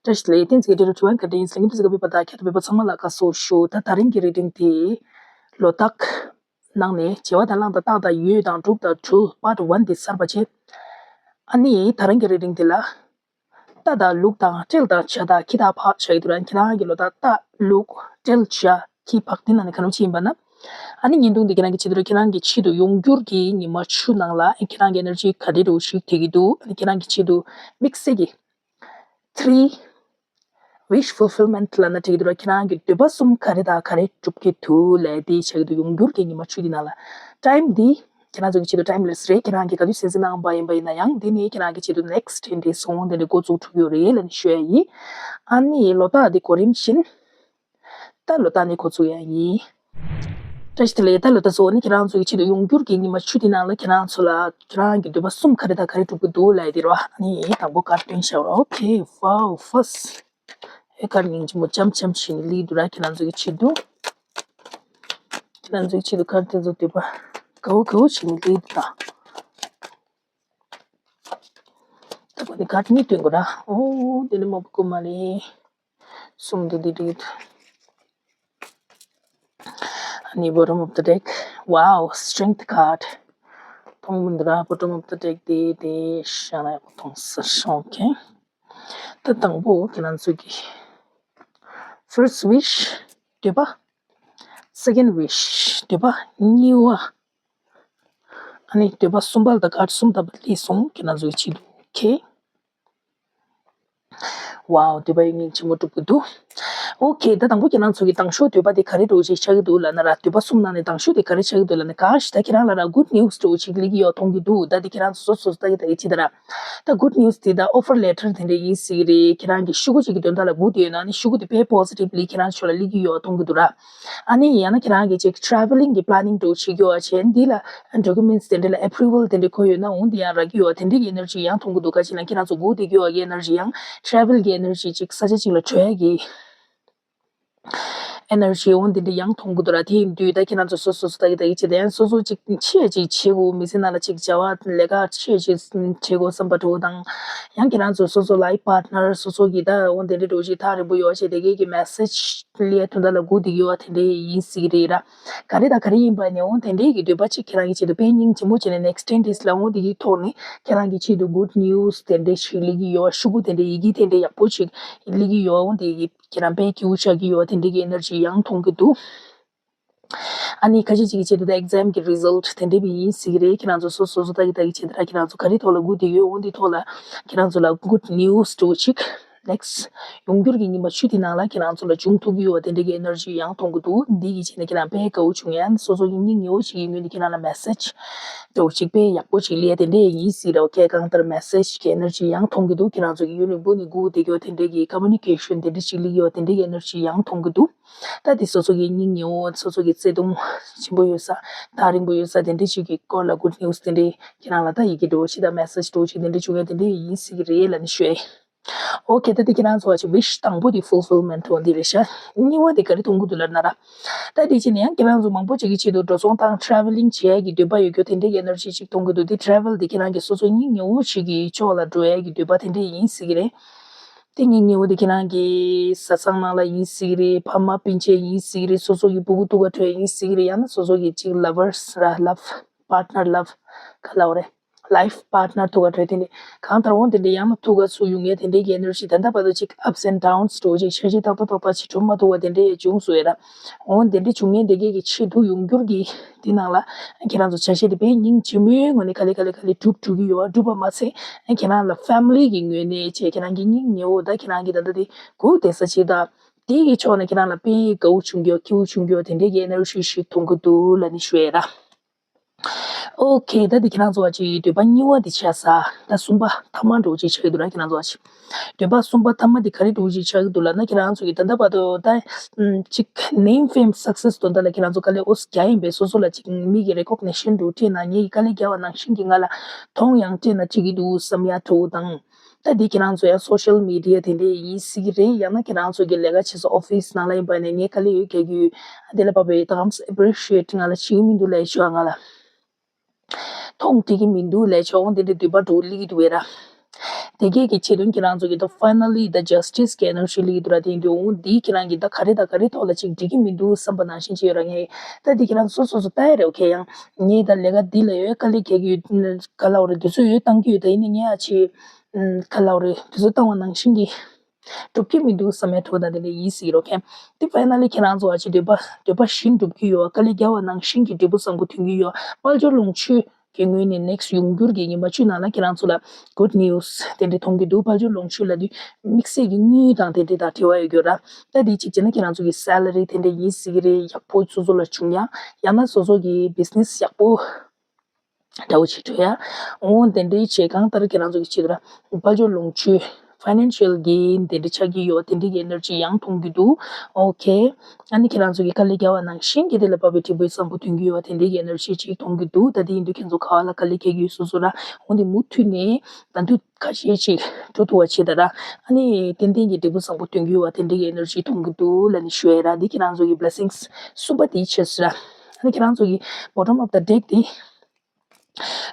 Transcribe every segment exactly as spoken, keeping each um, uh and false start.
བཀྲ་ཤིས་བདེ་ལེགས། བསྟན་འཛིན་གྱི་འབྲེལ་གྲོགས་ཆུ་བན་ག་དྲིན་ཡིན་ཟེར་ངེས་འདུག་ཟེར་ག་བི་པ་དང་ཁྱད་དུ་བི་པ་ཚང་མ་ལ་དགའ་བསུ་ཞུ། ད་ད་རིང་གི་རི་ཌིང་དེ་ལོ་རྟགས་ནང་ནས་བྱེ་བ་དང་གླང་དང་སྟག་དང་ཡོས་དང་འབྲུག་དང་སྦྲུལ་པཱརཊ་ཝན་དེ་གསར་པ་བྱས། ཨ་ནི་ད་རིང་གི་རི་ཌིང་དེ་ལ་རྟ་དང་ལུག་དང་སྤྲེལ་དང་བྱ་དང་ཁྱི་དང་ཕག་ཆགས་ཀྱི་འདུག་ར། ཁྱེད་རང་གི་ལོ་རྟགས་རྟ་ལུག་སྤྲེལ་བྱ་ཁྱི་ཕག་དེ་ནང་ནས་ག་རེ་བྱེད་ཡིན་པ་ན། ཨ་ནི་བརྙན་ཐུང་འདི་ཁྱེད་རང་གི་ཆེད་དུ་ར། ཁྱེད་རང་གི་ཆེད་དུ་ཡོང་འགྱུར་གྱི་ཉི་མ་བཅུ་ནང་ལ་ཁྱེད་རང་གི་ཨེ་ནར་ཇི་ག་འདྲ་འདྲ་བོ་ཞིག་ཐེབས་ཀྱི་འདུག་ཨ་ནི་ཁྱེད་རང་གི་ཆེད་དུ་དམིགས་བསལ་གྱི་three wish fulfillment ལབ་ན་འགྲིག་གི་འདུག་ར། ཁྱེད་རང་གི་འདོད་པ་གསུམ་ག་རེ་དང་ག་རེ་འགྲུབ་ཀྱི་འདུག་ལབ་དེ་ཆགས་ཀྱི་འདུག་ཡོང་འགྱུར་གྱི་ཉི་མ་བཅུ་དེ་ནང་ལ། ཊའིམ་འདི་ཁྱེད་རང་ཚོ་གི་ཆེད་དུ་ཊའིམ་ལེ་སི་རེད། ཁྱེད་རང་གིས་ག་དུས་གསན་གཟིགས་གནང་བ་ཡིན་པ་ཡིན་ན་ཡང་། འདི་ནི་ཁྱེད་རང་གི་ཆེད་དུ་next ten days སོང་དེ་འདྲ་འགོ་བཙུགས་ཐུབ་ཡོད་རེད་ལབ་ནས་ཞུ་ཡ་ཡིན། ཨ་ནི་ལོ་རྟགས་འདི་གོ་རིམ་བཞིན། ད་ལོ་རྟགས་ནི་འགོ་ཚུགས་ཡ་ཡིན། བཀྲ་ཤིས་བདེ་ལེགས། ད་ལོ་རྟགས་ཚོ་ནི་ཁྱེད་རང་ཚོ་གི་ཆེད་དུ་ཡོང་འགྱུར་གྱི་ཉི་མ་བཅུ་དེ་ནང་ལ་ཁྱེད་རང་ཚོ་ལ་ཁྱེད་རང་གི་འདོད་པ་གསུམ་ག་རེ་དང་ག་རེ་འགྲུབ་ཀྱི་འདུག་ལབ་ཡ་དེ་རེད་བ། ཨ་ནི་དང་པོ་ཀར་ཌི་སྟོན་བཞག་རོགས། Okay, wow, first. ཨེ་ཀར་སྙིང་རྗེ་མོ་འཇམ་འཇམ་བྱས་ནས་སླེབས་འདུག་ར། ཁྱེད་རང་ཚོ་གི་ཆེད་དུ། ཁྱེད་རང་ཚོ་གི་ཆེད་དུ་ཀར་དེ་ཚོ་འདོད་པ་དགའ་བོ་དགའ་བོ་བྱས་ནས་སླེབས་འདུག་ད། ད་ཁོ་ནི་ཀར་གཉིས་སྟོན་དགོས་ར། ཨོ་དེ་ནི་མ་བུ་ཀུ་མ་ལེ། གསུམ་དེ་འདི་འགྲིག་གི་འདུག་ཨ་ནི་bottom of the deck, wow, strength card མཐོང་མི་འདུག་ར། bottom of the deck དེ་དེ་ཤ་ན་ཡག་པོ་མཐོང་ས་ཤོག་གེ། ད་དང་པོ་ཁྱེད་རང་ཚོ་གི་first wish འདོད་པ། second wish འདོད་པ་གཉིས་པ། ཨ་ནི་འདོད་པ་གསུམ་པ་ལ་ད་ཀར་གསུམ་ལྡན་པ་སླེབས་སོང་། ཁྱེད་རང་ཚོ་གི་ཆེད་དུ། Okay, wow, འདོད་པ་ཡང་སྙིང་རྗེ་མོ་འགྲུབ་ཀྱི་འདུག Okay, ད་དང་པོ་ཁྱེད་རང་ཚོ་གི་དང་ཤོས་འདོད་པ་དེ་ག་རེ་འདྲ་བོ་ཞིག་ཆགས་ཀྱི་འདུག་ལབ་ན་ར། འདོད་པ་གསུམ་ནང་ནས་དང་ཤོས་དེ་ག་རེ་ཆགས་ཀྱི་འདུག་ལབ་ན། གང་ཞིག་ད་ཁྱེད་རང་ལ་ར་good news འདྲ་བོ་ཞིག་སླེབས་ཀྱི་ཡོད་མཐོང་གི་འདུག་ད་དེ་ཁྱེད་རང་ཚོ་སོ་སོ་ལྟ་གི་ལྟ་གི་བྱེད་ད་ར། ད་good news དེ་ད་offer letter དེ་འདྲ་ཡིན་སྲིད་ཀྱི་རེད། ཁྱེད་རང་གི་ཤོག་གུ་ཅིག་གི་དོན་དག་ལ་སྒུག་བསྡད་ཡོད་ན་ནི་ཤོག་གུ་དེ་དཔེ་positively ཁྱེད་རང་ཚོ་ལ་སླེབས་ཀྱི་ཡོད་མཐོང་གི་འདུག་ར། ཨ་ནི་ཡང་ན་ཁྱེད་རང་གིས་ཅིག་travelling གི་planning འདྲ་བོ་བྱེད་ཀྱི་ཡོད་བྱས་འདི་ལ་documents དེ་འདྲ་ལ་approval དེ་འདྲ་དགོས་ཡོད་ན་འོང་དེ་ཡང་རག་གི་ཡོད། དེ་འདྲ་གི་ཨེ་ནར་ཇི་ཡང་མཐོང་གི་འདུག་ག་ཅིག་ལ་ཁྱེད་རང་ཚོ་སྒུག་བསྡད་ཀྱི་ཡོད་གི་ཨེ་ནར་ཇི་ཡང་travel གི་ཨེ་ནར་ཇི་ཅིག་ས་ཆ་ཅིག་ལ་བྲོས་ཡ་གི་ཨེ་ནར་ཇི་འོང་དེ་འདྲ་ཡང་མཐོང་གི་འདུག་ར། དེ་ཡིན་དུས་ད་ཁྱེད་རང་ཚོ་སོ་སོ་སོ་ལྟ་གི་ལྟ་གི་བྱེད་དེ་ཡང་སོ་སོ་ཅིག་ཆེ་ཅིག་བྱེད་དགོས། མི་ཚེ་ནང་ལ་ཅིག་བྱ་བ་ལས་ཀ་ཆེ་ཅིག་བྱེད་དགོས་བསམ་པ་འདྲ་བོ་དང་། ཡང་ཁྱེད་རང་ཚོ་སོ་སོ་life partner སོ་སོ་གི་ད་འོང་དེ་འདྲ་འདྲ་བོ་ཞིག་ཐག་རིང་པོ་ཡོད་བྱས་དེ་གས་ཀྱི་message སླེབས་དོན་དག་ལ་སྒུག་བསྡད་ཀྱི་ཡོད་དེ་འདྲ་ཡིན་སྲིད་ཀྱི་རེད་ར། ག་རེ་དང་ག་རེ་ཡིན་པ་ནས་འོང་དེ་འདྲའི་གི་འདོད་པ་ཅིག་ཁྱེད་རང་གི་ཆེད་དུ་དཔེ་སྙིང་རྗེ་མོ་བྱས་ནས་next ten days ལ་འོང་དེ་གི་ཐོག་ནས་ཁྱེད་རང་གི་ཆེད་དུ་good news དེ་འདྲ་ཞིག་སླེབས་ཀྱི་ཡོད། ཤོག་གུ་དེ་འདྲ་ཡི་གེ་དེ་འདྲ་ཡག་པོ་ཅིག་སླེབས་ཀྱི་ཡོད། འོང་དེ་གི་ཁྱེད་རང་དཔེ་སྐྱིད་པོ་ཆགས་ཀྱི་ཡོད། དེ་འདྲའི་གི་ཨེ་ནར་ཇི་ཡང་མཐོང་གི་འདུག་ཨ་ནི་ཁ་ཤས་ཅིག་གི་ཆེད་དུ་ད་exam གི་result དེ་འདྲ་བི་ཡིན་སྲིད་ཀྱི་རེད། ཁྱེད་རང་ཚོ་སོ་སོ་སོ་ལྟ་གི་ལྟ་གི་བྱེད་དེ་ར། ཁྱེད་རང་ཚོ་ག་རེ་ཐོག་ལ་སྒུག་བསྡད་ཡོད་འོང་དེ་ཐོག་ལ་ཁྱེད་རང་ཚོ་ལ་good news འདྲ་བོ་ཅིག་next ཡོང་འགྱུར་གྱི་ཉི་མ་བཅུ་དེ་ནང་ལ་ཁྱེད་རང་ཚོ་ལ་འབྱུང་ཐུབ་ཀྱི་ཡོད་པ་དེ་འདྲ་གི་ཨེ་ནར་ཇི་ཡང་མཐོང་གི་འདུག་འདི་གི་ཆེད་ནས་ཁྱེད་རང་དཔེ་དགའ་བོ་བྱུང་ཡ། སོ་སོ་གི་སྙིང་ཉེ་བོ་ཞིག་གི་ངོས་ནས་ཁྱེད་རང་ལ་message འདྲ་བོ་ཅིག་དཔེ་ཡག་པོ་ཅིག་སླེབས་ཡ་དེ་འདྲ་ཡིན་སྲིད་ར། ཁྱེད་གང་ལྟར་message གི་ཨེ་ནར་ཇི་ཡང་མཐོང་གི་འདུག་ཁྱེད་རང་ཚོ་གི་ཡུན་རིང་པོ་ནས་སྒུག་བསྡད་ཀྱི་ཡོད་དེ་འདྲ་གི་communication དེ་འདྲ་ཅིག་སླེབས་ཀྱི་ཡོད་དེ་འདྲ་གི་ཨེ་ནར་ཇི་ཡང་མཐོང་གི་འདུག་ད་དེ་སོ་སོ་གི་སྙིང་ཉེ་བོ་སོ་སོ་གི་བརྩེ་དུང་ཆེན་པོ་ཡོད་ས་ཐག་རིང་པོ་ཡོད་ས་དེ་འདྲ་ཅིག་གི་སྐོར་ལ་good news དེ་འདྲ་ཁྱེད་རང་ལ་ད་ཡི་གེ་འདྲ་བོ་ཞིག་དང་message འདྲ་བོ་ཞིག་དེ་འདྲ་བྱུང་ཡ་དེ་འདྲ་ཡིན་སྲིད་ཀྱི་རེད་ལབ་ནས་ཞུ་ཡ་ཡིན། Okay, ད་དེ་ཁྱེད་རང་ཚོ་བ་ཅིག་wish དང་པོ་དེ་fulfillment འོ་འདི་རེད་ཤག་གཉིས་པ་དེ་ག་རེ་མཐོང་གི་འདུག་ལབ་ན་ར། ད་དེ་ཕྱིན་ནས་ཡང་ཁྱེད་རང་ཚོ་མང་པོ་ཅིག་གི་ཆེད་དུ་འགྲོ་སོང་དང་travelling བྱེད་ཡ་གི་འདོད་པ་ཡོད་རྒྱུ་དེ་འདྲའི་གི་ཨེ་ནར་ཇི་ཅིག་མཐོང་གི་འདུག་དེ་travel དེ་ཁྱེད་རང་གི་སོ་སོ་སྙིང་ཉེ་བོ་ཞིག་གི་ཕྱོགས་ལ་འགྲོ་ཡ་གི་འདོད་པ་དེ་འདྲ་ཡིན་སྲིད་ཀྱི་རེད། དེ་སྙིང་ཉེ་བོ་དེ་ཁྱེད་རང་གི་བཟའ་ཚང་ནང་ལ་ཡིན་སྲིད་ཀྱི་རེད། ཕ་མ་སྤུན་མཆེད་ཡིན་སྲིད་ཀྱི་རེད། སོ་སོ་གི་སྤུ་གུ་ཐུག་ག་འགྲོ་ཡ་ཡིན་སྲིད་ཀྱི་རེད། ཡང་ན་སོ་སོ་གི་ཅིག་lovers ར་love partner love ག་ལབ་དགོས་རེད། Life partner ཐུག་ག་འགྲོ་དེ་འདྲ་གང་ལྟར་འོང་དེ་འདྲ་ཡང་ན་ཐུག་ག་སུ་ཡོང་ཡ་དེ་འདྲའི་གི་ཨེ་ནར་ཇི་ད་ལྟ་བར་དུ་ཅིག་ups and downs འགྲོ་ཅིག་ཆ་ཤས་ཏག་ཏག་ཏག་ཏག་ཅིག་གྲུབ་མ་ཐུབ་པ་དེ་འདྲ་ཡང་བྱུང་སོང་ཡ་ར། འོང་དེ་འདྲ་བྱུང་ཡ་དེ་གས་ཀྱི་ཆེད་དུ་ཡོང་འགྱུར་གྱི་དེ་ནང་ལ་ཁྱེད་རང་ཚོ་ཆ་ཤས་དེ་དཔེ་སྙིང་རྗེ་མོའི་ངོས་ནས་ག་ལེ་ག་ལེ་ག་ལེ་འགྲུབ་འགྲོ་གི་ཡོད། འགྲུབ་པ་མ་ཚད་ཁྱེད་རང་ལ་family གི་ངོས་ནས་བྱས་ཁྱེད་རང་གི་སྙིང་ཉེ་བོ་ད་ཁྱེད་རང་གི་ད་ལྟ་དེ་སྒུག་བསྡད་ས་ཅིག་ད་དེ་གི་ཕྱོགས་ནས་ཁྱེད་རང་ལ་དཔེ་དགའ་བོ་བྱུང་གི་ཡོད། སྐྱིད་པོ་བྱུང་གི་ཡོད། དེ་འདྲའི་གི་ཨེ་ནར་ཇི་ཞིག་མཐོང་གི་འདུག་ལབ་ནས་ཞུ་ཡ་ར། Okay, ད་འདི་ཁྱེད་རང་ཚོ་བ་ཅིག་འདོད་པ་གཉིས་པ་འདི་ཆགས་ས། ད་གསུམ་པ་ཐ་མ་འདྲ་བོ་ཅིག་ཆགས་ཀྱི་འདུག་ར། ཁྱེད་རང་ཚོ་བ་ཅིག་འདོད་པ་གསུམ་པ་ཐ་མ་འདི་ག་རེ་འདྲ་བོ་ཅིག་ཆགས་ཀྱི་འདུག་ལབ་ན། ཁྱེད་རང་ཚོ་གི་ད་ལྟ་བར་དུ་ད་ཅིག་name fame success དོན་དག་ལ་ཁྱེད་རང་ཚོ་དཀའ་ལས་ཨོ་ཙི་རྒྱག་ཡིན་པས། སོ་སོ་ལ་ཅིག་མི་གི་recognition འདྲ་བོ་སྤྲད་ན་ངས་ཀྱི་དཀའ་ལས་རྒྱག་པ་ནང་བཞིན་གྱི་ང་ལ་མཐོང་ཡང་སྤྲད་ན་འགྲིག་གི་འདུག་བསམ་ཡ་འདྲ་བོ་དང་། ད་འདི་ཁྱེད་རང་ཚོ་ཡང་social media དེ་འདྲས་ཡིན་སྲིད་ཀྱི་རེད། ཡང་ན་ཁྱེད་རང་ཚོ་གི་ལས་ཀ་བྱེད་ས་office ནང་ལ་ཡིན་པ་ནས་ངས་དཀའ་ལས་ཡོད་རྒྱག་གི་ཡོད། དེ་ལ་བབས་པའི་thumbs appreciate ང་ལ་བྱེད་ཀྱི་མི་འདུག་ལབ་ཤོག་ང་ལ་མཐོང་འགྲིག་གི་མི་འདུག་ལབ་ཤོག་འོང་དེ་འདྲས་འདོད་པ་འདྲ་བོ་སླེབས་ཀྱི་འདུག་བས་ར། དེ་གས་ཀྱི་ཆེད་དུ་ཁྱེད་རང་ཚོ་གི་ད་finally the justice གི་energy སླེབས་ཀྱི་འདུག་ར། དེ་ཡིན་དུས་འོང་འདི་ཁྱེད་རང་གི་ད་ག་རེ་དང་ག་རེ་ཐོག་ལ་ཅིག་འགྲིག་གི་མི་འདུག་བསམ་པ་ནང་བཞིན་ཅིག་ཡོད་ར། ངས་ད་འདི་ཁྱེད་རང་ཚོ་སོ་སོ་སོ་ལྟ་ཡ་རེད། ཨོ་ཁེ། ཡང་ངས་ད་ལས་ཀ་འདི་ལ་ཡོད་དཀའ་ལས་ཁྱེར་གྱི་ཡོད། ག་ལ་འོ་རེད། དུས་ཚོད་ཡོད་བཏང་གི་ཡོད། ད་ཡིན་ནའི་ངས་ཨ་ཅིག་ག་ལ་འོ་རེད། དུས་ཚོད་བཏང་བ་ནང་བཞིན་གྱི་འགྲུབ་ཀྱི་མི་འདུག་བསམ་ཡ་ཐུག་ད་དེ་འདྲ་ཡིན་སྲིད་རོགས་མཁན། དེ་finally ཁྱེད་རང་ཚོ་ཨ་ཅེ་འདོད་པ་འདོད་པ་བཞིན་འགྲུབ་ཀྱི་ཡོད། དཀའ་ལས་རྒྱག་པ་ནང་བཞིན་གྱི་འབྲས་བུ་བཟང་པོ་ཐོན་གྱི་ཡོད། དཔལ་འབྱོར་ལོངས་སྤྱོད་ཀྱི་ངོས་ནས་next ཡོང་འགྱུར་གྱི་ཉི་མ་བཅུ་ནང་ལ་ཁྱེད་རང་ཚོ་ལ་good news དེ་འདྲ་མཐོང་གི་འདུག་དཔལ་འབྱོར་ལོངས་སྤྱོད་ལབ་དུས་དམིགས་བསལ་གྱི་དངུལ་དང་དེ་འདྲ་དང་འབྲེལ་བ་ཡོད་རྒྱུ་ར། ད་དེ་གཅིག་བྱས་ན་ཁྱེད་རང་ཚོ་གི་salary དེ་འདྲ་ཡིན་སྲིད་ཀྱི་རེད། ཡག་པོ་སོ་སོ་ལ་བྱུང་ཡ། ཡང་ན་སོ་སོ་གི་business ཡག་པོ་འདྲ་བོ་ཅིག་གྲོལ་ཡ། འོ་དེ་འདྲའི་བྱེད་གང་ལྟར་ཁྱེད་རང་ཚོ་གི་ཆེད་དུ་ར་དཔལ་འབྱོར་ལོངས་སྤྱོད་financial gain དེ་འདྲ་ཆགས་ཀྱི་ཡོད། དེ་འདྲའི་གི་energy ཡང་མཐོང་གི་འདུག་ཨོ་ཁེ། ཨ་ནི་ཁྱེད་རང་ཚོ་གི་དཀའ་ལས་རྒྱག་པ་ནང་བཞིན་གྱི་དེ་ལ་བབས་པའི་འབྲས་བུ་བཟང་པོ་ཐོན་གྱི་ཡོད། དེ་འདྲའི་གི་energy ཅིག་མཐོང་གི་འདུག་ད་དེ་ཡིན་དུས་ཁྱེད་ཚོ་ག་བ་ལ་དཀའ་ལས་རྒྱག་གི་ཡོད་སོ་སོ་ར། འོ་དེ་མུ་མཐུད་ནས་ད་དུས་ཁ་ཤས་ཅིག་འགྲོ་ཐུབ་པ་བྱེད་ད་ར། ཨ་ནི་ཏན་ཏན་གྱི་འབྲས་བུ་བཟང་པོ་ཐོན་གྱི་ཡོད་པ་དེ་འདྲའི་གི་energy མཐོང་གི་འདུག་ལབ་ནས་ཞུ་ཡ་ར། འདི་ཁྱེད་རང་ཚོ་གི་blessings གསུམ་པ་དེའི་ཆེད་སུ་ར། ཨ་ནི་ཁྱེད་རང་ཚོ་གི་bottom of the deck དེ།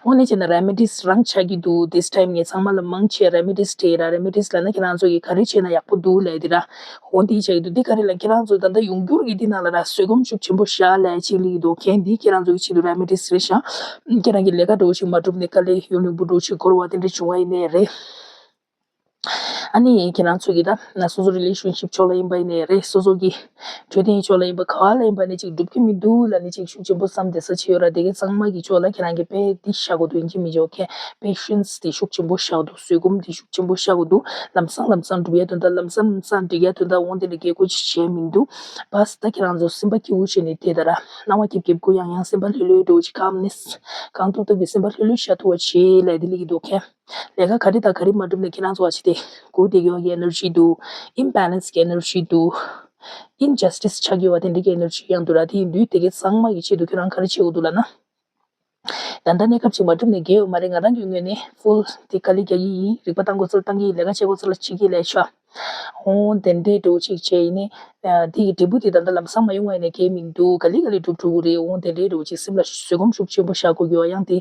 དངོས་གནས་བྱས་ན་remedies རང་ཆགས་ཀྱི་འདུག this time ངས་ཚང་མ་ལ་མང་ཆེ་remedies སྤྲད་ར། remedies ལབ་ན་ཁྱེད་རང་ཚོ་གི་ག་རེ་བྱས་ན་ཡག་པོ་འདུག་ལབ་དེ་ར། འོ་འདི་ཆགས་ཀྱི་འདུག་འདི་ག་རེ་ལབ་ཁྱེད་རང་ཚོ་ད་ལྟ་ཡོང་འགྱུར་གྱི་འདི་ནང་ལ་ར་བཟོད་སྒོམ་ཤུགས་ཆེན་པོ་བཞག་ལབ་ཅིག་ལབ་ཀྱི་འདུག་མཁན་འདི་ཁྱེད་རང་ཚོ་གི་ཆེད་དུ་remedies རེད་ཤག་ཁྱེད་རང་གི་ལས་ཀ་འདྲ་བོ་ཞིག་མ་གྲུབ་ནས་དཀའ་ལས་ཡོང་ལུང་པོ་འདྲ་བོ་ཞིག་འཁོར་བ་དེ་འདྲ་བྱུང་བ་ཡིན་ནའི་རེད། ཨ་ནི་ཁྱེད་རང་ཚོ་གི་ད་ན་སོ་སོ་relationship ཕྱོགས་ལ་ཡིན་པ་ཡིན་ནའི་རེད། སོ་སོ་གི་འཕྲོད་བསྟེན་ཕྱོགས་ལ་ཡིན་པ་ག་བ་ལ་ཡིན་པ་ནས་ཅིག་འགྲུབ་ཀྱི་མི་འདུག་ལབ་ནས་ཅིག་ཤུགས་ཆེན་པོ་བསམ་བསྡད་ས་ཅིག་ཡོད་ར། དེ་གའི་ཚང་མ་གི་ཕྱོགས་ལ་ཁྱེད་རང་གི་དཔེ་འདི་བཞག་དགོས་འདུག་ཡིན་གཅིག་མིན་གཅིག་ཁྱེད་patience དེ་ཤུགས་ཆེན་པོ་བཞག་འདུག་བཟོད་སྒོམ་དེ་ཤུགས་ཆེན་པོ་བཞག་དགོས་འདུག་ལམ་སང་ལམ་སང་འགྲུབ་ཡ་དོན་དག་ལམ་སང་ལམ་སང་འགྲིག་ཡ་དོན་དག་འོང་དེ་འདྲ་རྒྱལ་སྒོ་ཅིག་བྱས་མི་འདུག་བས་ད་ཁྱེད་རང་ཚོ་སེམས་པ་སྐྱིད་པོ་བྱས་ནས་དེ་ལྟར་སྣང་བ་སྐྱིད་སྐྱིད་ཁུ་ཡང་ཡང་སེམས་པ་ལྷོད་ལྷོད་འགྲོ་ཅིག་calmness གང་ཐུབ་ཐུབ་ཀྱི་སེམས་པ་ལྷོད་ལྷོད་བཞག་ཐུབ་པ་བྱེད་ལབ་དེ་ལས་ཀྱི་འདུག་ཁྱེད། ལས་ཀ་ག་རེ་དང་ག་རེ་མ་འགྲུབ་ནས་ཁྱེད་རང་ཚོ་བ་ཅི་སྟེ་སྒུག་བསྡད་ཡོད་ཀྱི་energy འདུག imbalance གི་energy འདུག injustice ཆགས་ཀྱི་ཡོད་པ་དེ་འདྲ་གི་energy ཡང་འདུག་ར། དེ་ཡིན་དུས་དེ་གའི་ཚང་མ་གི་ཆེད་དུ་ཁྱེད་རང་ག་རེ་བྱེད་དགོས་འདུག་ལབ་ན། ད་ལྟ་གནས་སྐབས་ཅིག་མ་འགྲུབ་ནས་བརྒལ་ཡོད་མ་རེད། ང་རང་གི་ངོས་ནས་full དེ་དཀའ་ལས་རྒྱག་གི་ཡིན། རིག་པ་བཏང་དགོས་ཚུལ་བཏང་གི་ཡིན། ལས་ཀ་བྱེད་དགོས་ཚུལ་ལ་བྱེད་ཀྱི་ལས་ཤོག་འོང་དེ་འདྲའི་འགྲོ་ཅིག་བྱས་ཡིན་ནས། དེ་གི་འབྲས་བུ་དེ་ད་ལྟ་ལམ་སང་མ་ཡོང་བ་ཡིན་ནས་གལ་མི་འདུག་ག་ལེ་ག་ལེ་འགྲུབ་འགྲོ་གི་རེད། འོང་དེ་འདྲའི་འགྲོ་ཅིག་སེམས་ལ་བཟོད་སྒོམ་ཤུགས་ཆེན་པོ་བཞག་དགོས་ཀྱི་ཡོད། ཡང་དེ།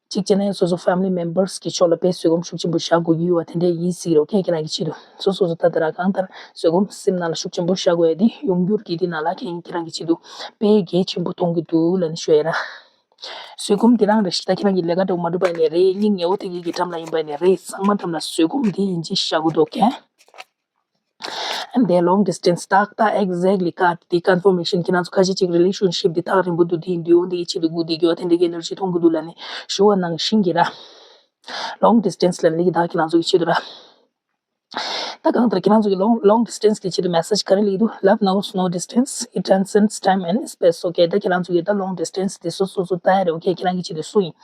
གཅིག་བྱས་ན་ཡང་སོ་སོ་family members གི་ཕྱོགས་ལ་དཔེ་བཟོད་སྒོམ་ཤུགས་ཆེན་པོ་བཞག་དགོས་ཀྱི་ཡོད་པ་དེ་འདྲ་ཡིན་སྲིད་རོགས། ཁྱེད་ཁྱེད་རང་གི་ཆེད་དུ་སོ་སོ་སོ་ད་ལྟ་རང་གང་ལྟར་བཟོད་སྒོམ་སེམས་ནང་ལ་ཤུགས་ཆེན་པོ་བཞག་དགོས་ཡ་དེ་ཡོང་འགྱུར་གྱི་དེ་ནང་ལ་ཁྱེད་ཁྱེད་རང་གི་ཆེད་དུ་དཔེ་གལ་ཆེན་པོ་མཐོང་གི་འདུག་ལབ་ནས་ཞུ་ཡ་ར། བཟོད་སྒོམ་དེ་རང་རེ་ཞིག་ད་ཁྱེད་རང་གི་ལས་ཀ་འགྲོ་མ་འགྲུབ་པ་ཡིན་ནའི་རེད། སྙིང་ཉེ་བོ་དེ་གི་གི་འགྲམ་ལ་ཡིན་པ་ཡིན་ནའི་རེད། ཚང་མ་འགྲམ་ལ་བཟོད་སྒོམ་དེ་ཡིན་གཅིག་བཞག་དགོས་འདུག་གས། And then long distance ཏག་ཏག་exactly ཀ་དེ་confirmation ཁྱེད་རང་ཚོ་ཁ་ཤས་ཅིག་relationship དེ་ཐག་རིང་པོ་འདུག་དེ་ཡིན་དུས་འོ་འདི་ཡི་ཆེད་དུ་སྒུག་བསྡད་རྒྱུ་བ་དེ་འདྲ་གི་energy མཐོང་གི་འདུག་ལབ་ནས་ཞུ་བ་ནང་བཞིན་གྱི་ར། long distance ལ་ལས་ཀྱི་ད་ཁྱེད་རང་ཚོ་གི་ཆེད་དུ་ར། ད་གང་ལྟར་ཁྱེད་རང་ཚོ་གི་long long distance གི་ཆེད་དུ་message ག་རེ་ལེགས་འདུག love knows no distance, it transcends time and space. Okay ད་ཁྱེད་རང་ཚོ་གི་ད་long distance དེ་སོ་སོ་སོ་ལྟ་ཡ་རེད། Okay ཁྱེད་རང་གི་ཆེད་དུ་སུ་ཡིན།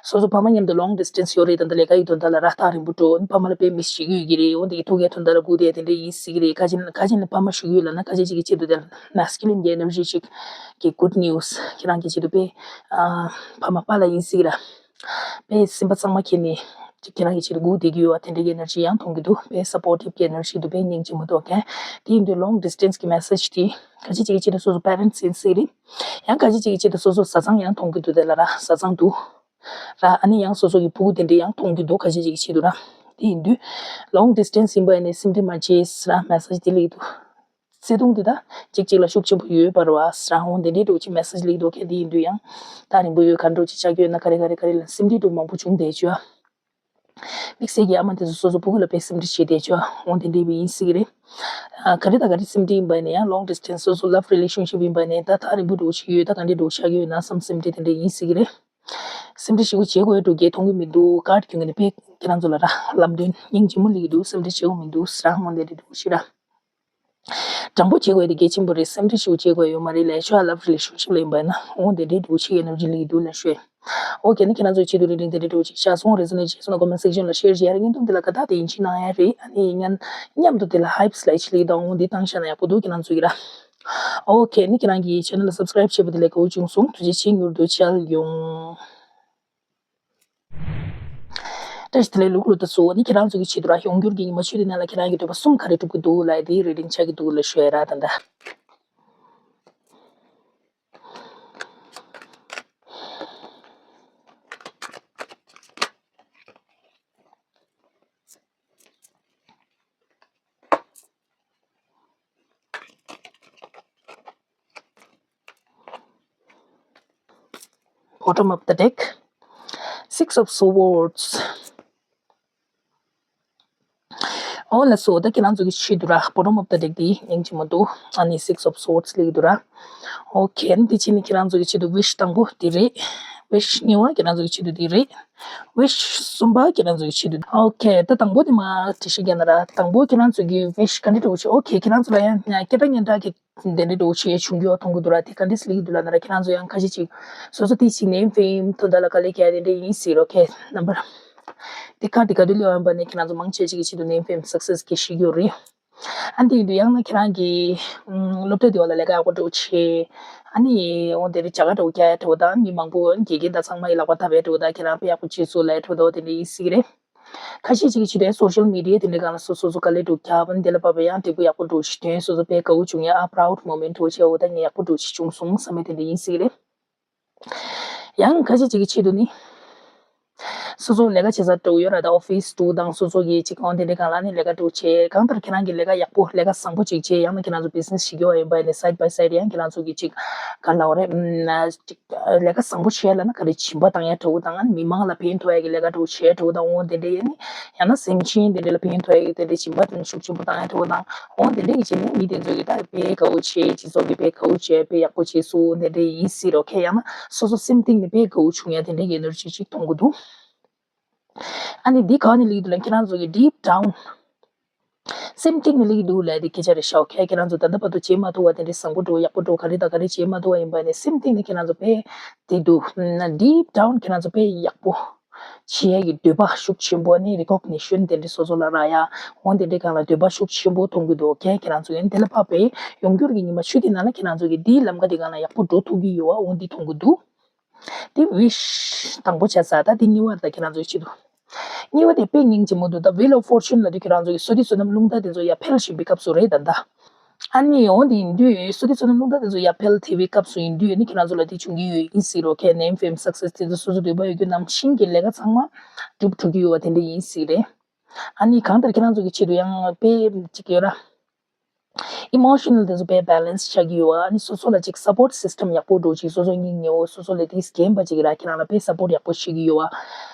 སོ་སོ་ཕ་མ་མཉམ་དུ་long distance ཡོད་རེད། ད་ལྟ་ལས་ཀ་ཡི་དོན་དག་ལ་ར་ཐག་རིང་པོ་འགྲོ། ཕ་མ་ལ་དཔེ་མི་ཞིག་ཡོད་ཀྱི་རེད། འོ་འདི་ཐུག་ཡ་དོན་དག་ལ་སྒུག་བསྡད་དེ་འདྲ་ཡིན་སྲིད་ཀྱི་རེད། ཁ་ཅིག་ཁ་ཅིག་ནི་ཕ་མ་ཞིག་ཡོད་ལབ་ན་ཁ་ཅིག་ཅིག་གི་ཆེད་དུ་དེ་masculine གི་energy ཅིག་གི་good news ཁྱེད་རང་གི་ཆེད་དུ་དཔེ་ཨ་ཕ་མ་པཱ་ལགས་ཡིན་སྲིད་ཀྱི་ར། དཔེ་སེམས་པ་གཙང་མ་ཁྱེར་ནས་ཅིག་ཁྱེད་རང་གི་ཆེད་དུ་སྒུག་བསྡད་ཀྱི་ཡོད་པ་དེ་འདྲ་གི་energy ཡང་མཐོང་གི་འདུག་དཔེ་supportive གི་energy འདུག་དཔེ་སྙིང་རྗེ་མོ་འདུག་གས། དེ་ཡིན་དུས་long distance གི་message དེ་ཁ་ཅིག་ཅིག་གི་ཆེད་དུ་སོ་སོ་parents ཡིན་སྲིད་ཀྱི་རེད། ཡང་ཁ་ཅིག་ཅིག་གི་ཆེད་དུ་སོ་སོ་བཟའ་ཚང་ཡང་མཐོང་གི་འདུག་དེ་ལ་ར་བཟའ་ཚང་འདུག་ར། ཨ་ནི་ཡང་སོ་སོ་གི་ཕྲུ་གུ་དེ་འདྲ་ཡང་མཐོང་གི་འདུག་ཁ་ཤས་ཅིག་གི་ཆེད་དུ་ར། དེ་ཡིན་དུས་long distance ཡིན་པ་ཡིན་ནའི་སེམས་ཁྲལ་མ་བྱེད་ར། message དེ་སླེབས་འདུག་བརྩེ་དུང་འདི་དག་གཅིག་གཅིག་ལ་ཤུགས་ཆེན་པོ་ཡོད་པ་རེད་བ་ཟེར་འོང་དེ་འདྲའི་འདྲ་བོ་ཅིག་message སླེབས་འདུག་ཁ། དེ་ཡིན་དུས་ཡང་ཐག་རིང་པོ་ཡོད་ག་འདྲ་བོ་ཅིག་ཆགས་ཀྱི་ཡོད་ན་ག་རེ་ག་རེ་ག་རེ་ལ་སེམས་ཁྲལ་འདྲ་བོ་མང་པོ་བྱུང་བསྡད་བྱོས། དམིགས་བསལ་གྱི་ཨ་མ་དེ་ཚོ་སོ་སོ་ཕྲུ་གུ་ལ་དཔེ་སེམས་ཁྲལ་བྱེད་བསྡད་བྱོས། འོང་དེ་འདྲའི་བ་ཡིན་སྲིད་ཀྱི་རེད། ཨ་ག་རེ་དང་ག་རེ་སེམས་ཁྲལ་ཡིན་པ་ཡིན་ན་ཡང་long distance སོ་སོ་love relationship ཡིན་པ་ཡིན་ན་ད་ཐག་རིང་པོ་འདྲ་བོ་ཞིག་ཡོད། ད་ག་འདྲའི་འདྲ་བོ་ཆགས་ཀྱི་ཡོད་ན་བསམ་སེམས་ཁྲལ་དེ་འདྲ་ཡིན་སྲིད་ཀྱི་རེད། སེམས་ཁྲལ་ཞེ་པོ་བྱེད་དགོས་འདུག་གས་མཐོང་གི་མི་འདུག་ཀར་ཁྱོད་ཀྱི་ནི་དཔེ་ཁྱེད་རང་ཚོ་ལ་ར་ལམ་སྟོན་སྙིང་རྗེ་མོ་སླེབས་ཀྱི་འདུག་སེམས་ཁྲལ་བྱེད་དགོས་མི་འདུག་ཟེར་འོང་དེ་འདྲ་འདྲ་བོ་ཞིག་ར། དྲང་པོ་བྱེད་དགོས་དེ་གལ་ཆེན་པོ་རེད། སེམས་ཁྲལ་ཞེ་པོ་བྱེད་དགོས་ཡོད་མ་རེད། ལས་ཆོག love relationship ལ་ཡིན་པ་ཡིན་ན་འོང་དེ་འདྲའི་འདྲ་བོ་ཞིག་གི་ནམ་རྒྱུན་སླེབས་ཀྱི་འདུག་ལ་ཤོད། ཨོ་ཁེ་ནི་ཁྱེད་རང་ཚོའི་ཆེད་དུ་རེ་རིང་དེ་འདྲའི་འདྲ་བོ་ཅིག་བཞག་སོང་། resonate བྱས་སོང་ན་comment section ལ་share བྱེད་ཡ་རེད། བརྙན་ཐུང་དེ་ལ་དགའ་རྟགས་དེ་ཡིན་གཅིག་གནང་ཡ་རེད། ཨ་ནི་མཉམ་མཉམ་དུ་དེ་ལ་hype like ཅིག་ལེགས་དང་འོང་འདི་བཏང་བཞག་ན་ཡག་པོ་འདུག་ཁྱེད་རང་ཚོ་གི་ར། ཨོ་ཁེ་ནི་ཁྱེད་རང་གི་channel ལ་subscribe བྱས་པ་དེ་ལ་དགའ་བོ་བྱུང་སོང་། ཐུགས་རྗེ་ཆེ། མྱུར་དུ་མཇལ་ཡོང་། བཀྲ་ཤིས་བདེ་ལེགས། ལུག་ལུག་ད་སོ་ནི་ཁྱེད་རང་ཚོ་གི་ཆེད་དུ་ར་ཡོང་འགྱུར་གྱི་ཉི་མ་བཅུ་དེ་ནང་ལ་ཁྱེད་རང་གི་འདོད་པ་གསུམ་ག་རེ་འགྲུབ་ཀྱི་འདུག་ལ་དེའི་རེ་རིང་ཆགས་ཀྱི་འདུག་ལ་ཞུ་ཡ་ར་ད་ད། Bottom of the deck, Six of Swords. ཨོ་ལགས་སོ། ད་ཁྱེད་རང་ཚོ་གི་ཆེད་དུ་ར། Bottom of the deck དེ་སྙིང་རྗེ་མོ་འདུག་ཨ་ནི་Six of Swords སླེབས་འདུག་ར། ཨོ་ཁེ། འདི་ཕྱིན་ནི་ཁྱེད་རང་ཚོ་གི་ཆེད་དུ་wish དང་པོ་དེ་རེད། Wish གཉིས་པ་ཁྱེད་རང་ཚོ་གི་ཆེད་དུ་དེ་རེད། Wish གསུམ་པ་ཁྱེད་རང་ཚོ་གི་ཆེད་དུ། ཨོ་ཁེ། ད་དང་པོ་དེ་མར་འགྲེལ་བཤད་རྒྱག་ན་ར། དང་པོ་ཁྱེད་རང་ཚོ་གི་wish ག་འདྲ་འདྲ་བོ་ཅིག་ཨོ་ཁེ། ཁྱེད་རང་ཚོ་ལ་ཡང་སྐད་གྲགས་སྙན་གྲགས་ཀྱི་དེ་འདྲ་འདྲ་བོ་ཅིག་བྱུང་རྒྱུ་མཐོང་གི་འདུག་ར། དེ་ག་འདྲས་སླེབས་ཀྱི་འདུག་ལབ་ན་ར། ཁྱེད་རང་ཚོ་ཡང་ཁ་ཤས་ཅིག་སོ་སོ་དེ་ཅིག་name fame དོན་དག་ལ་དཀའ་ལས་རྒྱག་དེ་འདྲ་ཡིན་སྲིད་རོ། ཁེ་རྣམ་པ། དེ་ཁ་དེ་ག་དུས་སླེབས་ཡོང་པ་ནས་ཁྱེད་རང་ཚོ་མང་ཆེ་ཅིག་གི་ཆེད་དུ་name fame success གི་ཤི་ཡོད་རེད། ཨ་འདི་ཡིན་དུས་ཡང་ན་ཁྱེད་རང་གི་སློབ་གྲྭ་དེ་བ་ལ་ལས་ཀ་ཡག་པོ་འགྲོ་ཆེ། ཨ་ནི་འོ་དེ་རེད། བྱ་དགའ་འགྲོ་རྒྱ་འགྲོ་དང་མི་མང་པོ་དགེ་རྒན་དང་ཚང་མ་ཡི་ལག་པ་འཐབ་པའི་འགྲོ་དང་ཁྱེད་རང་དཔེ་ཡག་པོ་བྱེད་སོང་ལབ་འགྲོ་དང་དེ་འདྲ་ཡིན་སྲིད་རེད། ཁ་ཤས་ཅིག་གི་ཆེད་དུ་social media དེ་འདྲའི་སྒང་ལ་སོ་སོ་སོ་དཀའ་ལས་འགྲོ་རྒྱ་བ་འདི་ལ་བབས་པ་ཡང་དེ་གུ་ཡག་པོ་འགྲོ་ཞིག་དོན་སོ་སོ་དཔེ་དགའ་བོ་བྱུང་ཡ། ཨ་proud moment འགྲོ་ཆེ། འོ་ད་ངས་ཡག་པོ་འགྲོ་ཞིག་བྱུང་སོང་བསམ་མེད་དེ་འདྲ་ཡིན་སྲིད་རེད། ཡང་ཁ་ཤས་ཅིག་གི་ཆེད་དུ་ནི། སོ་སོ་ལས་ཀ་བྱེད་ས་འགྲོ་ཡོད་ར། ད་office འགྲོ་དང་སོ་སོ་གི་ཅིག་ཨོ་དེ་འདྲའི་སྒང་ལ་ནི་ལས་ཀ་འགྲོ་བྱེད། གང་ལྟར་ཁྱེད་རང་གི་ལས་ཀ་ཡག་པོ་ལས་ཀ་བཟང་པོ་ཅིག་བྱེད། ཡང་ན་ཁྱེད་རང་ཚོ་business བྱེད་ཀྱི་ཡོད་ཡིན་པ་ནི་side by side ཡང་ཁྱེད་རང་ཚོ་གི་ཅིག་ག་ལབ་རེད། ཨམ་ཅིག་ལས་ཀ་བཟང་པོ་བྱེད་ལ་ན་ག་རེ་སྦྱིན་པ་བཏང་ཡ་འགྲོ་དང་མི་མང་ལ་ཕན་ཐོགས་ཡ་གི་ལས་ཀ་འགྲོ་བྱེད་འགྲོ་དང་ཨོ་དེ་འདྲའི་ཡ་ནི་ཡང་ན་སེམས་ཅན་དེ་འདྲ་ལ་ཕན་ཐོགས་ཡ་གི་དེ་འདྲའི་སྦྱིན་པ་དང་ཤུགས་ཆེན་པོ་བཏང་ཡ་འགྲོ་དང་ཨོ་དེ་འདྲའི་གི་བྱས་ནས་མི་དེ་ཚོ་གི་ད་དཔེ་དགའ་བོ་བྱེད། སྤྱི་ཚོགས་ཀྱི་དཔེ་དགའ་བོ་བྱེད། དཔེ་ཡག་པོ་བྱེད་སོང་དེ་འདྲའི་ཡིན་སྲིད་རོ། ཁེ་ཡང་ན་སོ་སོ་སེམས་གཏིང་ནས་དཔེ་དགའ་བོ་བྱུང་ཡ་དེ་འདྲའི་གི་energy ཅིག་མཐོང་གི་འདུག་ཨ་ནི་འདི་ག་ནས་སླེབས་ཀྱི་འདུག་ལབ་ན་ཁྱེད་རང་ཚོ་གི་deep down སེམས་གཏིང་ནས་སླེབས་ཀྱི་འདུག་ལབ་དེ་སྐད་ཆ་རེད་ཤག་ཁེ་ཁྱེད་རང་ཚོ་ད་ལྟ་བར་དུ་བྱེད་མ་ཐུབ་པ་དེ་འདྲའི་བཟང་པོ་འགྲོ་ཡག་པོ་འགྲོ་ག་རེ་དང་ག་རེ་བྱེད་མ་ཐུབ་པ་ཡིན་པ་ནས་སེམས་གཏིང་ནས་ཁྱེད་རང་ཚོ་དཔེ་དེ་འདུག deep down ཁྱེད་རང་ཚོ་དཔེ་ཡག་པོ་བྱེད་ཡ་གི་འདོད་པ་ཤུགས་ཆེན་པོ་ནི་recognition དེ་འདྲའི་སོ་སོ་ལ་རག་ཡ། འོ་དེ་འདྲའི་སྒང་ལ་འདོད་པ་ཤུགས་ཆེན་པོ་མཐོང་གི་འདུག་ཁེ་ཁྱེད་རང་ཚོ་ཡང་དེ་ལ་བབས་པའི་ཡོང་འགྱུར་གྱི་ཉི་མ་བཅུ་དེ་ནང་ལ་ཁྱེད་རང་ཚོ་གི་འདིའི་ལམ་ཁ་དེ་སྒང་ལ་ཡག་པོ་འགྲོ་ཐུབ་ཀྱི་ཡོད་པ་འོ་འདི་མཐོང་གི་འདུག་དེ་wish དང་པོ་བྱས་ཙང་ད་དེ་གཉིས་པ་ད་ཁྱེད་རང་ཚོའི་ཆེད་དུ། གཉིས་པ་དེ་དཔེ་སྙིང་རྗེ་མོ་འདུག་ད་Wheel of Fortune ལབ་དུས་ཁྱེད་རང་ཚོ་གི་བསོད་བདེ་བསོད་ནམས་རླུང་རྟ་དེ་ཚོ་ཡར་འཕེལ་བཞིན་པའི་སྐབས་སུ་རེད་ད་ལྟ། ཨ་ནི་འོ་དེ་ཡིན་དུས་བསོད་བདེ་བསོད་ནམས་རླུང་རྟ་དེ་ཚོ་ཡར་འཕེལ་ཐེབས་པའི་སྐབས་སུ་ཡིན་དུས་ནི་ཁྱེད་རང་ཚོ་ལ་དེ་བྱུང་གི་ཡོད་ཡིན་སྲིད་རོ། ཁེ་name fame success དེ་ཚོ་སོ་སོ་འདོད་པ་ཡོད་རྒྱུ་ནང་བཞིན་གྱི་ལས་ཀ་ཚང་མ་འགྲུབ་ཐུབ་ཀྱི་ཡོད་པ་དེ་འདྲ་ཡིན་སྲིད་རེད། ཨ་ནི་གང་ལྟར་ཁྱེད་རང་ཚོ་གི་ཆེད་དུ་ཡང་དཔེ་ཅིག་ཡོད་ར། emotional དེ་ཚོ་དཔེ་balance ཆགས་ཀྱི་ཡོད་པ། ཨ་ནི་སོ་སོ་ལ་ཅིག་support system ཡག་པོ་འགྲོ་ཅིག་སོ་སོ་སྙིང་ཉེ་བོ་སོ་སོ་ལས་དེ་རྒན་པ་ཅིག་ར་ཁྱེད་རང་ལ་དཔེ་support ཡག་པོ་བྱེད་ཀྱི་ཡོད་པ།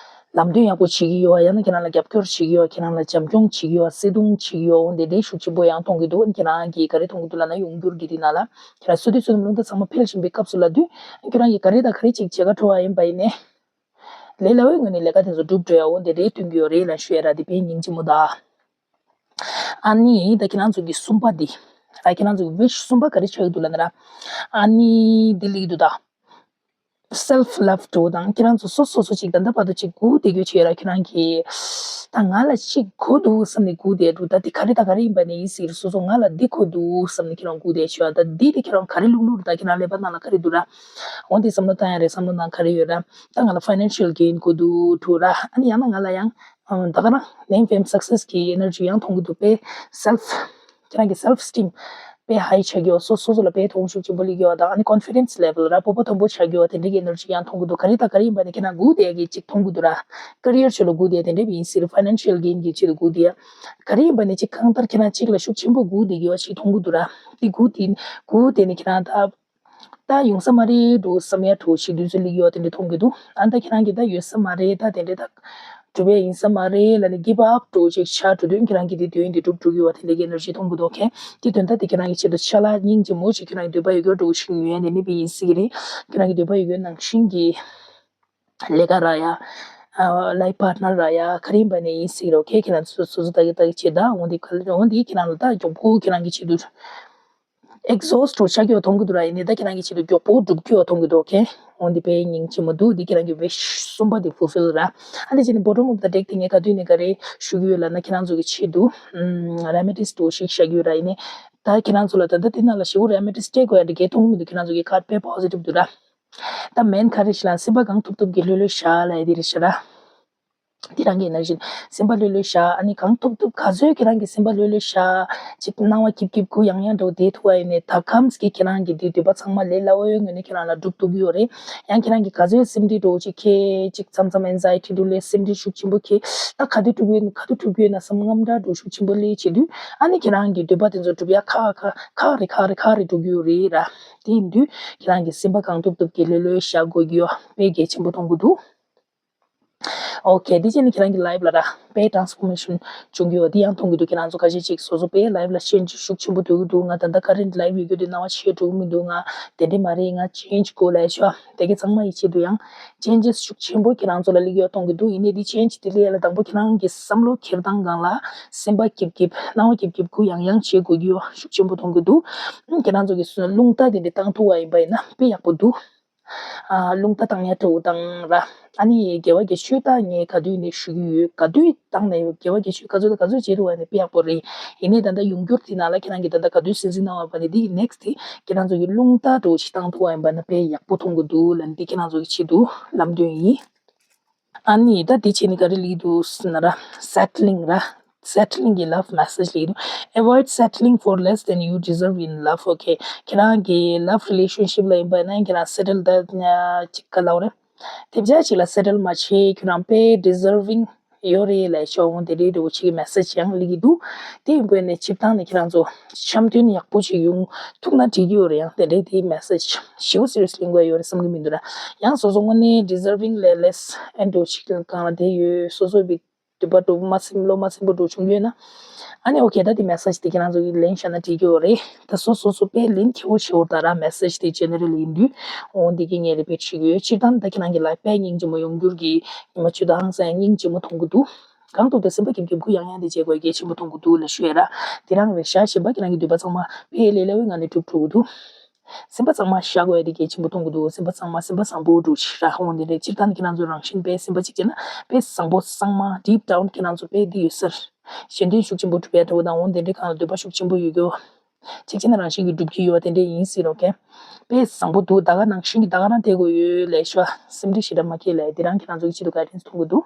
ལམ་སྟོན་ཡག་པོ་བྱེད་ཀྱི་ཡོད་པ། ཡང་ན་ཁྱེད་རང་ལ་རྒྱབ་སྐྱོར་བྱེད་ཀྱི་ཡོད་པ། ཁྱེད་རང་ལ་བྱམས་སྐྱོང་བྱེད་ཀྱི་ཡོད་པ། བརྩེ་དུང་བྱེད་ཀྱི་ཡོད་པ། འོ་དེ་འདྲའི་ཤུགས་ཆེན་པོ་ཡང་མཐོང་གི་འདུག་ཁྱེད་རང་གིས་ག་རེ་མཐོང་གི་འདུག་ལབ་ན་ཡོང་འགྱུར་གྱི་དེ་ནང་ལ་ཁྱེད་རང་བསོད་བདེ་བསོད་ནམས་རླུང་རྟ་ཚང་མ་འཕེལ་བཞིན་པའི་སྐབས་སུ་ལབ་དུས་ཁྱེད་རང་གིས་ག་རེ་དང་ག་རེ་ཅིག་བྱེད་ག་འགྲོ་བ་ཡིན་པ་ཡིན་ནའི། ལས་སླ་བོའི་ངོས་ནས་ལས་ཀ་དེ་ཚོ་འགྲུབ་འགྲོ་ཡ་འོ་དེ་འདྲའི་སྟོན་གྱི་ཡོད་རེད་ལབ་ཞུ་ཡ་ར། དེ་དཔེ་སྙིང་རྗེ་མོ་ད། ཨ་ནི་ད་ཁྱེད་རང་ཚོ་གི་གསུམ་པ་འདི། ད་ཁྱེད་རང་ཚོ་གི་wish གསུམ་པ་ག་རེ་ཆགས་ཀྱི་འདུག་ལབ་ན་ར། ཨ་ནི་འདི་སླེབས་ཀྱི་འདུག་ད། self love འགྲོ་དང་ཁྱེད་རང་ཚོ་སོ་སོ་སོ་ཅིག་ད་ལྟ་བར་དུ་ཅིག་སྒུག་བསྡད་རྒྱུ་ཅིག་ཡོད་ར། ཁྱེད་རང་གིས་ད་ང་ལ་ཅིག་དགོས་འདུག་བསམ་ནས་སྒུག་བསྡད་འདུག་ད་འདི་ག་རེ་ད་ག་རེ་ཡིན་པ་ནས་ཡིན་སྲིད་སོ་སོ་ང་ལ་འདི་དགོས་འདུག་བསམ་ནས་ཁྱེད་རང་སྒུག་བསྡད་ཅིག་ཡོད། ད་འདི་དེ་ཁྱེད་རང་ག་རེ་ལུག་ལུག་རེད། ད་ཁྱེད་རང་ཀླད་པ་ནང་ལ་ག་རེ་འདུག་ར། འོ་འདི་བསམ་བློ་བཏང་ཡ་རེད། བསམ་བློ་ནང་ག་རེ་ཡོད་ར། ད་ང་ལ་financial gain དགོས་འདུག་འགྲོ་ར། ཨ་ནི་ཡང་ན་ང་ལ་ཡང་ཨ་ད་ག་རང་name fame success གི་energy ཡང་མཐོང་གི་འདུག་པས་self ཁྱེད་རང་གི་self esteem དཔེ་high ཆགས་ཀྱི་ཡོད། སོ་སོ་སོ་ལ་དཔེ་མཐོང་ཤུགས་ཆེན་པོ་སླེབས་ཀྱི་ཡོད། ད་ཨ་ནི་confidence level ར་སྤོབས་པ་མཐོན་པོ་ཆགས་ཀྱི་ཡོད། དེ་འདྲ་གི་energy ཡང་མཐོང་གི་འདུག་ག་རེ་དང་ག་རེ་ཡིན་པ་ནི་ཁྱེད་རང་སྒུག་བསྡད་ཀྱི་ཅིག་མཐོང་གི་འདུག་ར། career ཆེད་ལ་སྒུག་བསྡད་དེ་འདྲ་བ་ཡིན་སྲིད། financial gain གི་ཆེད་དུ་སྒུག་བསྡད་ག་རེ་ཡིན་པ་ནི་ཅིག་གང་ལྟར་ཁྱེད་རང་ཅིག་ལ་ཤུགས་ཆེན་པོ་སྒུག་བསྡད་ཀྱི་ཡོད་ཅིག་མཐོང་གི་འདུག་ར། དེ་སྒུག་དེ་སྒུག་དེ་ནི་ཁྱེད་རང་ད། ད་ཡོང་ས་མ་རེད་འགྲོ་བསམ་ཡ་འགྲོ་ཞིག་དུས་ཚོད་སླེབས་ཡོད་དེ་འདྲ་མཐོང་གི་འདུག་ཨ་ད་ཁྱེད་རང་གིས་ད་ཡོད་ས་མ་རེད། ད་དེ་འདྲ་ད་གྲུབ་པ་ཡིན་ས་མ་རེད་ལབ་ནས་give up འགྲོ་ཅིག་ཆགས་འགྲོ་དུས་ཁྱེད་རང་གིས་དེ་དོན་དེ་འགྲུབ་འགྲོ་གི་ཡོད་དེ་འདྲ་གི་energy མཐོང་གི་འདུག་ཁེ་དེ་དོན་དག་དེ་ཁྱེད་རང་གི་ཆེད་དུ་ཅ་ལག་སྙིང་རྗེ་མོ་ཞིག་ཁྱེད་རང་གི་འདོད་པ་ཡོད་རྒྱུ་འགྲོ་ཞིག་ཉོ་ཡ་ནས་ནི་བི་ཡིན་སྲིད་ཀྱི་རེད། ཁྱེད་རང་གི་འདོད་པ་ཡོད་རྒྱུ་ནང་བཞིན་གྱི་ལས་ཀ་རག་ཡ། life partner རག་ཡ་ག་རེ་ཡིན་པ་ནས་ཡིན་སྲིད་རོ། ཁེ་ཁྱེད་རང་ཚོ་སོ་སོ་ད་གི་ད་གི་བྱེད་ད་འོང་དེ་ག་ལ་འོང་དེ་ཁྱེད་རང་ལ་ད་མགྱོགས་པོ་ཁྱེད་རང་གི་ཆེད་དུ། exhaust འགྲོ་ཆགས་ཀྱི་ཡོད་མཐོང་གི་འདུག་ར། ཡིན་ནའི་ད་ཁྱེད་རང་གི་ཆེད་དུ་མགྱོགས་པོ་འགྲུབ་ཀྱི་ཡོད་མཐོང་གི་འདུག་ཁེ་འོ་འདི་དཔེ་སྙིང་རྗེ་མོ་འདུག་འདི་ཁྱེད་རང་གི་wish གསུམ་པ་འདི་fulfill ར། ཨ་འདི་བྱས་ནས་bottom of the deck དེ་ངས་ག་དུས་ནས་ག་རེ་ཞུ་གི་ཡོད་ལབ་ན་ཁྱེད་རང་ཚོ་གི་ཆེད་དུ་remedies འགྲོ་ཞིག་བཞག་གི་ཡོད་ར། ཡིན་ནའི་ད་ཁྱེད་རང་ཚོ་ལ་ད་ལྟ་དེ་ནང་ལ་ཞེ་པོ་remedies སྤྲད་དགོས་ཡ་འདི་གས་མཐོང་གི་མི་འདུག་ཁྱེད་རང་ཚོ་གི་card དཔེ་positive འདུག་ར། ད་main ག་རེ་ཞིག་ལ་སེམས་པ་གང་ཐུབ་ཐུབ་ཀྱི་ལྷོད་ལྷོད་བཞག་ལབ་ཡ་འདི་རེད་ཤག་ར། དེ་རང་གི་ན་བཞིན་སེམས་པ་ལྷོད་ལྷོད་བཞག་ཨ་ནི་གང་ཐུབ་ཐུབ་ག་ཚོད་ཁྱེད་རང་གི་སེམས་པ་ལྷོད་ལྷོད་བཞག་ཅིག་སྣང་བ་སྐྱིད་སྐྱིད་གུ་ཡང་ཡང་འགྲོ་བསྡད་ཐུབ་པ་ཡིན་ནའི་ད་གམ་གི་ཁྱེད་རང་གི་དེ་འདོད་པ་ཚང་མ་ལས་སླ་བོའི་ངོས་ནས་ཁྱེད་རང་ལ་སྒྲུབ་ཐུབ་ཀྱི་ཡོད་རེད། ཡང་ཁྱེད་རང་གི་ག་ཚོད་སེམས་ཁྲལ་འགྲོ་ཅིག་ཁྱེད་ཅིག་མཚམས་མཚམས་ཨེན་ཛའི་ཊི་འགྲོ་ལས་སེམས་ཁྲལ་ཤུགས་ཆེན་པོ་ཁྱེད་ད་ག་དུས་སྒྲུབ་ཡོད་ག་དུས་སྒྲུབ་ཡོད་ན་བསམ་དངངས་སྐྲག་འགྲོ་ཤུགས་ཆེན་པོ་ལས་བྱེད་དུས་ཨ་ནི་ཁྱེད་རང་གི་འདོད་པ་དེ་ཚོ་སྒྲུབ་ཡ་ཁག་ཁག་ཁག་རེ་ཁག་རེ་ཁག་རེ་འགྲོ་གི་ཡོད་རེད་ར། དེ་ཡིན་དུས་ཁྱེད་རང་གི་སེམས་པ་གང་ཐུབ་ཐུབ་ཀྱིས་ལྷོད་ལྷོད་བཞག་དགོས་ཀྱི་ཡོད་དཔེ་གལ་ཆེན་པོ་མཐོང་གི་འདུག་ཨོ་ཁེ། དེ་བྱས་ནས་ཁྱེད་རང་གི་ལའིབ་ལ་ར་དཔེ་ཊ་རན་སི་ཕོར་མེ་ཤན་བྱུང་གི་ཡོད་དེ་ཡང་མཐོང་གི་འདུག་ཁྱེད་རང་ཚོ་ཁ་ཤས་ཅིག་སོ་སོ་དཔེ་ལའིབ་ལ་ཆེན་ཇི་ཤུགས་ཆེན་པོ་འགྲོ་གི་འདུག་ང་ད་ལྟ་ཀ་རེན་ཊི་ལའིབ་ཡོད་རྒྱུ་དེ་སྣང་བ་ཆེ་འགྲོ་གི་མི་འདུག་ང་དེ་འདྲས་མ་རེད། ང་ཆེན་ཇི་དགོས་ལབ་ཤག་དེ་གའི་ཚང་མ་ཡི་ཆེད་དུ་ཡང་ཆེན་ཇི་ཤུགས་ཆེན་པོ་ཁྱེད་རང་ཚོ་ལ་སླེབས་ཡོད་མཐོང་གི་འདུག་ཡིན་ནའི་དེ་ཆེན་ཇི་དེ་སླེབས་ཡ་ལ་དང་པོ་ཁྱེད་རང་གི་བསམ་བློ་འཁྱེར་སྟངས་སྒང་ལ་སེམས་པ་སྐྱིད་སྐྱིད་སྣང་བ་སྐྱིད་སྐྱིད་གུ་ཡང་ཡང་བྱེད་དགོས་ཀྱི་ཡོད་ཤུགས་ཆེན་པོ་མཐོང་གི་འདུག་ཁྱེད་རང་ཚོ་གི་རླུང་རྟ་དེ་འདྲས་བཏང་ཐུབ་པ་ཡིན་པ་ཡིན་ན་དཔེ་ཡག་པོ་འདུག་ཨ། རླུང་རྟ་བཏང་ཡ་འདྲ་བོ་དང་ར། ཨ་ནི་དགེ་བ་དགེ་ཆོས་ད་ངས་ག་དུས་ནས་ཞུ་གི་ཡོད། ག་དུས་བཏང་ནས་ཡོད། དགེ་བ་དགེ་ཆོས་ག་ཚོད་དང་ག་ཚོད་བྱེད་ཐུབ་པ་ནི་དཔེ་ཡག་པོ་རེད། ཡིན་ནའི་ད་ལྟ་ཡོང་འགྱུར་དེ་ནང་ལ་ཁྱེད་རང་གིས་ད་ལྟ་ག་དུས་སེམས་ཁྲལ་གནང་བ་ནི་འདི་ཡི་ནེག་སི་ཊི་དེ་ཁྱེད་རང་ཚོ་གི་རླུང་རྟ་འདྲ་བོ་ཞིག་བཏང་ཐུབ་པ་ཡིན་པ་ན་དཔེ་ཡག་པོ་མཐོང་གི་འདུག་ལབ་ནི་འདི་ཁྱེད་རང་ཚོ་གི་ཆེད་དུ་ལམ་སྟོན་ཡིན། ཨ་ནི་ད་དེ་བྱས་ནས་ག་རེ་ལབ་ཀྱི་འདུག་ཟེར་ན་ར། སེ་ཊི་ལིང་ར། སེ་ཊི་ལིང་གི་ལབ་མེ་སེ་ཇི་ལབ་ཀྱི་འདུག Avoid settling for less than you deserve in love. Okay. ཁྱེད་རང་གི་ལབ་རི་ལེ་ཤན་ཤིབ་ལ་ཡིན་པ་ན་ཁྱེད་རང་སེ་ཊལ་ད་ཅིག་ག་ལབ་རེད། དེ་བྱ་ཅིག་ལ་སེ་ཊལ་མ་བྱེད། ཁྱེད་རང་དཔེ་ཌི་ཛར་ཝིང་ཡོད་རེད་ལབ་ཤོག་འོང་དེ་རེད་འདྲ་བོ་ཅིག་གི་མེ་སེ་ཇི་ཡང་སླེབས་ཀྱི་འདུག་དེ་ཡིན་པ་ནས་སྤྱིར་བཏང་ནས་ཁྱེད་རང་ཚོ་འཆམ་མཐུན་ཡག་པོ་ཅིག་ཡོང་ཐུབ་ན་འགྲིག་གི་ཡོད་རེད། ཡང་དེ་འདྲའི་དེའི་མེ་སེ་ཇི་ཞེ་པོ་སི་རི་ཡས་ལེན་དགོས་ཡོད་རེད་བསམ་གྱི་མི་འདུག་ར། ཡང་སོ་སོ་དངོས་གནས་ཌི་ཛར་ཝིང་ལས་ལེས་ཨེན་འདྲ་བོ་ཅིག་གི་སྒང་ལ་བསྡད་ཡོད། སོ་སོ་བི་འདོད་པ་འགྲོ་མ་ཚིམ་བློ་མ་ཚིམ་པོ་འགྲོ་བྱུང་ཡོད་ན། ཨ་ནི་ཨོ་ཁེ། ད་དེ་མེ་སེ་ཇི་དེ་ཁྱེད་རང་ཚོ་གིས་ལེན་བཞག་ན་འགྲིག་གི་ཡོད་རེད། ད་སོ་སོ་སོ་དཔེ་ལེན་ཁེ་པོ་ཆེ་བོ་ད་ར་མེ་སེ་ཇི་དེ་ཇེ་ནེ་རལ་ཡིན་དུས་འོ་འདི་གི་ངས་རེ་བེཊ་བྱེད་ཀྱི་ཡོད། སྤྱིར་བཏང་ད་ཁྱེད་རང་གི་ལའིབ་དཔེ་སྙིང་རྗེ་མོ་ཡོང་འགྱུར་གྱི་ཉི་མ་བཅུ་དང་ཧང་སང་སྙིང་རྗེ་མོ་མཐོང་གི་འདུག་གང་ཐུབ་ཐུབ་སེམས་པ་སྐྱིད་སྐྱིད་གུ་ཡང་ཡང་དེ་བྱེད་དགོས་གལ་ཆེན་པོ་མཐོང་གི་འདུག་ལབ་ཞུ་ཡ་ར། དེ་རང་རེད་ཤག་གཞན་པ་ཁྱེད་རང་གི་འདོད་པ་ཚང་མ་དཔེ་ལས་སླ་བོའི་ངང་ནས་འགྲུབ་ཐུབ་ཀྱི་འདུག་སེམས་པ་གཙང་མ་བཞག་དགོས་ཡ་དེ་གལ་ཆེན་པོ་མཐོང་གི་འདུག་སེམས་པ་གཙང་མ་སེམས་པ་བཟང་པོ་འགྲོ་ཞིག་ར། འོ་འདི་འདྲས་སྤྱིར་བཏང་ནི་ཁྱེད་རང་ཚོ་རང་བཞིན་དཔེ་སེམས་པ་གཅིག་བྱས་ན་དཔེ་བཟང་པོ་གཙང་མ་ཌིབ་ཌའུན་ཁྱེད་རང་ཚོ་དཔེ་འདི་ཡོད་སར་གཞན་དོན་ཤུགས་ཆེན་པོ་སྒྲུབ་ཡ་འདྲ་བོ་དང་འོ་འདི་འདྲས་གང་ལ་འདོད་པ་ཤུགས་ཆེན་པོ་ཡོད་རྒྱུ་གཅིག་བྱས་ན་རང་བཞིན་གྱིས་འགྲུབ་ཀྱི་ཡོད་དེ་འདྲས་ཡིན་སྲིད་རོགས་ཀན་དཔེ་བཟང་པོ་འདུག་ད་ག་ནང་བཞིན་གྱི་ད་ག་རང་དེ་དགོས་ཡོད་ལས་ཤོ་སེམས་ཁྲལ་ཞེ་དྲག་མ་སྐྱེད་ལས་དེ་རང་ཁྱེད་རང་ཚོ་གི་ཆེད་དུ་ག་རེ་མཐོང་གི་འདུག་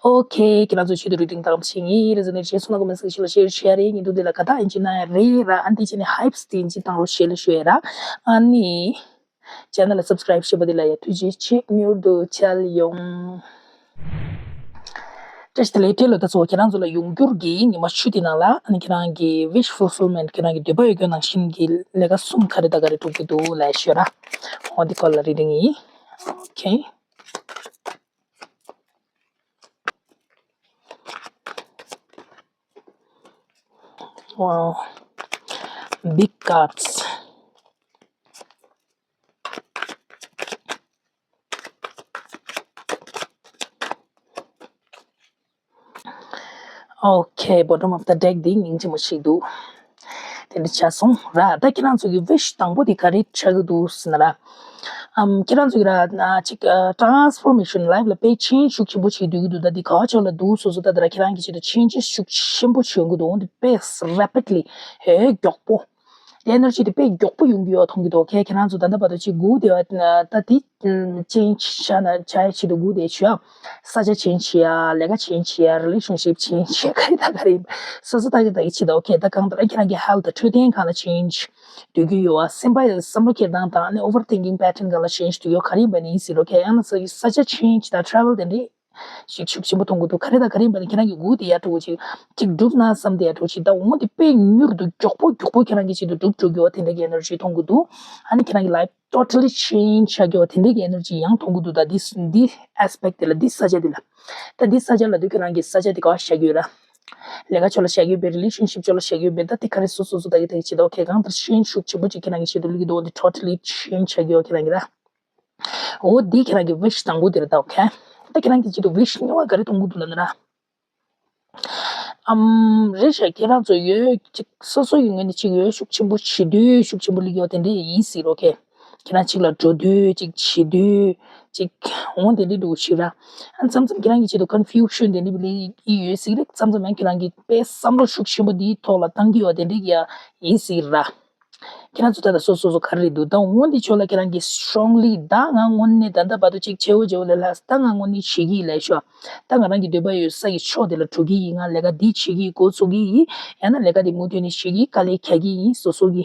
ཨོ་ཁེ། ཁྱེད་རང་ཚོའི་ཆེད་དུ་རུ་ཏིང་དང་ཞིག་ངའི་རེ་ཟུང་ནས་རྗེས་སུ་ན་གོ་མེ་སི་ཞིག་ལ་ཤེར་ཤེར་རེ་ཉིན་དུ་འདི་ལ་ག་ད་ཨིན་ཅི་ན་རེ་ར་ཨན་ཏི་ཅི་ནི་ཧའིབ་སི་ཏིན་ཅི་དང་རོ་ཤེ་ལ་ཤོད་ར། ཨ་ནི་ཅེ་ནལ་ལ་སབ་སི་ཀ་རའིབ་བྱེད་པ་འདི་ལ་ཡ་ཐུགས་རྗེ་ཆེ། མྱུར་དུ་མཇལ་ཡོང་། བཀྲ་ཤིས་བདེ་ལེགས། སྤྲེལ་ལོ་ད་ཚོ་ཁྱེད་རང་ཚོ་ལ་ཡོང་འགྱུར་གྱི་ཉི་མ་བཅུ་དེ་ནང་ལ་ཨ་ནི་ཁྱེད་རང་གི་ཝིཤ་ཕུལ་ཕིལ་མེན་ཊི་ཁྱེད་རང་གི་འདོད་པ་ཡོད་རྒྱུ་ནང་བཞིན་གྱི་ལས་ཀ་གསུམ་ག་རེ་དང་ག་རེ་འགྲུབ་ཀྱི་འདུག་ལ་ཤོད་ར། འོ་འདི་སྐོར་ལ་རེ་ཏིང་ཡིན། ཨོ་ཁེ། Wow. Big cards. Okay, bottom of the deck འདི་སྙིང་རྗེ་མོ་ཞིག་འདུག་དེ་འདྲ་ཆགས་སོང་ར། ད་ཁྱེད་རང་ཚོ་གི་ཝིཤ་དང་པོ་དེ་ག་རེ་ཆགས་ཀྱི་འདུག་ཟེར་ན་ར། ཨམ། ཁྱེད་རང་ཚོ་གི་ར་ཅིག་ཊ་རན་སི་ཕོར་མེ་ཤན་ལའིབ་ལ་དཔེ་ཆེན་ཇི་ཤུགས་ཆེན་པོ་ཞིག་འདུག་གི་འདུག་ད་འདི་ག་བ་ཕྱོགས་ལ་འདུག་སོ་སོ་ད་ད་ར་ཁྱེད་རང་གི་ཆེད་དུ་ཆེན་ཇི་ཤུགས་ཆེན་པོ་བྱུང་གི་འདུག་འོ་འདི་དཔེ་རེ་པིཌ་ལི་ཧེ་མགྱོགས་པོ། དེ་ཨེ་ནར་ཇི་དེ་དཔེ་མགྱོགས་པོ་ཡོང་གི་ཡོད་མཐོང་གི་འདུག་ཁྱེད་རང་ཚོ་ད་ལྟ་བར་དུ་ཅིག་སྒུག་བསྡད་པ་ད་དེ་ཅེན་ཇི་བྱ་ན་བྱ་ཡ་ཆེད་དུ་སྒུག་བསྡད་བྱོས་ཨ། ས་ཆ་ཅེན་ཇི་བྱེད་ཡ། ལས་ཀ་ཅེན་ཇི་བྱེད་ཡ། རི་ལེ་ཤན་ཤིབ་ཅེན་ཇི་བྱེད་ཡ། ག་རེ་ད་ག་རེ་ཡིན་སོ་སོ་ད་གི་ད་གི་ཆེད་དུ་ཨོ་ཁེ། ད་གང་ལྟར་ཁྱེད་རང་གི་ཧེལ་ཐི་དང་འཕྲོད་བསྟེན་སྒང་ལ་ཅེན་ཇི་འདོད་ཀྱི་ཡོད་ཨ། སེམས་པ་བསམ་བློ་འཁྱེར་སྟངས་དང་ཨ་ནི་ཨོ་ཝར་ཐིང་ཀིང་པེ་ཊན་སྒང་ལ་ཅེན་ཇི་འདོད་ཀྱི་ཡོད། ག་རེ་ཡིན་པ་ནི་ཡིན་སྲིད་རོགས་ཁེ། ཡང་ན་ས་ཆ་ཅེན་ཇི་དང་ཊ་རེ་ཝལ་དེ་འདྲས་ཞིག་ཤུགས་ཆེན་པོ་མཐོང་གི་འདུག་ག་རེ་དང་ག་རེ་ཡིན་པ་ནི་ཁྱེད་རང་གི་སྒུག་བསྡད་ཡ་འདྲ་བོ་ཅིག་ཅིག་འགྲུབ་ན་བསམ་བསྡད་ཡ་འདྲ་བོ་ཅིག་ད་འོང་དེ་དཔེ་མྱུར་དུ་མགྱོགས་པོ་མགྱོགས་པོ་ཁྱེད་རང་གི་ཆེད་དུ་འགྲུབ་འགྲོ་གི་ཡོད་དེ་འདྲ་གི་ཨེ་ནར་ཇི་མཐོང་གི་འདུག་ཨ་ནི་ཁྱེད་རང་གི་ལའིབ་ཊོ་ཊ་ལི་ཅེན་ཇི་ཆགས་ཀྱི་ཡོད་དེ་འདྲ་གི་ཨེ་ནར་ཇི་ཡང་མཐོང་གི་འདུག་ད་འདི་འདི་ཨེ་སི་པེག་ཊི་དེ་ལ་འདི་ས་ཆ་འདི་ལ་ད་འདི་ས་ཆ་ལ་དུས་ཁྱེད་རང་གི་ས་ཆ་འདི་ག་བ་བཞག་གི་ཡོད་ར། ལས་ཀ་ཕྱོགས་ལ་བཞག་གི་ཡོད་པས། རི་ལེ་ཤན་ཤིབ་ཕྱོགས་ལ་བཞག་གི་ཡོད་པས། ད་དེ་ག་རེ་སོ་སོ་སོ་ད་གི་ད་གི་ཆེད་དུ་ཨོ་ཁེ། གང་ལྟར་ཅེན་ཇི་ཤུགས་ཆེན་པོ་ཅིག་ཁྱེད་རང་གི་ཆེད་དུ་སླེབས་ཀྱི་འདུག་འོ་འདི་ཊོ་ཊ་ལི་ཅེན་ཇི་ཆགས་ཀྱི་ཡོད་ཁྱེད་རང་གི་ར། འོ་འདི་ཁྱེད་རང་གི་ཝིཤ་དང་པོ་འདི་རེད་ད། ཨོ་ཁེ། ད་ཁྱེད་རང་གི་ཆེད་དུ་ཝིཤ་རྙིང་བ་ག་རེ་གཏོང་གི་འདུག་ལབ་ན་ར། ཨམ། རེད་ཤག་ཁྱེད་རང་ཚོ་ཡོད་ཅིག་སོ་སོ་ཡི་ངོས་ནས་ཅིག་ཡོད་ཤུགས་ཆེན་པོ་བྱེད་དུས་ཤུགས་ཆེན་པོ་སླེབས་ཀྱི་ཡོད་དེ་འདྲས་ཡིན་སྲིད་རོགས་ཁེ། ཁྱེད་རང་ཅིག་ལ་འགྲོ་དུས་ཅིག་བྱེད་དུས་ཅིག་འོང་དེ་འདྲས་འདུག་ཞིག་ར། ཨ་མཚམས་མཚམས་ཁྱེད་རང་གི་ཆེད་དུ་ཀོན་ཕིའུ་ཤན་དེ་འདྲས་སླེབས་ཀྱི་ཡོད་སྲིད་རེད། མཚམས་མཚམས་ཡང་ཁྱེད་རང་གི་དཔེ་བསམ་བློ་ཤུགས་ཆེན་པོ་འདིའི་ཐོག་ལ་བཏང་གི་ཡོད་དེ་འདྲས་ཡ་ཡིན་སྲིད་ར། ཁྱེད་རང་ཚོ་ད་ལྟ་སོ་སོ་སོ་ག་རེ་རེད་འདུག་ད་འོ་འདི་ཕྱོགས་ལ་ཁྱེད་རང་གིས་strongly ད་ང་དངོས་གནས་ད་ལྟ་བར་དུ་ཅིག་བྱེད་འོ་བྱེད་འོ་ལས་ལྷག་ད་ང་དངོས་གནས་བྱེད་ཀྱི་ཡིན་ལབ་ཤོག་ད་ང་རང་གི་འདོད་པ་ཡོད་ས་ཀྱི་ཕྱོགས་དེ་ལ་འགྲོ་གི་ཡིན། ང་ལས་ཀ་འདི་བྱེད་ཀྱི་ཡིན། འགོ་ཚུགས་ཀྱི་ཡིན། ཡང་ན་ལས་ཀ་འདི་མུ་མཐུད་ནས་བྱེད་ཀྱི་ཡིན། དཀའ་ལས་རྒྱག་གི་ཡིན། སོ་སོ་གི་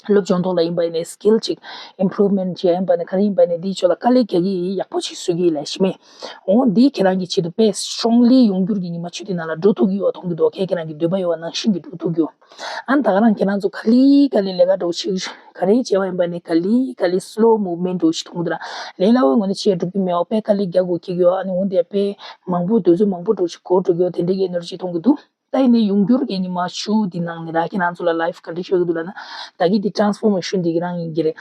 སློབ་སྦྱོང་ཐོག་ལ་ཡིན་པ་ཡིན་ནའི་skill་ཅིག་improvement་བྱེད་ཡིན་པ་ནས་ག་རེ་ཡིན་པ་ནས་འདིའི་ཕྱོགས་ལ་དཀའ་ལས་རྒྱག་གི་ཡིན། ཡག་པོ་ཞིག་བཟོ་གི་ཡིན་ལབ་ཤེས་མེད། འོ་འདི་ཁྱེད་རང་གི་ཆེད་དུ་དཔེ་strongly་ཡོང་འགྱུར་གྱི་ཉི་མ་བཅུ་དེ་ནང་ལ་འགྲོ་ཐུབ་ཀྱི་ཡོད་མཐོང་གི་འདུག་ཁྱེད་ཁྱེད་རང་གི་འདོད་པ་ཡོད་པ་ནང་བཞིན་གྱི་འགྲོ་ཐུབ་ཀྱི་ཡོད། ཨ་ནི་ད་ག་རང་ཁྱེད་རང་ཚོ་ག་ལེ་ག་ལེ་ལས་ཀ་འགྲོ་ཞིག་ག་རེ་བྱས་པ་ཡིན་པ་ནས་ག་ལེ་ག་ལེ་slow movement་འགྲོ་ཞིག་མཐོང་གི་འདུག་ར། ལས་སླ་བོའི་ངོས་ནས་ཆེས་འགྲུབ་ཀྱི་མེད་པ་དཔེ་དཀའ་ལས་རྒྱག་དགོས་ཀྱི་ཡོད། ཨ་ནི་འོ་འདི་དཔེ་མང་པོ་དུས་ཚོད་མང་པོ་འགྲོ་ཞིག་འགོར་འགྲོ་གི་ཡོད། དེ་འདྲ་གི་energy་མཐོང་གི་འདུག་ད་ཡིན་ནའི་ཡོང་འགྱུར་གྱི་ཉི་མ་བཅུ་འདི་ནང་ནས་ར་ཁྱེད་རང་ཚོ་ལ་life་ག་འདྲ་ཤོད་ཀྱི་འདུག་ལབ་ན། ད་གི་འདི་transformation་འདི་གི་རང་ཡིན་གྱི་རེད།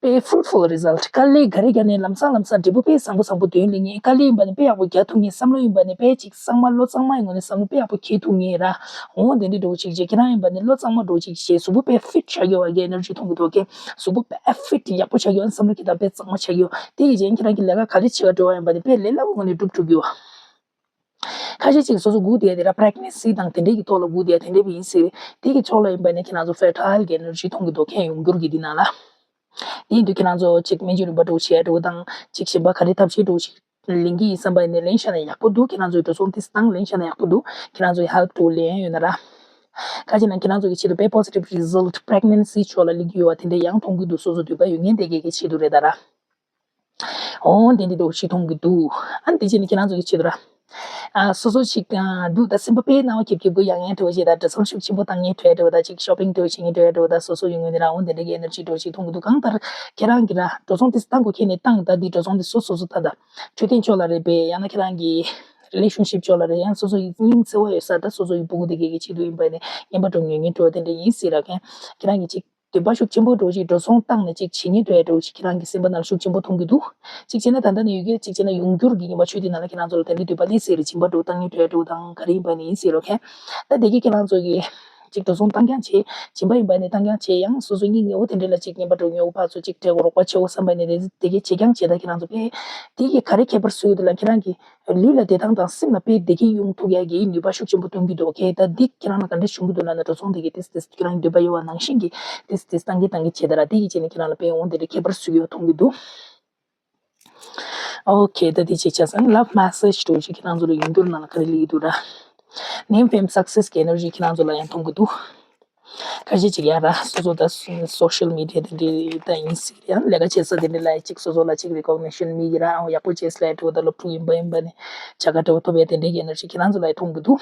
དཔེ་fruitful result་དཀའ་ལས་ག་རེ་བརྒྱབ་ནའི་ལམ་སང་ལམ་སང་འབྲས་བུ་དཔེ་བཟང་པོ་བཟང་པོ་ཐོན་སླེབས་ངེས། དཀའ་ལས་ཡིན་པ་ནི་དཔེ་ཡག་པོ་རྒྱག་ཐུབ་ངེས། བསམ་བློ་ཡིན་པ་ནི་དཔེ་ཅིག་གཙང་མ་བློ་གཙང་མ་ཡི་ངོས་ནས་བསམ་བློ་དཔེ་ཡག་པོ་འཁྱེར་ཐུབ་ངེས་ར། འོ་དེ་འདྲ་འགྲོ་ཅིག་བྱས་ཁྱེད་རང་ཡིན་པ་ནི་བློ་གཙང་མ་འགྲོ་ཅིག་བྱས་གཟུགས་པོ་དཔེ་fit་ཆགས་ཡོད་པ་གི་energy་མཐོང་གི་འདུག་གས། གཟུགས་པོ་དཔེ་fit་ཡག་པོ་ཆགས་ཡོད། བསམ་བློ་འཁྱེར་སྟངས་དཔེ་གཙང་མ་ཆགས་ཡོད། དེ་གི་རྗེས་ཁྱེད་རང་གི་ལས་ཀ་ག་རེ་བྱེད་ག་འགྲོ་བ་ཡིན་པ་ནི་དཔེ་ལས་སླ་བོའི་ངོས་ནས་འགྲུབ་འགྲོ་གི་ཡོད། ཁ་ཤས་ཅིག་སོ་སོ་སྒུག་བསྡད་དེ་ར་pregnancy་དང་དེ་འདྲས་ཀྱི་ཐོག་ལ་སྒུག་བསྡད་དེ་འདྲས་པ་ཡིན་སྲིད། དེ་གི་ཕྱོགས་ལ་ཡིན་པ་ནི་ཁྱེད་རང་ཚོ་fertile་གི་energy་མཐོང་གི་འདུག་ཁྱེད་ཡོང་འགྱུར་གྱི་འདི་ནང་ལ། དེ་ཡིན་དུས་ཁྱེད་རང་ཚོ་ཅིག་སྨན་བཅོས་རིམ་པ་འགྲོ་བྱེད་འགྲོ་དང་ཅིག་གཞན་པ་ག་རེ་ཐབས་ཤེས་འགྲོ་ཞིག་ལེན་གྱི་ཡིན་བསམ་པ་ཡིན་ནའི་ལེན་བཞག་ན་ཡག་པོ་འདུག་ཁྱེད་རང་ཚོའི་འགྲོ་སོང་དེ་བཏང་ལེན་བཞག་ན་ཡག་པོ་འདུག་ཁྱེད་རང་ཚོའི་help་འགྲོ་ལེན་ཡོད་ན་ར། ཁ་ཅིག་ན་ཁྱེད་རང་ཚོ་གི་ཆེད་དུ་དཔེ་positive result pregnancy་ཕྱོགས་ལ་སླེབས་ཀྱི་ཡོད་པ་དེ་འདྲས་ཡང་མཐོང་གི་འདུག་སོ་སོ་འདོད་པ་ཡོད་མཁན་དེ་གས་ཀྱི་ཆེད་དུ་རེད་ད་ར། འོ་དེ་འདི་འདྲ་ཞིག་མཐོང་གི་འདུག་ཨ་ནི་དེ་བྱས་ནས་ཁྱེད་རང་ཚོ་གི་ཆེད་དུ་ར། ཨ་སོ་སོ་ཅིག་ཨ་འདུག་ད་སེམས་པ་དཔེ་སྣང་བ་ཁེབ་ཁེབ་གུ་ཡང་ངན་འགྲོ་བྱེད་ད་འགྲོ་སོང་ཤུགས་ཆེན་པོ་བཏང་ངན་འགྲོ་ཡ་འགྲོ་ད་ཅིག་shopping་འགྲོ་བྱེད་ངན་འགྲོ་ཡ་འགྲོ་ད་སོ་སོ་ཡོང་ངོས་ནས་ར་འོ་དེ་འདྲ་གི་energy་འགྲོ་ཞིག་མཐོང་གི་འདུག་གང་ལྟར་ཁྱེད་རང་གི་ར་འགྲོ་སོང་དེ་བཏང་དགོས་ཁྱེད་ནས་བཏང་ད་འདི་འགྲོ་སོང་དེ་སོ་སོ་སོ་ད་ད་འཕྲོད་བསྟེན་ཕྱོགས་ལ་རེད་པས་ཡང་ན་ཁྱེད་རང་གི་relationship་ཕྱོགས་ལ་རེད་ཡང་སོ་སོ་ཡི་སྙིང་བརྩེ་བ་ཡོད་ས་ད་སོ་སོ་ཡི་ཕྲུ་གུ་དེ་གས་ཀྱི་ཆེད་དུ་ཡིན་པ་ནས་རྔན་པ་འགྲོ་ངན་ངན་འགྲོ་དེ་འདྲ་ཡིན་སྲིད་ར་མཁན་ཁྱེད་རང་གི་ཅིག་འདོད་པ་ཤུགས་ཆེན་པོ་འགྲོ་ཞིག་འགྲོ་སོང་བཏང་ནས་ཅིག་བྱེད་ཉེན་འགྲོ་ཡ་འགྲོ་ཞིག་ཁྱེད་རང་གི་སེམས་པ་ནང་ཤུགས་ཆེན་པོ་མཐོང་གི་འདུག་གཅིག་བྱས་ན་ད་ལྟ་ནས་ཡོད་ཀྱི་གཅིག་བྱས་ན་ཡོང་འགྱུར་གྱི་ཉི་མ་ཆོས་དེ་ནང་ལ་ཁྱེད་རང་ཚོ་ལ་དེ་འདྲའི་འདོད་པ་སླེབས་སྲིད་རེད། སྦྱིན་པ་འགྲོ་བཏང་ཉེན་འགྲོ་ཡ་འགྲོ་དང་ག་རེ་ཡིན་པ་ནས་ཡིན་སྲིད་རོགས་མཁན། ད་དེ་གི་ཁྱེད་རང་ཚོ་གི་ཅིག་འགྲོ་སོང་བཏང་རྐྱང་བྱེད་སྦྱིན་པ་ཡིན་པ་ནས་བཏང་རྐྱང་བྱེད་ཡང་སོ་སོ་སྙིང་ཉེ་བོ་དེ་འདྲ་ལ་ཅིག་རྔན་པ་འགྲོ་ཉེ་བོ་ཕར་ཚུར་ཅིག་སྤྲད་དགོས་རོགས་པ་བྱེད་དགོས་བསམ་པ་ནས་དེ་དེ་གི་བྱེད་རྐྱང་བྱེད་ད་ཁྱེད་རང་ཚོ་དཔེ་དེ་གི་ག་རེ་ཁྱད་པར་བཟོ་ཡོད་དེ་ལ་ཁྱེད་རང་གི་ལུས་ལ་བདེ་ཐང་དང་སེམས་ལ་དཔེ་བདེ་སྐྱིད་ཡོང་ཐུབ་ཡག་གི་ནུས་པ་ཤུགས་ཆེན་པོ་སྟོན་གྱི་འདུག་ཁྱེད་ད་འདི་ཁྱེད་རང་ལ་ག་འདྲ་བྱུང་གི་འདུག་ལབ་ན་འགྲོ་སོང་དེ་གི་ཏིས་ཏིས་ཁྱེད་རང་འདོད་པ་ཡོད་པ་ནང་བཞིན་གྱི་ཏིས་ཏིས་བཏང་གི་བཏང་གི་བྱེད་ད་ར་དེ་གི་བྱས་ནས་ཁྱེད་རང་ལ་དཔེ་འོང་དེ་འདྲ་ཁྱད་པར་བཟོ་གི་ཡོད་མཐོང་གི་འདུག་ཨོ་ཁེ་ད་དེ་བྱས་ཆ་ཚང་love message་འགྲོ་ཞིག་ཁྱེད་རང་ཚོ་ལ་ཡོང་འགྱུར་ནང་ལ་ག་རེ་ལི་འདུག་ར། name fame success་གི་energy་ཁྱེད་རང་ཚོ་ལ་ཡང་མཐོང་གི་འདུག་ཁ་ཤས་ཅིག་ཡ་ར་སོ་སོ་ད་social media་དེ་འདྲའི་ད་ཡིན་སྲིད་ཡང་ལས་ཀ་བྱེད་ས་དེ་འདྲའི་ལ་ཅིག་སོ་སོ་ལ་ཅིག་recognition་མི་གི་ར་ཨང་ཡག་པོ་བྱེད་ས་ལ་འགྲོ་ད་སློབ་ཕྲུག་ཡིན་པ་ཡིན་པ་ནི་བྱ་དགའ་འགྲོ་ཐོབ་ཡ་དེ་འདྲའི་གི་energy་ཁྱེད་རང་ཚོ་ལ་མཐོང་གི་འདུག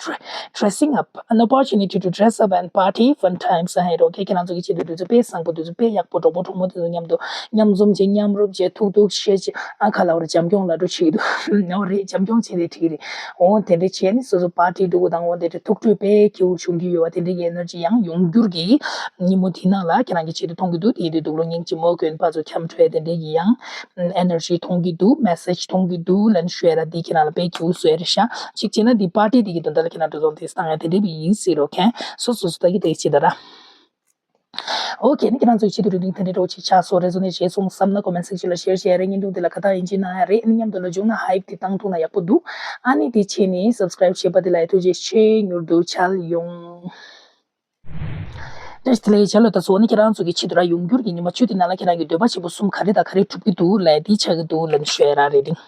Dre- dressing up, an opportunity to dress up and party fun times. ཨ་ཧེ་རོ་ཁྱེད་ཁྱེད་རང་ཚོ་གི་ཆེད་དུ་དུས་ཚོད་དཔེ་བཟང་པོ་དུས་ཚོད་དཔེ་ཡག་པོ་གྲོགས་པོ་གྲོགས་མོ་དེ་ཚོ་མཉམ་དུ་མཉམ་འཛོམས་བྱེད་མཉམ་རུབ་བྱེད་ཐུག་ཐུག་བཤད་བྱེད་ཨ་ཁ་ལ་བར་འཇམ་སྐྱོང་ལ་འགྲོ་བྱེད་ཀྱི་འདུག་ཨོ་རེད་འཇམ་སྐྱོང་བྱེད་དེ་ཁྲིད་ཀྱི་རེད། འོ་དེ་འདྲ་བྱས་ནས་སོ་སོ་party་འགྲོ་དགོས་དང་འོ་དེ་འདྲ་ཐུག་འཕྲད་དཔེ་སྐྱིད་པོ་བྱུང་གི་ཡོད་པ་དེ་འདྲ་གི་energy་ཡང་ཡོང་འགྱུར་གྱི་ཉིན་མོ་དེ་ནང་ལ་ཁྱེད་རང་གི་ཆེད་དུ་མཐོང་གི་འདུག་དེ་དུས་དུག་ལོ་སྙིང་རྗེ་མོ་གོན་པ་ཚོ་འཁྱམ་འཕྲད་དེ་འདྲ་གི་ཡང་energy་མཐོང་གི་འདུག message་མཐོང་གི་འདུག་ལན་ཤོད་ར་དེ་ཁྱེད་རང་ལ་དཔེ་སྐྱིད་པོ་བཟོས་རེད་ཤག་གཅིག་བྱས་ན་དེ་party་དེ་གི་དོན་དག་ལ་ཁྱེད་རང་འགྲོ་སོང་དེ་བཏང་ཡ་དེ་འདྲ་བི་ཡིན་སྲིད་རོགས་མཁན་སོ་སོ་སོ་ད་གི་དེ་བྱེད་ད་ར། ཨོ་ཁེ་ནི་ཁྱེད་རང་ཚོའི་ཆེད་དུ་རེ་ཌིང་དེ་འདྲའི་འདྲ་བོ་ཅིག་ཆགས་སོང་། རེ་ཛོ་ནེཊ་བྱས་སོང་བསམ་ན་ཀོ་མེན་སེག་ཤན་ལ་ཤེར་བྱས་རེ་བརྙན་ཐུང་དེ་ལ་ཁ་བཏགས་ཡིན་གཅིག་གནང་ཡ་རེད། ཨ་ནི་མཉམ་དུ་ལ་བྱུང་ན་ཧའིབ་དེ་བཏང་ཐུབ་ན་ཡག་པོ་འདུག་ཨ་ནི་དེ་བྱས་ནས་སབ་སི་ཀ་རའིབ་བྱས་པ་དེ་ལ་ཡ་ཐུགས་རྗེ་ཆེ། མྱུར་དུ་མཇལ་ཡོང་། བཀྲ་ཤིས་བདེ་ལེགས། བྱ་ལོ་ད་སོ་ནི་ཁྱེད་རང་ཚོ་གི་ཆེད་དུ་ར་ཡོང་འགྱུར་གྱི་ཉི་མ་བཅུ་དེ་ནང་ལ་ཁྱེད་རང་གི་འདོད་པ་ཆེན་པོ་གསུམ་ག་རེ་དང་ག་རེ་འགྲུབ་ཀྱི་འདུག་ལབ་ཡ་དེ་ཆགས་ཀྱི་འདུག་ལབ་ནས་ཤོད་ཡ་ར་རེ་ཌིང་།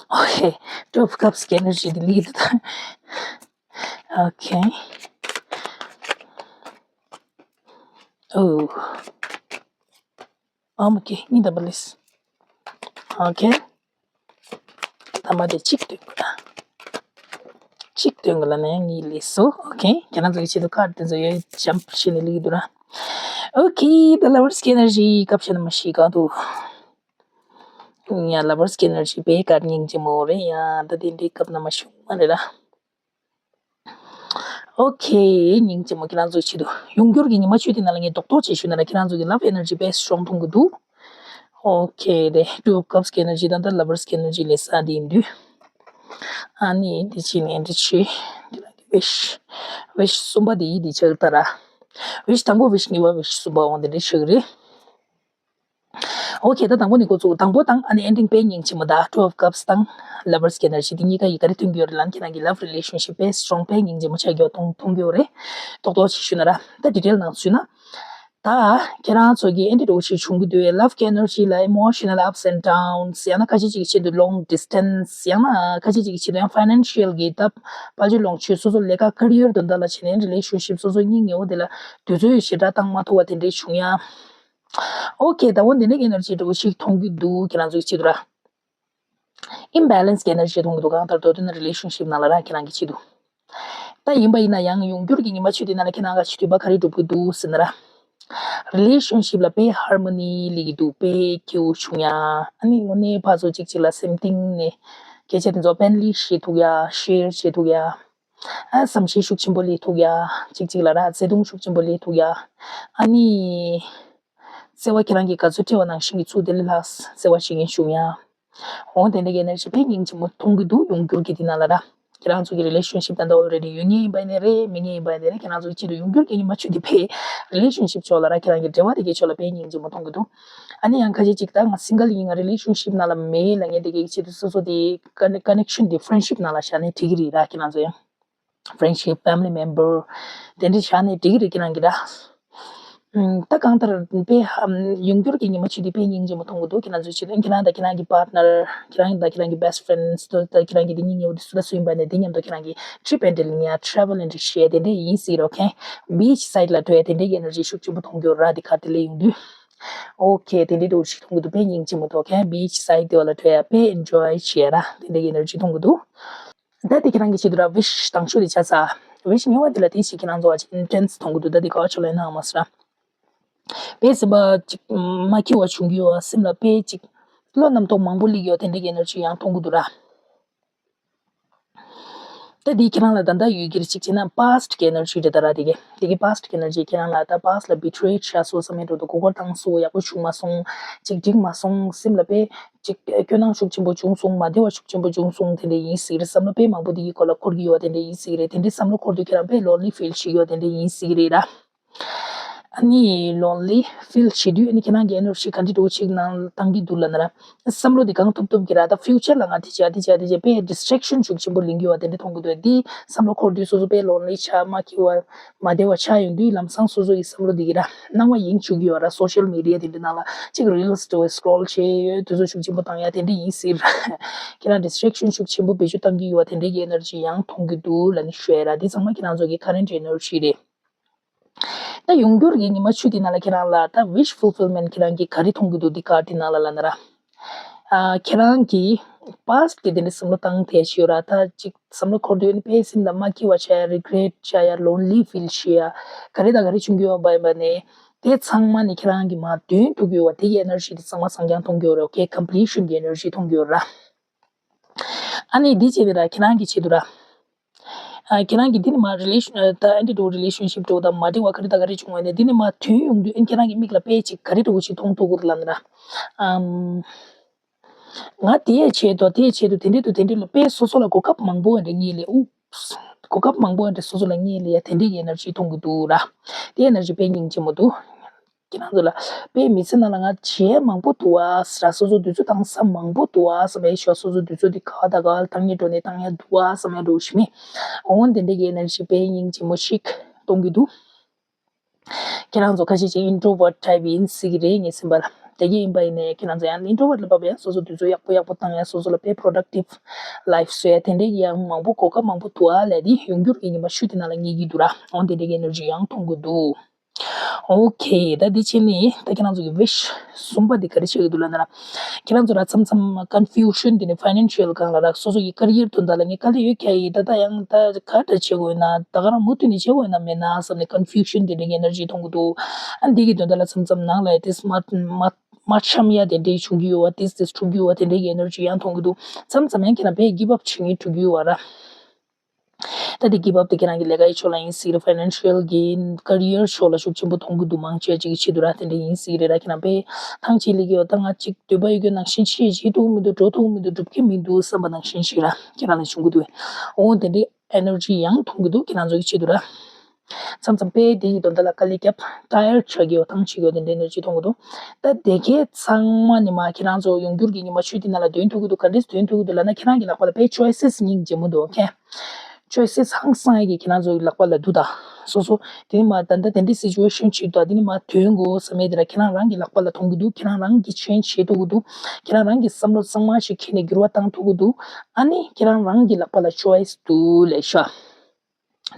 ཨོ་ཁེ། Two of Cups་གི་ཨེ་ནར་ཇི་དེ་ལིག་དེ་དང་། Okay. Oh. Okay. གཉིས་དམ་པ་ལས། Okay. དམ་པ་དེ་གཅིག་སྟོན་དགོས། གཅིག་སྟོན་དགོས་ལ་ནས་གཉིས་ལས་སོ། Okay. ཁྱེད་རང་ཚོ་གི་ཆེད་དུ་ཁ་དེ་ཚོ་ཡོད་འཇམ་ཞིག་ནས་ལིག་འདུག་ར། Okay. The Lover's energy སྐབས་ཤིག་ན་མ་ཤི་ག་འདུག་ཡ་Lover's energy དཔེ་དཀར་སྙིང་རྗེ་མོ་རེད་ཡ། ད་དེ་འདྲའི་སྐབས་ན་མ་ཤི་མ་རེད་ར། Okay, སྙིང་རྗེ་མོ་ཁྱེད་རང་ཚོའི་ཆེད་དུ་ཡོང་འགྱུར་གྱི་ཉི་མ་བཅུ་དེ་ནང་ལ་ངས་རྡོག་རྡོག་ཅིག་ཞུས་ན་ར་ཁྱེད་རང་ཚོ་གི་love energy དཔེ་strong་མཐོང་གི་འདུག Okay, དེ་Two of Cups གི་energy དང་ད་Lovers གི་energy ལས་ས་དེ་ཡིན་དུས། ཨ་ནི་འདི་ཕྱི་ནས་འདི་ཕྱི། wish wish གསུམ་པ་དེ་ཡིན་དེ་ཆགས་ད་ར། wish དང་པོ་wish གཉིས་པ་wish གསུམ་པ་འོང་དེ་འདྲ་ཆགས་རེད། ཨོ་ཁེ། ད་དང་པོ་ནས་འགོ་བཙུགས། དང་པོ་དང་ཨ་ནི་ཨེན་ཌིང་དཔེ་སྙིང་རྗེ་མོ། ད་Two of Cups དང་Lovers གི་ཨེ་ནར་ཇི་དེ་གཉིས་ཀ་ཡི་ག་རེ་སྟོན་གྱི་ཡོད་རེད་ལབ་ན། ཁྱེད་རང་གི་love relationship དཔེ་སི་ཊོང་དཔེ་སྙིང་རྗེ་མོ་ཆགས་ཀྱི་ཡོད་མཐོང་མཐོང་གི་ཡོད་རེད། རྡོག་རྡོག་ཅིག་ཞུས་ན་ར། ད་ཌི་ཊེལ་ནང་ཞུས་ན། ད་ཁྱེད་རང་ཚོ་གི་ཨེ་འདྲ་འདྲ་བོ་ཞིག་བྱུང་གི་འདུག་པས། love གི་ཨེ་ནར་ཇི་ལ་emotional ups and downs ཡང་ན་ཁ་ཤས་ཅིག་གི་ཆེད་དུ་long distance ཡང་ན་ཁ་ཤས་ཅིག་གི་ཆེད་དུ་ཡང་ཕའི་ནན་ཤལ་གི་ད་དཔལ་འབྱོར་ལོངས་སྤྱོད་སོ་སོ་ལས་ཀ་ཁེ་རི་ཡར་དོན་དག་ལ་བྱས་ནས་རི་ལེ་ཤན་ཤིབ་སོ་སོ་གཉིས་ཉེ་བོ་དེ་ལ་དུས་ཚོད་ཞེ་དྲག་བཏང་མ་ཐུབ་པ་དེ་འདྲའི་བྱུང་ཡ། ཨོ་ཁེ། ད་འོ་འདི་འདྲའི་ཨེ་ནར་ཇི་འདྲ་བོ་ཞིག་མཐོང་གི་འདུག་ཁྱེད་རང་ཚོའི་ཆེད་དུ་ར། ཨིམ་བེ་ལན་སི་གི་ཨེ་ནར་ཇི་མཐོང་གི་འདུག་གང་ལྟར་མདོར་བསྡུས་ན་རི་ལེ་ཤན་ཤིབ་ནང་ལ་ར་ཁྱེད་རང་གི་ཆེད་དུ། ད་ཡིན་པ་ཡིན་ན་ཡང་ཡོང་འགྱུར་གྱི་ཉི་མ་བཅུ་དེ་ནང་ལ་ཁྱེད་རང་གི་དུས་བབ་ག་རེ་འགྲུབ་ཀྱི་འདུག་ཟེར་ན་ར། རི་ལེ་ཤན་ཤིབ་ལ་དཔེ་ཧར་མོ་ནི་སླེབས་ཀྱི་འདུག་དཔེ་སྐྱིད་པོ་བྱུང་ཡ། ཨ་ནི་དངོས་གནས་ཕར་ཚུར་གཅིག་གཅིག་ལ་སེམས་གཏིང་ནས་སྐད་ཆ་དེ་ཚོ་ཨོ་པེན་ལི་བཤད་ཐུབ་ཡ། ཤེར་བྱེད་ཐུབ་ཡ། ཨ་བསམ་ཤེས་ཤུགས་ཆེན་པོ་སླེབས་ཐུབ་ཡ། གཅིག་གཅིག་ལ་ར་བརྩེ་དུང་ཤུགས་ཆེན་པོ་སླེབས་ཐུབ་ཡ། ཨ་ནི་བརྩེ་བ་ཁྱེད་རང་གིས་ག་ཚོད་སྤྲད་པ་ནང་བཞིན་གྱི་ཚུར་དེ་ལས་ལྷག་བརྩེ་བ་བྱེད་མཁན་བྱུང་ཡ། འོ་དེ་འདྲ་གི་ཨེ་ནར་ཇི་དཔེ་སྙིང་རྗེ་མོ་མཐོང་གི་འདུག་ཡོང་འགྱུར་གྱི་དེ་ནང་ལ་ར། ཁྱེད་རང་ཚོ་གི་རི་ལེ་ཤན་ཤིབ་ད་ལྟ་ཨོ་རེ་ཌི་ཡོད་མཁན་ཡིན་པ་ཡིན་ནའི་རེད། མེད་མཁན་ཡིན་པ་ཡིན་ནའི་རེད། ཁྱེད་རང་ཚོ་གི་ཆེད་དུ་ཡོང་འགྱུར་གྱི་ཉི་མ་བཅུ་དེ་དཔེ་རི་ལེ་ཤན་ཤིབ་ཕྱོགས་ལ་ར། ཁྱེད་རང་གི་འབྲེལ་བ་དེ་གའི་ཕྱོགས་ལ་དཔེ་སྙིང་རྗེ་མོ་མཐོང་གི་འདུག་ཨ་ནི་ཡང་ཁ་ཤས་ཅིག་ད་ང་སིང་གལ་ཡིན། ང་རི་ལེ་ཤན་ཤིབ་ནང་ལ་མེད་ལབ་མཁན་དེ་གའི་ཆེད་དུ་སོ་སོ་དེ་ཀ་ནེ་ཀ་ནེག་ཤན་དེ་ཕྲེན་ཤིབ་ནང་ལ་བཞག་ནས་འགྲིག་གི་རེད་ར། ཁྱེད་རང་ཚོ་ཡང་ཕྲེན་ཤིབ་ཕེ་མི་ལི་མེམ་བར་དེ་འདྲ་བཞག་ནས་འགྲིག་གི་རེད། ཁྱེད་རང་གི་ར། ཨམ། ད་གང་ལྟར་དཔེ་ཧམ་ཡོང་འགྱུར་གྱི་ཉི་མ་བཅུ་དེ་དཔེ་སྙིང་རྗེ་མོ་མཐོང་གི་འདུག་ཁྱེད་རང་ཚོའི་ཆེད་དུ་ཁྱེད་རང་དང་ཁྱེད་རང་གི་པཱར་ཊི་ནར། ཁྱེད་རང་དང་ཁྱེད་རང་གི་བྷེ་སི་ཊི་ཕྲེན་ཌི་དང་ཁྱེད་རང་གི་དེ་གཉིས་ཉེ་བོ་དེ་སུ་དང་སུ་ཡིན་པ་ནས་དེ་མཉམ་དུ་ཁྱེད་རང་གི་ཊི་རིབ་ཧེན་ཌལ་ཡ། ཊེ་ཝལ་ཧེན་ཌལ་བྱེད་དེ་འདྲ་ཡིན་སྲིད་རོགས་ཁེ། བིཆ་སའིཌ་ལ་འགྲོ་ཡ་དེ་འདྲའི་ཨེ་ནར་ཇི་ཤུགས་ཆེན་པོ་མཐོང་གི་ཡོད་ར། དེ་ག་དེ་ལས་ཡོང་དུས། ཨོ་ཁེ། དེ་འདྲའི་འདྲ་བོ་ཞིག་མཐོང་གི་འདུག་དཔེ་སྙིང་རྗེ་མོ་འདུག་ཁེ། བིཆ་སའིཌ་དེ་བ་ལ་འགྲོ་ཡ་དཔེ་ཨེན་ཇོའི་བྱེད་ཡ་ར། དེ་འདྲའི་ཨེ་ནར་ཇི་མཐོང་གི་འདུག་ད་དེ་ཁྱེད་རང་གི་ཆེད་དུ་ར་ཝིཤ་དང་ཤོས་དེ་ཆ་ས། ཝིཤ་ཉེ་བ་དེ་ལ་དེ་ཞིག་ཁྱེད་རང་ཚོ་བ་ཅིག་ཨིན་ཊེན་སི་མཐོང་གི་འདུག་ད་དེ་ག་བ་ཆོ་ལེ་ནང་མ་སི་ར། དཔེ་སེམས་པ་ཅིག་མ་སྐྱིད་པ་བྱུང་གི་ཡོད། སེམས་ལ་དཔེ་ཅིག་བློ་རྣམ་རྟོག་མང་པོ་སླེབས་ཡོད། དེ་འདྲ་གི་ཨེ་ནར་ཇི་ཡང་མཐོང་གི་འདུག་ར། ད་དེ་ཁྱེད་རང་ལ་ད་ལྟ་ཡོད་ཀྱི་རེད། ཅིག་བྱས་ན་པཱ་སི་ཊི་གི་ཨེ་ནར་ཇི་རེད་ད་ར། དེ་གི་དེ་གི་པཱ་སི་ཊི་གི་ཨེ་ནར་ཇི་ཁྱེད་རང་ལ་ད་པཱ་སི་ཊི་ལ་བི་ཊི་རེ་ཌི་བྱས་སོང་བསམ་ཡ་འགྲོ་འདུག་མགོ་སྐོར་བཏང་སོང་། ཡག་པོ་བྱུང་མ་སོང་། ཅིག་འགྲིག་མ་སོང་། སེམས་ལ་དཔེ་ཅིག་སྐྱོ་སྣང་ཤུགས་ཆེན་པོ་བྱུང་སོང་། མ་བདེ་བ་ཤུགས་ཆེན་པོ་བྱུང་སོང་། དེ་འདྲ་ཡིན་སྲིད་རེད། བསམ་བློ་དཔེ་མང་པོ་འདི་གི་སྐོར་ལ་འཁོར་གྱི་ཡོད། དེ་འདྲ་ཡིན་སྲིད་རེད། དེ་འདྲའི་བསམ་བློ་འཁོར་དུས་ཁྱེད་རང་དཔེ་ལོན་ལི་ཕིལ་བྱེད་ཀྱི་ཡོད། དེ་འདྲ་ཡིན་སྲིད་རེད་ར། ཨ་ནི་ལོན་ལི་ཕིལ་བྱེད་དུས་ཨ་ནི་ཁྱེད་རང་གི་ཨེ་ནར་ཇི་ག་འདྲ་འདྲ་བོ་ཞིག་ནང་བཏང་གི་འདུག་ལབ་ན་ར། བསམ་བློ་འདི་གང་ཐུབ་ཐུབ་ཀྱིས་ར། ད་ཕིའུ་ཅར་ལ་ང་དེ་བྱས་དེ་བྱས་དེ་བྱས་དཔེ་ཌི་སི་ཊེག་ཤན་ཤུགས་ཆེན་པོ་ལེན་གྱི་ཡོད་པ་དེ་འདྲ་མཐོང་གི་འདུག་དེ་བསམ་བློ་འཁོར་དུས་སོ་སོ་དཔེ་ལོན་ལི་ཆགས། མ་སྐྱིད་པ་མ་བདེ་བ་ཆགས་ཡོང་དུས་ལམ་སང་སོ་སོ་ཡི་བསམ་བློ་འདི་གིས་ར་སྣང་བ་ཡེངས་བཅུག་གི་ཡོད་ར། སོ་ཤལ་མི་ཌི་ཡ་དེ་འདྲ་ནང་ལ་ཅིག་རི་ལི་སི་འདྲ་བོ་སི་ཀོ་རོལ་བྱས་ཡོད། དུས་ཚོད་ཤུགས་ཆེན་པོ་བཏང་ཡ་དེ་འདྲ་ཡིན་སྲིད་ར། ཁྱེད་རང་ཌི་སི་ཊེག་ཤན་ཤུགས་ཆེན་པོ་བེད་སྤྱོད་བཏང་གི་ཡོད་པ་དེ་འདྲའི་གི་ཨེ་ནར་ཇི་ཡང་མཐོང་གི་འདུག་ལབ་ནས་ཞུ་ཡ་ར། འདི་ཚང་མ་ཁྱེད་རང་ཚོ་གི་ཁ་རེན་ཊི་ཨེ་ནར་ཇི་རེད། ད་ཡོང་འགྱུར་གྱི་ཉི་མ་བཅུ་དེ་ནང་ལ་ཁྱེད་རང་ལ་ད་ཝིཤ་ཕུལ་ཕིལ་མེན་ཊི་ཁྱེད་རང་གིས་ག་རེ་མཐོང་གི་འདུག་འདི་ཀར་ཌི་ནང་ལ་ལབ་ན་ར། ཨ་ཁྱེད་རང་གིས་པཱ་སི་ཊི་གི་དེ་འདྲ་བསམ་བློ་བཏང་ཐལ་ཞིག་ཡོད་ར། ད་ཅིག་བསམ་བློ་འཁོར་དུས་ཨ་ནི་དཔེ་སེམས་ལ་མ་སྐྱིད་པ་ཆགས་ཡ། རི་གི་རེ་ཊི་ཆགས་ཡ། ལོན་ལི་ཕིལ་བྱེད་ཡ། ག་རེ་དང་ག་རེ་བྱུང་གི་ཡོད་པ་ཡིན་པ་ནས་དེ་ཚང་མ་ནི་ཁྱེད་རང་གིས་མར་འདོན་ཐུབ་ཀྱི་ཡོད་པ་དེ་གི་ཨེ་ནར་ཇི་དེ་ཚང་མ་སངས་རྒྱས་མཐོང་གི་ཡོད་རེད། ཨོ་ཁེ། ཀམ་པི་ལི་ཤན་གྱི་ཨེ་ནར་ཇི་མཐོང་གི་ཡོད་ར། ཨ་ནི་འདི་བྱས་ཏེ་ར་ཁྱེད་རང་གི་ཆེད་དུ་ར། ཨ་ཁྱེད་རང་གི་འདི་ནས་མར་རི་ལེ་ཤན་ད་ཨ་འདི་འདྲ་བོ་རི་ལེ་ཤན་ཤིབ་འདྲ་བོ་དང་མ་འགྲིག་པ་ག་རེ་དང་ག་རེ་བྱུང་བ་ནས་འདི་ནས་མར་ཐོན་ཡོང་དུས་ཨ་ཁྱེད་རང་གི་མིག་ལ་དཔེ་ཅིག་ག་རེ་འདྲ་བོ་ཞིག་མཐོང་ཐུབ་ཀྱི་རེད་ལབ་ན་ར། ཨམ། ང་དེ་བྱས་དོ་དེ་བྱས་དོ་དེ་འདྲ་དུ་དེ་འདྲ་ལ་དཔེ་སོ་སོ་ལ་གོ་སྐབས་མང་པོ་འདྲ་རྙེད་ལེ། ཨུ། གོ་སྐབས་མང་པོ་འདྲ་སོ་སོ་ལ་རྙེད་ལེ་ཡ། དེ་འདྲའི་གི་ཨེ་ནར་ཇི་མཐོང་གི་འདུག་ར། དེ་ཨེ་ནར་ཇི་དཔེ་སྙིང་རྗེ་མོ་འདུག་ཁྱེད་རང་ཚོ་ལ་དཔེ་མི་ཚེ་ནང་ལ་ང་བྱས་མང་པོ་འདུག་ཨ་ཟེར་ར། སོ་སོ་དུས་ཚོད་བཏང་ས་མང་པོ་འདུག་ཨ་ཟེར་བའི་ཞོ། སོ་སོ་དུས་ཚོད་འདི་ག་དང་ག་ལ་བཏང་ཡ་འགྲོ་ནས་བཏང་ཡ་འདུག་ཨ་བསམ་ཡ་འགྲོ་ཞིག་མེད། འོ་དེ་འདྲ་གི་ཨེ་ནར་ཇི་དཔེ་སྙིང་རྗེ་མོ་ཞིག་གཏོང་གི་འདུག་ཁྱེད་རང་ཚོ་ཁ་ཤས་ཅིག་ཨིན་ཊྲོ་ཝར་ཊི་ཊའིབ་ཡིན་སྲིད་ཀྱི་རེད། ངའི་སེམས་པ་ལ་དེ་གི་ཡིན་པ་ཡིན་ནའི་ཁྱེད་རང་ཚོ་ཡང་ཨིན་ཊྲོ་ཝར་ཊི་ལ་བབས་ཡང་སོ་སོ་དུས་ཚོད་ཡག་པོ་ཡག་པོ་བཏང་ཡ། སོ་སོ་ལ་དཔེ་པྲོ་ཌག་ཊིབ་ལའིཕ་བཟོ་ཡ་དེ་འདྲའི་ཡང་མང་པོ་གོ་སྐབས་མང་པོ་འདུག་ཨ་ལས་དེ་ཡོང་འགྱུར་གྱི་ཉི་མ་བཅུ་དེ་ནང་ལ་རྙེད་ཀྱི་འདུག་ར། འོ་དེ་འདྲ་གི་ཨེ་ནར་ཇི་ཡང་མཐོང་གི་འདུག་ཨོ་ཁེ། ད་འདི་བྱས་ནས་ད་ཁྱེད་རང་ཚོ་གི་ཝིཤ་གསུམ་པ་འདི་ག་རེ་བྱེད་ཀྱི་འདུག་ལབ་ན་ར། ཁྱེད་རང་ཚོ་ར་མཚམས་མཚམས་ཀོན་ཕིའུ་ཤན་དེ་ནི་ཕའི་ནན་ཤལ་སྒང་ལ་ར། སོ་སོ་ཡི་ཀེ་རི་ཡར་དོན་དག་ལ་ངས་དཀའ་ལས་ཡོད་ཁྱ་ཡིན། ད་ད་ཡང་ད་ག་འདྲ་བྱེད་དགོས་ན། ད་ག་རང་མུ་མཐུད་ནས་བྱེད་དགོས་ན་མེད་ན་བསམ་ནས་ཀོན་ཕིའུ་ཤན་དེ་འདྲ་གི་ཨེ་ནར་ཇི་མཐོང་གི་འདུག་ཨ་འདི་གི་དོན་དག་ལ་མཚམས་མཚམས་ནང་ལ་དེ་མ་མ་མ་འཆམ་ཡ་དེ་འདྲའི་བྱུང་གི་ཡོད་པ། དེ་དེ་འཁྲུག་གི་ཡོད་པ་དེ་འདྲའི་གི་ཨེ་ནར་ཇི་ཡང་མཐོང་གི་འདུག་མཚམས་མཚམས་ཡང་ཁྱེད་རང་དཔེ་གིབ་ཨབ་བྱེད་མཁན་འཁྲུག་གི་ཡོད་པ་ར། ད་དེ་གིབ་ཨབ་དེ་ཁྱེད་རང་གི་ལས་ཀའི་ཕྱོགས་ལ་ཡིན་སྲིད་རེད། ཕའི་ནན་ཤལ་གྱི་ཀེ་རི་ཡར་ཕྱོགས་ལ་ཤུགས་ཆེན་པོ་མཐོང་གི་འདུག་མང་ཆེ་ཅིག་གི་ཆེད་དུ་ར། དེ་འདྲ་ཡིན་སྲིད་རེད་ར། ཁྱེད་རང་དཔེ་ཐང་ཆད་ལེ་གི་ཡོད། ད་ང་ཅིག་འདོད་པ་ཡོད་རྒྱུ་ནང་བཞིན་ཅིག་བྱེད་ཐུབ་མི་འདུག་འགྲོ་ཐུབ་མི་འདུག་འགྲུབ་ཀྱི་མི་འདུག་བསམ་པ་ནང་བཞིན་ཞིག་ར་ཁྱེད་རང་ལ་བྱུང་གི་འདུག་འོ་དེ་འདྲའི་ཨེ་ནར་ཇི་ཡང་མཐོང་གི་འདུག་ཁྱེད་རང་ཚོ་གི་ཆེད་དུ་ར། མཚམས་མཚམས་དཔེ་དེ་ཡི་དོན་དག་ལ་དཀའ་ལས་བརྒྱབ། ཊ་ཡར་ཆགས་ཀྱི་ཡོད། ཐང་ཆད་ཀྱི་ཡོད། དེ་འདྲའི་ནོར་ཅིག་མཐོང་གི་འདུག་ད་དེ་གས་ཚང་མ་ནི་མ་ཁྱེད་རང་ཚོ་ཡོང་འགྱུར་གྱི་ཉི་མ་བཅུ་དེ་ནང་ལ་འདོན་ཐུབ་ཀྱི་འདུག་ག་འདྲས་འདོན་ཐུབ་ཀྱི་འདུག་ལབ་ན། ཁྱེད་རང་གི་ལག་པ་ལ་དཔེ་ཆོའི་སི་སྙིང་རྗེ་མོ་འདུག་ཨོ་ཁེ། ཆོའི་སི་ཧང་སང་ཡ་གི་ཁྱེད་རང་ཚོ་ལག་པ་ལ་འདུག་ད་སོ་སོ་དེ་ནི་མ་ད་ལྟ་དེ་འདྲའི་སི་ཅུ་ཨེ་ཤན་ཅིག་འདུག་དེ་ནི་མ་འདོན་དགོས་བསམ་ཡས་དེ་ལ་ཁྱེད་རང་རང་གི་ལག་པ་ལ་མཐོང་གི་འདུག་ཁྱེད་རང་རང་གི་ཆེན་བྱེད་ཐུབ་ཀྱི་འདུག་ཁྱེད་རང་རང་གི་བསམ་བློ་གཙང་མ་ཞིག་འཁྱེར་ནས་འགྱུར་བ་བཏང་ཐུབ་ཀྱི་འདུག་ཨ་ནི་ཁྱེད་རང་རང་གི་ལག་པ་ལ་ཆོའི་སི་འདུག་ལབ་ཤག་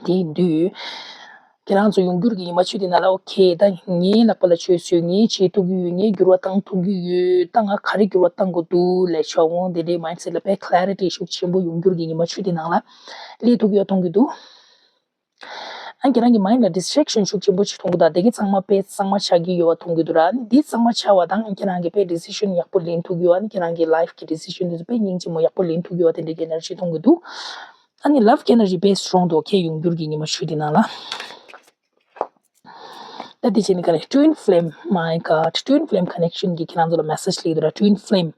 དེ་ཡིན་དུས། ཁྱེད་རང་ཚོ་ཡོང་འགྱུར་གྱི་ཉི་མ་བཅུ་དེ་ནང་ལ་ཨོ་ཁེ། ད་ངའི་ལག་པ་ལ་ཆོའི་སི་ཡོད། ངས་བྱེད་ཐུབ་ཀྱི་ཡོད། ངས་འགྱུར་བ་བཏང་ཐུབ་ཀྱི་ཡོད། ད་ང་ག་རེ་འགྱུར་བ་བཏང་དགོས་འདུག་ལབ་ཤག་འོང་། དེ་འདྲའི་མའིན་སེཊ་ལ་དཔེ་ཀ་ལེ་རི་ཊི་ཤུགས་ཆེན་པོ་ཡོང་འགྱུར་གྱི་ཉི་མ་བཅུ་དེ་ནང་ལ་སླེབས་ཐུབ་ཀྱི་ཡོད་མཐོང་གི་འདུག་ཨ་ཁྱེད་རང་གི་མའིན་ལ་ཌིས་ཊེག་ཤན་ཤུགས་ཆེན་པོ་ཅིག་མཐོང་གི་འདུག་ད་དེ་གས་ཚང་མ་དཔེ་གཙང་མ་ཆགས་ཀྱི་ཡོད་པ་མཐོང་གི་འདུག་ར། ཨ་ནི་འདི་གཙང་མ་ཆགས་པ་དང་ཁྱེད་རང་གིས་དཔེ་ཌི་སི་ཤན་ཡག་པོ་ལེན་ཐུབ་ཀྱི་ཡོད། ཨ་ནི་ཁྱེད་རང་གི་ལའིཕ་གི་ཌི་སི་ཤན་དེ་ཚོ་དཔེ་སྙིང་རྗེ་མོ་ཡག་པོ་ལེན་ཐུབ་ཀྱི་ཡོད་པ་དེ་འདྲའི་གི་ཨེ་ནར་ཇི་མཐོང་གི་འདུག་ཨ་ནི་ལབ་གི་ཨེ་ནར་ཇི་དཔེ་སི་ཊོང་འདུག་ཁྱེད་ཡོང་འགྱུར་གྱི་ཉི་མ་བཅུ་དེ་ནང་ལ། ད་དེ་བྱས་ནས་ག་རེ། Twin flame, my God, twin flame connection གི་ཁྱེད་རང་ཚོ་ལ་མེ་སེ་ཇི་སླེབས་འདུག་ར། Twin flame,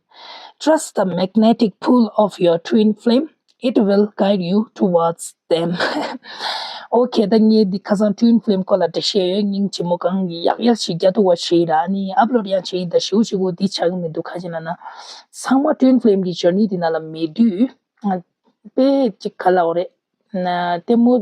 trust the magnetic pull of your twin flame, it will guide you towards them. ཨོ་ཁེ། ད་ངས་འདི་ཁ་སང་ཊུ་ཝིན་ཕི་ལེམ་སྐོར་ལ་འགྲེལ་བཤད་ཡོད། སྙིང་རྗེ་མོ་གང་ཡག་ཡག་ཞིག་རྒྱག་ཐུབ་པ་བྱེད་ར། ཨ་ནི་ཨབ་ལོཌ་ཡང་བྱེད་ཡིན། ད་ཞེ་པོ་ཞེ་པོ་འདི་ཆགས་ཀྱི་མི་འདུག་ག་རེ་ཡིན་ལབ་ན། ཚང་མ་ཊུ་ཝིན་ཕི་ལེམ་གྱི་ཇར་ནི་འདི་ནང་ལ་མེད་དུས། དཔེ་ཅིག་ག་ལབ་དགོས་རེད། ན་ལྟད་མོ་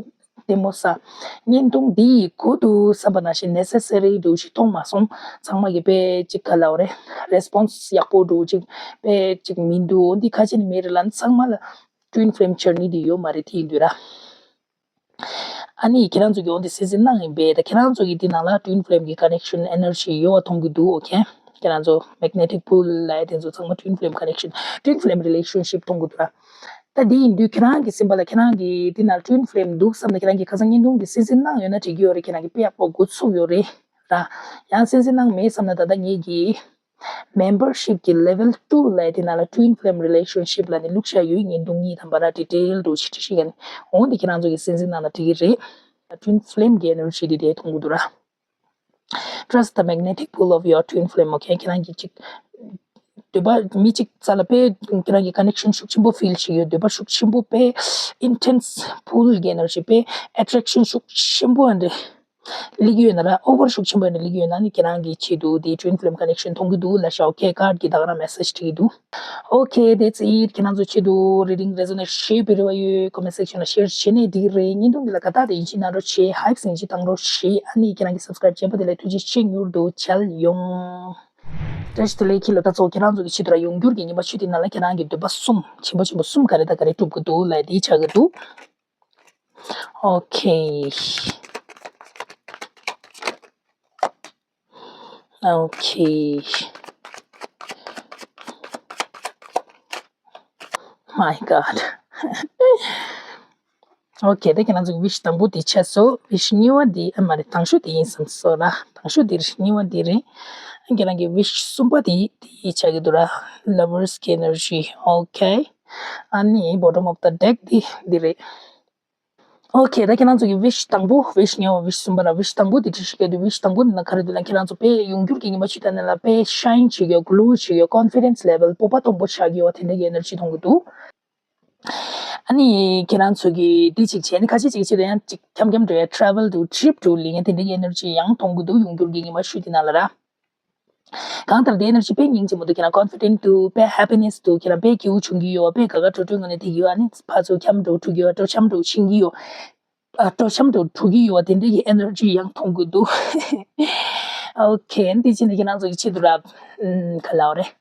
ལྟད་མོ་ས། བརྙན་ཐུང་འདི་ཡི་དགོས་འདུག་བསམ་པ་ནང་བཞིན་ནེ་སེ་སི་རི་འདྲ་བོ་ཞིག་མཐོང་མ་སོང་། ཚང་མ་གིས་དཔེ་ཅིག་ག་ལབ་དགོས་རེད། རེ་སི་པོན་སི་ཡག་པོ་འདྲ་བོ་ཅིག་དཔེ་ཅིག་མི་འདུག་འདི་ག་རེ་ཡིན་མེད་རེད་ལབ་ན། ཚང་མ་ལ་ཊུ་ཝིན་ཕི་ལེམ་ཇར་ནི་འདི་ཡོད་མ་རེད། དེ་ཡིན་དུས་ར། ཨ་ནི་ཁྱེད་རང་ཚོ་གིས་འོ་འདི་སེམས་ནང་ཡིན་པས། ད་ཁྱེད་རང་ཚོ་གིས་འདི་ནང་ལ་ཊུ་ཝིན་ཕི་ལེམ་གྱི་ཀ་ནེག་ཤན་ཨེ་ནར་ཇི་ཡོད་པ་མཐོང་གི་འདུག་ཨོ་ཁེ། ཁྱེད་རང་ཚོ་མེག་ནེ་ཊིག་པུལ་ལབ་ཡ་དེ་ཚོ་ཚང་མ་ཊུ་ཝིན་ཕི་ལེམ་ཀ་ནེག་ཤན། ཊུ་ཝིན་ཕི་ལེམ་རི་ལེ་ཤན་ཤིབ་མཐོང་གི་འདུག་ར། ད་འདི་ཡིན་དུས་ཁྱེད་རང་གི་སེམས་པ་ལ་ཁྱེད་རང་གི་འདི་ནང་ཊུ་ཝིན་ཕི་ལེམ་འདུག་བསམ་ནས་ཁྱེད་རང་གི་ཁ་སང་བརྙན་ཐུང་གི་སེམས་སེམས་ནང་ཡོད་ན་འགྲིག་གི་ཡོད་རེད། ཁྱེད་རང་གི་དཔེ་ཡག་པོ་འགོ་ཚུགས་ཡོད་རེད་ར། ཡང་སེམས་སེམས་ནང་མེད་བསམ་ན་ད་ལྟ་ངེད་ཀྱི་མེམ་བར་ཤིབ་ཀྱི་ལེ་ཝལ་ཊུ་ལབ་ཡ་དེ་ནང་ལ་ཊུ་ཝིན་ཕི་ལེམ་རི་ལེ་ཤན་ཤིབ་ལབ་ནས་བླུགས་བཞག་ཡོད། བརྙན་ཐུང་གཉིས་ཐམ་པ་ར་ཌི་ཊེལ་འདྲ་བོ་ཞིག་བྲིས་བཞག་ཡོད། འོ་འདི་ཁྱེད་རང་ཚོ་གི་སེམས་སེམས་ནང་ལ་འགྲིག་གི་རེད། ཊུ་ཝིན་ཕི་ལེམ་གྱི་ཨེ་ནར་ཇི་དེ་དེ་མཐོང་གི་འདུག་ར། Trust the magnetic pull of your twin flame. ཨོ་ཁེ། ཁྱེད་རང་གིས་ཅིག་འདོད་པ་མི་གཅིག་རྩ་ལ་དཔེ་ཁྱེད་རང་གིས་ཀ་ནེག་ཤན་ཤུགས་ཆེན་པོ་ཕིལ་བྱེད་ཀྱི་ཡོད། འདོད་པ་ཤུགས་ཆེན་པོ། དཔེ་ཨིན་ཊེན་སི་པུལ་གྱི་ཨེ་ནར་ཇི། དཔེ་ཨེ་ཊེག་ཤན་ཤུགས་ཆེན་པོ་ཨ་འདྲ་སླེབས་ཀྱི་ཡོད་ན་ར། ཨོ་ཝར་ཤུགས་ཆེན་པོ་ཨ་འདྲ་སླེབས་ཀྱི་ཡོད་ན་ནི་ཁྱེད་རང་གི་ཆེད་དུ་དེ་ཊུ་ཝིན་ཕི་ལེམ་ཀ་ནེག་ཤན་མཐོང་གི་འདུག་ལབ་ཤག་ཨོ་ཁེ། ཀཱཌ་ཀྱིས་ད་ག་རང་མེ་སེ་ཇི་སྤྲད་ཀྱི་འདུག་ཨོ་ཁེ། that's it. ཁྱེད་རང་ཚོ་ཆེད་དུ་རི་ཌིང་རེ་ཛོ་ནེཊ་བྱས་པའི་རེ་བ་ཡོད། ཀོ་མེན་སེག་ཤན་ལ་ཤེར་བྱེད་ནས་འགྲིག་རེད། བརྙན་ཐུང་འདི་ལ་དགའ་རྟགས་དེ་ཡིན་གཅིག་གནང་རོགས་བྱེད། ཧའིབ་ཡིན་གཅིག་བཏང་རོགས་བྱེད། ཨ་ནི་ཁྱེད་རང་གི་སབ་སི་ཀ་རའིབ་བྱས་པ་དེ་ལ་ཐུགས་རྗེ་ཆེ། མྱུར་དུ་མཇལ་ཡོང་། བཀྲ་ཤིས་བདེ་ལེགས། ཁྱེད་ལ་ད་ཚོ་ཁྱེད་རང་ཚོ་གི་ཆེད་དུ་ར་ཡོང་འགྱུར་གྱི་ཉི་མ་བཅུ་དེ་ནང་ལ་ཁྱེད་རང་གི་འདོད་པ་གསུམ་ཆེན་པོ་ཆེན་པོ་གསུམ་ག་རེ་དང་ག་རེ་འགྲུབ་ཀྱི་འདུག་ལབ་དེ་ཆགས་ཀྱི་འདུག་ཨོ་ཁེ། ཨོ་ཁེ། མའི་གཱཌ། ཨོ་ཁེ། ད་ཁྱེད་རང་ཚོ་གི་ཝིཤ་དང་པོ་དེ་ཆགས་སོང་། ཝིཤ་གཉིས་པ་དེ་ཨ་མ་རེད། དང་ཤོས་དེ་ཡིན་བསམ་སོང་ལ། དང་ཤོས་དེ་རེད། གཉིས་པ་དེ་རེད། ཁྱེད་རང་གི་ཝིཤ་གསུམ་པ་དེ་དེ་ཆགས་ཀྱི་འདུག་ར། ལ་ཝར་སི་གི་ཨེ་ནར་ཇི། ཨོ་ཁེ། ཨ་ནི་བོ་ཊམ་ཨོཕ་ཛ་ཌེག་དེ་འདི་རེད། ཨོ་ཁེ། ད་ཁྱེད་རང་ཚོ་གི་ཝིཤ་དང་པོ། ཝིཤ་གཉིས་པ། ཝིཤ་གསུམ་པ་ལ། ཝིཤ་དང་པོ་དེ་བྲིས་ཤིག་ག་དུས། ཝིཤ་དང་པོ་འདི་ན་ག་རེ་འདུག་ལབ་ན། ཁྱེད་རང་ཚོ་དཔེ་ཡོང་འགྱུར་གྱི་ཉི་མ་བཅུ་དེ་ནང་ལ་དཔེ་ཤའིན་བྱེད་ཀྱི་ཡོད། གློ་བྱེད་ཀྱི་ཡོད། ཀོན་ཕི་ཌེན་སི་ལེ་ཝལ་སྤོབས་པ་མཐོན་པོ་ཆགས་ཀྱི་ཡོད་པ་དེ་འདྲ་གི་ཨེ་ནར་ཇི་མཐོང་གི་འདུག་ཨ་ནི་ཁྱེད་རང་ཚོ་གིས་འདི་གཅིག་བྱས་ནས་ཁ་ཤས་ཅིག་ཆེད་དུ་ཡང་ཅིག་འཁྱམ་འཁྱམ་འགྲོ་ཡ། ཊེ་རེ་ཝལ་འདྲ་བོ། ཊི་རིབ་འདྲ་བོ་ལེན་ཡ་དེ་འདྲ་གི་ཨེ་ནར་ཇི་ཡང་མཐོང་གི་འདུག་ཡོང་འགྱུར་གྱི་ཉི་མ་བཅུ་དེ་ནང་ལ་ར། གང་ལྟར་དེ་ཨེ་ནར་ཇི་དཔེ་སྙིང་རྗེ་མོ་འདུག་ཁྱེད་རང་ཀོན་ཕི་ཌེན་སི་འདུག་དཔེ་ཧེ་པི་ནེ་སི་འདུག་ཁྱེད་རང་དཔེ་སྐྱིད་པོ་བྱུང་གི་ཡོད། དཔེ་དགའ་དགའ་སྤྲོ་སྤྲོའི་ངང་ནས་བསྡད་ཀྱི་ཡོད། ཨ་ནི་ཕར་ཚུར་འཁྱམ་འགྲོ་འགྲོ་གི་ཡོད། སྤྲོ་འཆམ་འགྲོ་ཕྱིན་གྱི་ཡོད། ཨ། སྤྲོ་འཆམ་འགྲོ་འགྲོ་གི་ཡོད། དེ་འདྲ་གི་ཨེ་ནར་ཇི་ཡང་མཐོང་གི་འདུག་ཨོ་ཁེ། འདི་བྱས་ནས་ཁྱེད་རང་ཚོ་གི་ཆེད་དུ་ར། ཨམ། ག་ལབ་དགོས་རེད།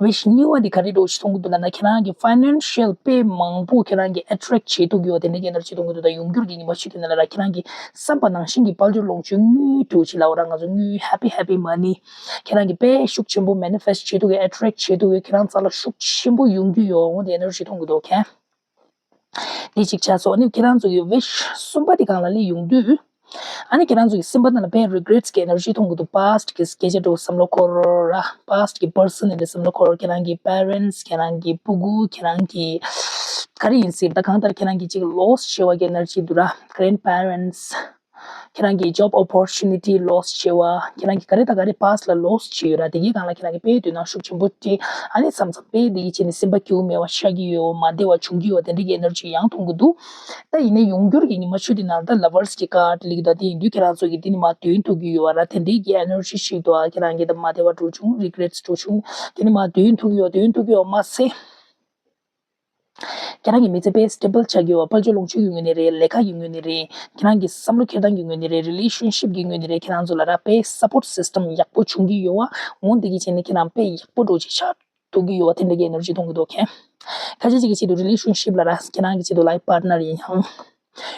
ཝིཤ་གཉིས་པ་འདི་ག་རེ་འདྲ་བོ་ཞིག་མཐོང་གི་འདུག་ལབ་ན། ཁྱེད་རང་གི་ཕ་ཡི་ནན་ཤལ་དཔེ་མང་པོ་ཁྱེད་རང་གིས་ཨེ་ཊེག་བྱེད་ཐུབ་ཀྱི་ཡོད། དེ་འདྲ་གི་ཨེ་ནར་ཇི་མཐོང་གི་འདུག་ད་ཡོང་འགྱུར་གྱི་ཉི་མ་བཅུ་དེ་ནང་ལ་ར། ཁྱེད་རང་གི་བསམ་པ་ནང་བཞིན་གྱི་དཔལ་འབྱོར་ལོངས་སྤྱོད་དངུལ་འདྲ་བོ་ཅིག་ལབ་དགོས་ར། ང་ཚོ་དངུལ། ཧེ་པི་ཧེ་པི་མ་ནི། ཁྱེད་རང་གིས་དཔེ་ཤུགས་ཆེན་པོ་མེ་ནི་ཕེ་སི་ཊི་བྱེད་ཐུབ་ཀྱི། ཨེ་ཊེག་བྱེད་ཐུབ་ཀྱི། ཁྱེད་རང་རྩ་ལ་ཤུགས་ཆེན་པོ་ཡོང་རྒྱུ་ཡོད། འོ་དེ་ཨེ་ནར་ཇི་མཐོང་གི་འདུག་ཨོ་ཁེ། འདི་གཅིག་ཆགས་སོང་། ཨ་ནི་ཁྱེད་རང་ཚོ་གི་ཝིཤ་གསུམ་པ་དེ་སྒང་ལ་སླེབས་ཡོང་དུས། ཨ་ནི་ཁྱེད་རང་ཚོ་གི་སེམས་པ་ནང་ལ་དཔེ་རི་གི་རེཊ་སི་གི་ཨེ་ནར་ཇི་མཐོང་གི་འདུག་པཱ་སི་ཊི་གི་སྐད་ཆ་འདྲ་བོ་བསམ་བློ་འཁོར་ར། པཱ་སི་ཊི་གི་པར་སོན་འདི་འདྲ་བསམ་བློ་འཁོར། ཁྱེད་རང་གི་པེ་རེནཊ་སི། ཁྱེད་རང་གི་ཕྲུ་གུ། ཁྱེད་རང་གི་ག་རེ་ཡིན་སྲིད་ད། གང་ལྟར་ཁྱེད་རང་གི་ཅིག་ལོ་སི་བྱེད་པ་གི་ཨེ་ནར་ཇི་འདུག་ར། གྷ་རེན་པེ་རེནཊ་སི། ཁྱེད་རང་གི་job opportunity loss་བྱས་པ། ཁྱེད་རང་གི་ག་རེ་དང་ག་རེ་past་ལ་loss་བྱས་ཡོད་ར། དེ་གའི་སྒང་ལ་ཁྱེད་རང་གི་དཔེ་དོན་དག་ཤུགས་ཆེན་པོ་སྤྲད། ཨ་ནི་མཚམས་མཚམས་དཔེ་དེ་གི་བྱས་ནས་སེམས་པ་སྐྱིད་པོ་མེད་པ་ཆགས་ཀྱི་ཡོད། མ་བདེ་བ་བྱུང་གི་ཡོད། དེ་འདྲ་གི་energy་ཡང་མཐོང་གི་འདུག་ད་ཡིན་ནའི་ཡོང་འགྱུར་གྱི་ཉི་མ་བཅུ་དེ་ནང་ད་lovers་གི་card་སླེབས་ཀྱི་འདུག་ད་དེ་ཡིན་དུས་ཁྱེད་རང་ཚོ་གི་དེ་ནི་མར་དོན་ཐུག་གི་ཡོད་ར། དེ་འདྲའི་གི་energy་ཞིག་འདུག་ཨ་ཁྱེད་རང་གི་ད་མ་བདེ་བ་འགྲོ་བྱུང་། regrets་འགྲོ་བྱུང་། དེ་ནི་མར་དོན་ཐུག་གི་ཡོད། དོན་ཐུག་གི་ཡོད་མ་ཟད། ཁྱེད་རང་གི་མི་ཚེ་དཔེ་stable་ཆགས་ཀྱི་ཡོད། དཔལ་འབྱོར་ལོངས་སྤྱོད་ཀྱི་ངོས་ནས་རེད། ལས་ཀ་གི་ངོས་ནས་རེད། ཁྱེད་རང་གི་བསམ་བློ་འཁྱེར་སྟངས་ཀྱི་ངོས་ནས་རེད། relationship་གི་ངོས་ནས་རེད། ཁྱེད་རང་ཚོ་ལ་ར་དཔེ་support system་ཡག་པོ་བྱུང་གི་ཡོད་པ། འོ་འདི་གི་བྱས་ནས་ཁྱེད་རང་དཔེ་ཡག་པོ་འགྲོ་ཅིག་ཆགས་ཐུབ་ཀྱི་ཡོད་པ། དེ་འདྲ་གི་energy་མཐོང་གི་འདུག་ཁྱེད་ཁ་ཤས་ཅིག་གི་ཆེད་དུ་relationship་ལ་ར་ཁྱེད་རང་གི་ཆེད་དུ་life partner་ཡིན་ཡང་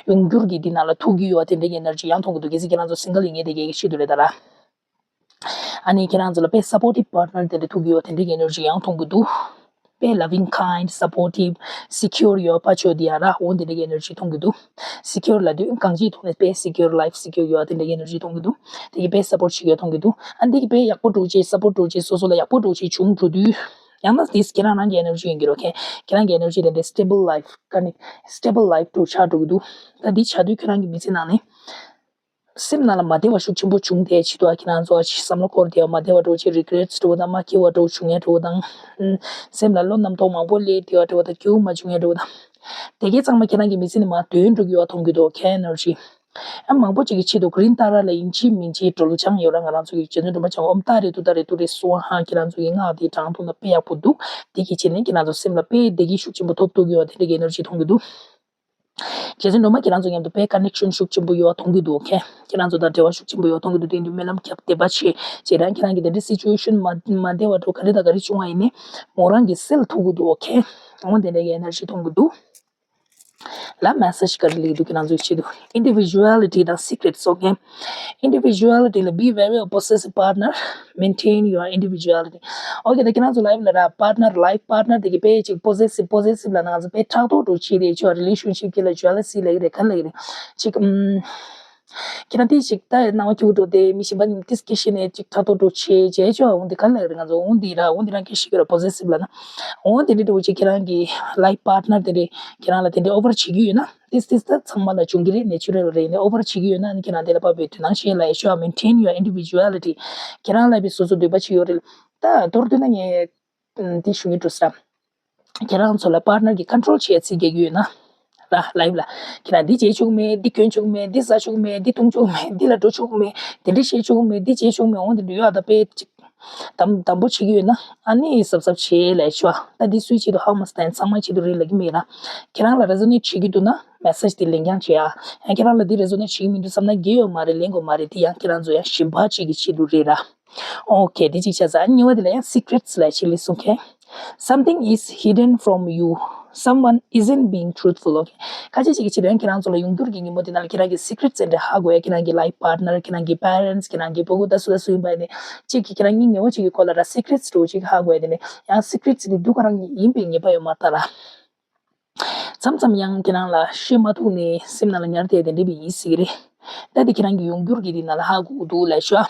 ཡོང་འགྱུར་གྱི་འདི་ནང་ལ་ཐུག་གི་ཡོད་པ། དེ་འདྲ་གི་energy་ཡང་མཐོང་གི་འདུག་གལ་སྲིད་ཁྱེད་རང་ཚོ་single་ཡིན་ངེས་དེ་གའི་ཆེད་དུ་རེད་ད་ར། ཨ་ནི་ཁྱེད་རང་ཚོ་ལ་དཔེ་supportive partner་དེ་འདྲ་ཐུག་གི་ཡོད། དེ་འདྲ་གི་energy་ཡང་མཐོང་གི་འདུག་དཔེ་loving kind supportive secure་ཡོད་པ་ཆོ་དེ་ཡང་ར་འོ་དེ་འདྲ་གི་energy་མཐོང་གི་འདུག secure་ལབ་དུས་གང་ཅིའི་ཐོག་ནས་དཔེ་secure life secure་ཡོད་དེ་འདྲ་གི་energy་མཐོང་གི་འདུག་དེ་གི་དཔེ་support་བྱེད་ཡོད་མཐོང་གི་འདུག་ཨ་འདི་གི་དཔེ་ཡག་པོ་འགྲོ་ཅིག support་འགྲོ་ཅིག་སོ་སོ་ལ་ཡག་པོ་འགྲོ་ཅིག་བྱུང་འགྲོ་དུས་ཡང་ན་དེ་ཁྱེད་རང་རང་གི་energy་ཡིན་གྱི་རོ། ཁྱེད་ཁྱེད་རང་གི་energy་དེ་འདྲ་stable life་ག་ནི་stable life་འགྲོ་ཆགས་འགྲོ་གི་འདུག་ད་འདི་ཆགས་དུས་ཁྱེད་རང་གི་མི་ཚེ་ནང་ནས། སེམས་ནང་ལ་མ་བདེ་བ་ཤུགས་ཆེན་པོ་བྱུང་དེ་ཆེད་དུ་ཨ་ཁྱེད་རང་ཚོ་ཨ་ཅིག་བསམ་བློ་འཁོར་དེ་མ་བདེ་བ་འགྲོ་ཅིག regrets་འགྲོ་དང་མ་སྐྱིད་པ་འགྲོ་བྱུང་ཡ་འགྲོ་དང་། སེམས་ལ་བློ་རྣམ་རྟོག་མང་པོ་སླེབས་དེ་བ་འགྲོ་དང་སྐྱིད་པོ་མ་བྱུང་ཡ་འགྲོ་དང་། དེ་གའི་ཚང་མ་ཁྱེད་རང་གི་མི་ཚེ་ནས་མར་དོན་འགྲོ་གི་ཡོད་མཐོང་གི་འདུག་ཁྱེད་energy་ཨ་མང་པོ་ཅིག་གི་ཆེད་དུ་green་ཏཱ་ར་ལ་ཡིན་གཅིག་མིན་གཅིག་སྒྲོལ་ལྗང་ཡོད་ར། ང་རང་ཚོ་གི་རྗེ་བཙུན་སྒྲོལ་མ་བྱང་ཨོམ་ཏཱ་རེ་ཏུ་ཏཱ་རེ་ཏུ་རེ་སུ་ཧ་ཁྱེད་རང་ཚོ་གི་སྔགས་དེ་བགྲང་ཐུབ་ན་དཔེ་ཡག་པོ་འདུག་དེ་གི་ཆེད་ནས་ཁྱེད་རང་ཚོ་སེམས་ལ་དཔེ་བདེ་སྐྱིད་ཤུགས་ཆེན་པོ་ཐོབ་ཐུབ་ཀྱི་ཡོད་དེ་འདྲ་གི་energy་མཐོང་གི་འདུག་རྗེ་བཙུན་སྒྲོལ་མ་ཁྱེད་རང་ཚོ་མཉམ་དུ་དཔེ་connection་ཤུགས་ཆེན་པོ་ཡོད་མཐོང་གི་འདུག་ཁྱེད་རང་ཚོ་དང་འབྲེལ་བ་ཤུགས་ཆེན་པོ་ཡོད་མཐོང་གི་འདུག་དེ་དུས་སྨོན་ལམ་རྒྱབ་དད་པ་བྱེད་བྱེད་རང་ཁྱེད་རང་གི་དེ་འདྲའི་situation་མ་མ་བདེ་བ་འགྲོ་ག་རེ་དང་ག་རེ་བྱུང་བ་ཡིན་ནའི་མོ་རང་གིས་སེལ་ཐུབ་ཀྱི་འདུག་ཁྱེད་འོ་དེ་འདྲ་གི་energy་མཐོང་གི་འདུག་ལ་message་ག་རེ་སླེབས་འདུག་ཁྱེད་རང་ཚོའི་ཆེད་དུ་individuality་དང་secrets okay individuality་ལ་be wary of possessive partner, maintain your individuality okay ད་ཁྱེད་རང་ཚོ་life་ལ་ར་partner life partner་དེ་གི་དཔེ་ཅིག་possessive possessive་ལ་ནང་ཚོ་དཔེ་ཕྲག་དོག་འགྲོ་ཆེ་རེད་ཆོ་relationship་གི་ལ་jealousy་ལ་གི་རེད་ག་ལ་གི་རེད་ཅིག་ཨམ། ཁྱེད་རང་དེ་ཞིག་ད་སྣང་བ་སྐྱིད་པོ་འགྲོ་དེ་མི་གཞན་པ་ཉིད་དེ་སྐད་ཤེས་ནས་ཅིག་ཕྲག་དོག་འགྲོ་ཆེ་བྱས་ཆོག་འོང་དེ་ག་ལ་རེད་ང་ཚོ་འོང་དེ་ར་འོང་དེ་རང་སྐད་ཤེས་ཀྱི་ར་possessive་ལ་ན་འོང་དེ་འདྲི་འགྲོ་ཅིག་ཁྱེད་རང་གི་life partner་དེ་རེད་ཁྱེད་རང་ལ་དེ་འདྲི་over་བྱེད་ཀྱི་ཡོད་ན་དེ་དེ་ད་ཚང་མ་ལ་བྱུང་གི་རེད་natural་རེད་ནས་over་བྱེད་ཀྱི་ཡོད་ན་ནི་ཁྱེད་རང་དེ་ལ་བབ་པའི་དོ་སྣང་བྱེད་ལ་ཡ་ཤོག maintain your individuality་ཁྱེད་རང་ལ་བི་སོ་སོ་འདོད་པ་བྱེད་ཡོད་རེད་ད་མདོར་བསྡུས་ན་ངས་དེ་ཞུ་གི་འགྲོ་ས། ཁྱེད་རང་ཚོ་ལ་partner་གྱི་control་བྱེད་ཚིག་རྒྱག་གི་ཡོད་ན། ར་life་ལ། ཁྱེད་རང་འདི་བྱེད་ཆོག་མེད་འདི་གྱོན་ཆོག་མེད་འདི་ཟ་ཆོག་མེད་འདི་འཐུང་ཆོག་མེད་འདི་ལ་འགྲོ་ཆོག་མེད་དེ་འདྲ་བྱེད་ཆོག་མེད་འདི་བྱེད་ཆོག་མེད་འོང་དེ་འདྲ་ཡོད་ཨ་ད་དཔེ་ཅིག་དམ་དམ་པོ་བྱེད་ཀྱི་ཡོད་ན་ཨ་ནི་གཟབ་གཟབ་བྱེད་ལས་ཆོག་ཨ། ད་འདི་སུའི་ཆེད་དུ་how much time་ཚང་མའི་ཆེད་དུ་རེད་ལབ་ཀྱི་མེད་ར། ཁྱེད་རང་ལ་resonate་བྱེད་ཀྱི་འདུག་ན་message་དེ་ལེན་རྐྱང་བྱེད་ཨ། ཡང་ཁྱེད་རང་ལ་འདི་resonate་བྱེད་ཀྱི་མི་འདུག་བསམ་ན་དགེ་ཡོད་མ་རེད་ལེན་དགོས་མ་རེད་དེ་ཡང་ཁྱེད་རང་ཚོ་ཡང་གཞན་པ་ཅིག་གི་ཆེད་དུ་རེད་ར། Okay དེ་གཅིག་བྱས་ཙང་གཉིས་པ་དེ་ལ་ཡང་secrets་ལབ་ཅིག་སླེབས་སོང་ཁེ། Something is hidden from you. Someone isn't being truthful. Okay ཁ་ཆེ་ཅིག་གི་ཕྱིར་ཡང་ཁྱེད་རང་ཚོ་ལ་ཡོང་འགྱུར་གྱི་ཉིན་མོ་དེ་ནང་ལ་ཁྱེད་རང་གི་secrets་ཟེར་འདྲ་ཧ་གོ་ཡ་ཁྱེད་རང་གི་life partner ཁྱེད་རང་གི་parents ཁྱེད་རང་གི་ཕྲུ་གུ་ད་སུ་ད་སུ་ཡིན་པ་ཡིན་ནས་གཅིག་གིས་ཁྱེད་རང་གཉིས་ཉེ་བོ་ཅིག་གི་སྐོར་ལ་ར་secrets་འདྲ་བོ་ཅིག་ཧ་གོ་ཡ་དེ་ནས་ཡང་secrets་དེ་སྡུག་ག་རང་གི་ཡིན་པའི་ངེས་པ་ཡོད་མ་རེད་ད་ར། མཚམས་མཚམས་ཡང་ཁྱེད་རང་ལ་བཤད་མ་ཐུབ་ནས་སེམས་ནང་ལ་ཉར་བསྡད་དེ་འདྲ་བའི་ཡིན་སྲིད་ཀྱི་རེད། ད་དེ་ཁྱེད་རང་གི་ཡོང་འགྱུར་གྱི་དེ་ནང་ལ་ཧ་གོ་གི་འདུག་ལབ་ཤོག་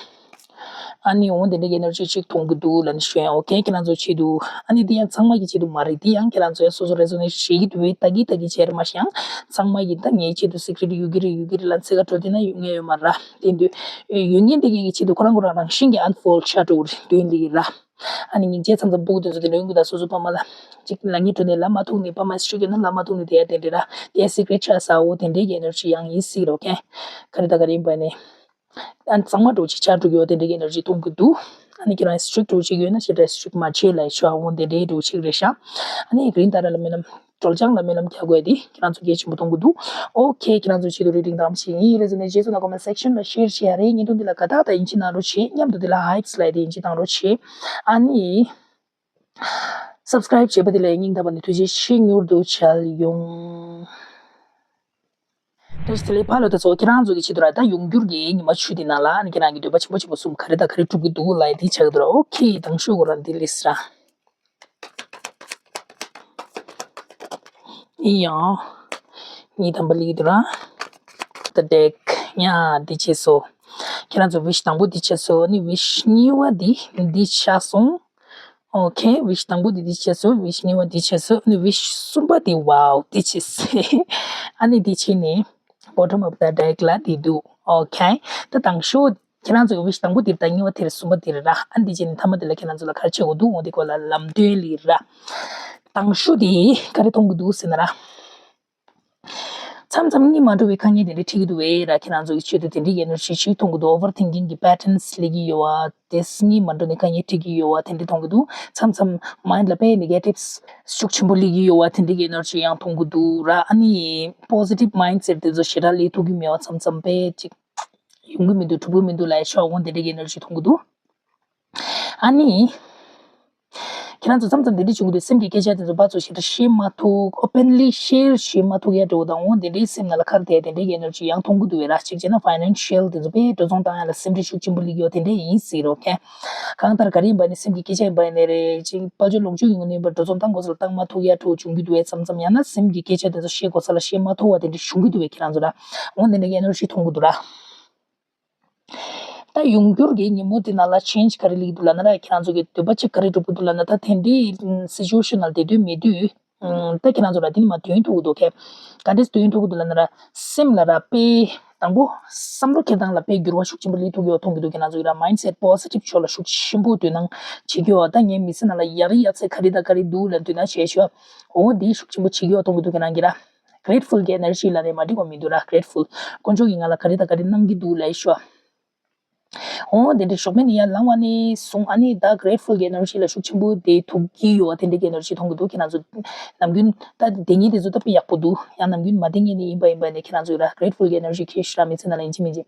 ཨ་ནི་འོང་དེ་འདྲ་གི་energy་ཅིག་མཐོང་གི་འདུག་ལབ་ནས་ཞུ་ཡ་okay ཁྱེད་རང་ཚོ་ཆེད་དུ་ཨ་ནི་དེ་ཡང་ཚང་མ་གི་ཆེད་དུ་མ་རེད་དེ་ཡང་ཁྱེད་རང་ཚོ་ཡང་སོ་སོ་resonate་བྱེད་ཀྱི་འདུག་བས་ད་གི་ད་གི་བྱས་ར་མ་ཤེས་ཡང་ཚང་མ་གི་ད་ངའི་ཆེད་དུ་secret་ཡོད་ཀྱི་རེད་ཡོད་ཀྱི་རེད་ལབ་ཚིག་ག་འགྲོ་དེ་ན་ཡོད་ངེས་ཡོད་མ་ར་དེ་འདུག་ཡོད་ངེས་དེ་གི་ཆེད་དུ་ཁོ་རང་ཁོ་རང་རང་བཞིན་གྱི་unfold་ཆགས་འགྲོ་གི་རེད་དོན་ལི་གི་ར། ཨ་ནི་སྙིང་རྗེ་མཚམས་མཚམས་སྤུ་གུ་དེ་ཚོ་དེ་འདྲ་ཡོང་གི་ད་སོ་སོ་ཕ་མ་ལ་ཅིག་ལ་ངེས་འགྲོ་ནས་ལབ་མ་ཐུབ་ནས་ཕ་མ་ཤི་གི་ན་ལབ་མ་ཐུབ་ནས་དེ་ཡ་དེ་འདྲ་ར་དེ་ཡ་secret་ཆགས་ས་འོ་དེ་འདྲའི་གི་energy་ཡང་ཡིན་སྲིད་རོ་ཁེ། ག་རེ་ད་ག་རེ་ཡིན་པ་ནས་ཨ་ནི་གཙང་མ་འགྲོ་ཅིག་ཆགས་འགྲོ་གི་ཡོད་དེ་འདྲའི་གི་energy་གཏོང་གི་འདུག་ཨ་ནི་ཁྱེད་རང་strict་འགྲོ་ཅིག་ཡོད་ན་ཞེ་དྲག་strict་མ་བྱེད་ལ་ཤོག་འོ་དེ་འདྲའི་འགྲོ་ཅིག་རེད་ཤག་ཨ་ནི་green་ཏཱ་ར་ལ་སྨོན་ལམ་སྒྲོལ་ལྗང་ལ་སྨོན་ལམ་རྒྱག་དགོས་དེ་ཁྱེད་རང་ཚོ་གལ་ཆེན་པོ་མཐོང་གི་འདུག Okay ཁྱེད་རང་ཚོ་ཆེད་དུ་རེ་རིང་དང་ཞིག་ཡིན་རེ་ཟེར་ནས་རྗེས་སུ་ན་comment section་ལ་share་བྱེད་ཡ་རེད། བརྙན་ཐུང་འདི་ལ་དགའ་རྟགས་དང་ཡིན་གཅིག་གནང་རོགས་བྱེད། མཉམ་དུ་འདི་ལ་likes་ལབ་དེ་ཡིན་གཅིག་གནང་རོགས་བྱེད། ཨ་ནི་subscribe་བྱས་པ་འདི་ལ་སྙིང་ཐག་པ་ནས་ཐུགས་རྗེ་ཆེ། མྱུར་དུ་མཇལ་ཡོང་། བཀྲ་ཤིས་བདེ་ལེགས་ཕ་ལོ། ད་ཚོ་ཁྱེད་རང་ཚོ་གི་ཆེད་དུ་ར་ད་ཡོང་འགྱུར་གྱི་ཉི་མ་བཅུ་དེ་ནང་ལ་ཨ་ནི་ཁྱེད་རང་གི་འདོད་པ་ཆེན་པོ་ཆེན་པོ་གསུམ་ག་རེ་དང་ག་རེ་འགྲུབ་ཀྱི་འདུག་ལབ་ཡ་དེ་ཆགས་ཀྱི་འདུག་ར། Okay དང་ཤོག་གོ་ར་འདི་ལས་ར། ཡང་། ཉིས་དམ་པ་ལིག་དུ་ར། The deck ཡ་འདི་བྱས་སོ། ཁྱེད་རང་ཚོ་wish་དང་པོ་འདི་བྱས་སོ། ནི་wish་གཉིས་པ་འདི་འདི་ཆགས་སོང་། Okay wish་དང་པོ་འདི་འདི་བྱས་སོ། wish་གཉིས་པ་འདི་བྱས་སོ། ནི་wish་གསུམ་པ་འདི་wow་འདི་བྱས་སོ། ཨ་ནི་འདི་བྱས་ནས་bottom of the deck་ལ་འདི་འདུག Okay. ད་དང་ཤོ་ཁྱེད་རང་ཚོ་གི་wish དང་པོ་དེ་རེད། ད་གཉིས་པ་དེ་རེད། གསུམ་པ་དེ་རེད་ར། ཨ་འདི་བྱས་ནས་མཐའ་མ་དེ་ལ་ཁྱེད་རང་ཚོ་ལ་ག་རེ་བྱེད་དགོས་འདུག་འོ་འདི་སྐོར་ལ་ལམ་སྟོན་ལི་ར། དང་ཤོ་དེ་ག་རེ་མཐོང་གི་འདུག་ཟེར་ན་ར། མཚམས་མཚམས་གཉིད་མ་འགྲོ་བའི་དཀའ་ངལ་དེ་འདྲ་འཕྲད་ཀྱི་འདུག་བས་ར། ཁྱེད་རང་ཚོ་གི་ཆེད་དུ་དེ་འདྲའི་གི་energy ཞིག་མཐོང་གི་འདུག overthinking གི་patterns སླེབས་ཀྱི་ཡོད་བ། དེས་གཉིད་མ་འགྲོ་ནས་དཀའ་ངལ་འཕྲད་ཀྱི་ཡོད་བ་དེ་འདྲ་མཐོང་གི་འདུག་མཚམས་མཚམས་mind ལ་དཔེ་negative ཤུགས་ཆེན་པོ་སླེབས་ཀྱི་ཡོད་བ་དེ་འདྲའི་གི་energy ཡང་མཐོང་གི་འདུག་ར། ཨ་ནི་positive mindset དེ་ཚོ་ཞེ་དྲག་སླེབས་ཐུབ་ཀྱི་མེད་བ། མཚམས་མཚམས་དཔེ་ཅིག་ཡོང་གི་མི་འདུག་གྲུབ་ཀྱི་མི་འདུག་ལབ་ཡ་ཤོག་འོ་དེ་འདྲའི་གི་energy མཐོང་གི་འདུག་ཨ་ནི། ཁྱེད་རང་ཚོ་མཚམས་མཚམས་དེ་འདྲ་བྱུང་གི་འདུག་སེམས་ཀྱི་སྐད་ཆ་དེ་ཚོ་ཕར་ཚུར་ཞེ་དྲག་བཤད་མ་ཐུབ། openly share བྱེད་མ་ཐུབ་ཡ་འདྲ་བོ་དང་འོ་དེ་འདྲའི་སེམས་ནང་ལ་ཁར་དེ་དེ་འདྲའི་གི་energy ཡང་མཐོང་གི་འདུག་བས་ར། གཅིག་བྱས་ན་financial དེ་ཚོ་དཔེ་འགྲོ་སོང་བཏང་ཡ་ལ་སེམས་ཁྲལ་ཤུགས་ཆེན་པོ་སླེབས་ཡོད་དེ་འདྲ་ཡིན་སྲིད་རོགས་མཁན། གང་ལྟར་ག་རེ་ཡིན་པ་ནས་སེམས་ཀྱི་སྐད་ཆ་ཡིན་པ་ནས་རེད། ཅིག་དཔལ་འབྱོར་ལོངས་སྤྱོད་ཀྱི་ངོས་ནས་ཡིན་པ་འགྲོ་སོང་བཏང་དགོས་ས་ལ་བཏང་མ་ཐུབ་ཡ་འདྲ་བོ་བྱུང་གི་འདུག་བས། མཚམས་མཚམས་ཡང་ན་སེམས་ཀྱི་སྐད་ཆ་དེ་ཚོ་བཤད་དགོས་ས་ལ་བཤད་མ་ཐུབ་བ་དེ་འདྲ་བྱུང་གི་འདུག་བས། ཁྱེད་རང་ཚོ་ར་འོ་དེ་འདྲའི་གི་energy མཐོང་གི་འདུག་ར། ད་ཡོང་འགྱུར་གྱི་ཉིན་མོ་དེ་ནང་ལ་change ག་རེ་སླེབས་འདུག་ལབ་ན་ར། ཁྱེད་རང་ཚོ་གི་འདོད་པ་གཅིག་ག་རེ་འགྲུབ་ཀྱི་འདུག་ལབ་ན། ད་དེ་འདྲའི་situation ནང་བསྡད་དུས་མེད་དུས། ད་ཁྱེད་རང་ཚོ་ལ་དེ་ནི་མ་དོན་ཐུག་གི་འདུག་གས། ག་འདྲས་དོན་ཐུག་གི་འདུག་ལབ་ན་ར། སེམས་ལ་ར་དཔེ་དང་པོ་བསམ་བློ་འཁྱེར་སྟངས་ལ་དཔེ་འགྱུར་བ་ཤུགས་ཆེན་པོ་སླེབས་ཐུབ་ཀྱི་ཡོད་མཐོང་གི་འདུག་ཁྱེད་རང་ཚོ་གི་ར་mindset positive ཕྱོགས་ལ་ཤུགས་ཆེན་པོ་དོ་སྣང་བྱེད་ཀྱི་ཡོད། ད་ངའི་མི་ཚེ་ནང་ལ་ཡག་ཡག་ཚད་ག་རེ་དང་ག་རེ་འདུག་ལ་དོ་སྣང་བྱེད་ཤོག་འོ་འདི་ཤུགས་ཆེན་པོ་བྱེད་ཀྱི་ཡོད་མཐོང་གི་འདུག་ཁྱེད་རང་གི་ར། grateful གི་energy ལ་ནས་མ་འགྲིག་པ་མི་འདུག་ར། grateful དཀོན་མཆོག་གིས་ང་ལ་ག་རེ་དང་ག་རེ་གནང་གི་འདུག་ལབ་ཤོག་འོ་དེ་འདྲའི་ཞོགས་པ་ནས་ཡར་ལངས་པ་ནས་བཟུང་ཨ་ནི་ད་grateful གི་energy ལ་ཤུགས་ཆེན་པོ་དེ་ཐུག་གི་ཡོད་པ་དེ་འདྲའི་གི་energy མཐོང་གི་འདུག་ཁྱེད་རང་ཚོ་ནམ་རྒྱུན་ད་དེ་ཉིད་དེ་ཚོ་ད་དཔེ་ཡག་པོ་འདུག་ཡང་ནམ་རྒྱུན་མ་དེ་ཉིད་ནས་ཡིན་པ་ཡིན་པ་ནས་ཁྱེད་རང་ཚོ་ཡོད་ར། grateful གི་energy ཁྱེད་ཤི་ར་མི་ཚེ་ནང་ལ་ཡིན་གཅིག་མིན་གཅིག་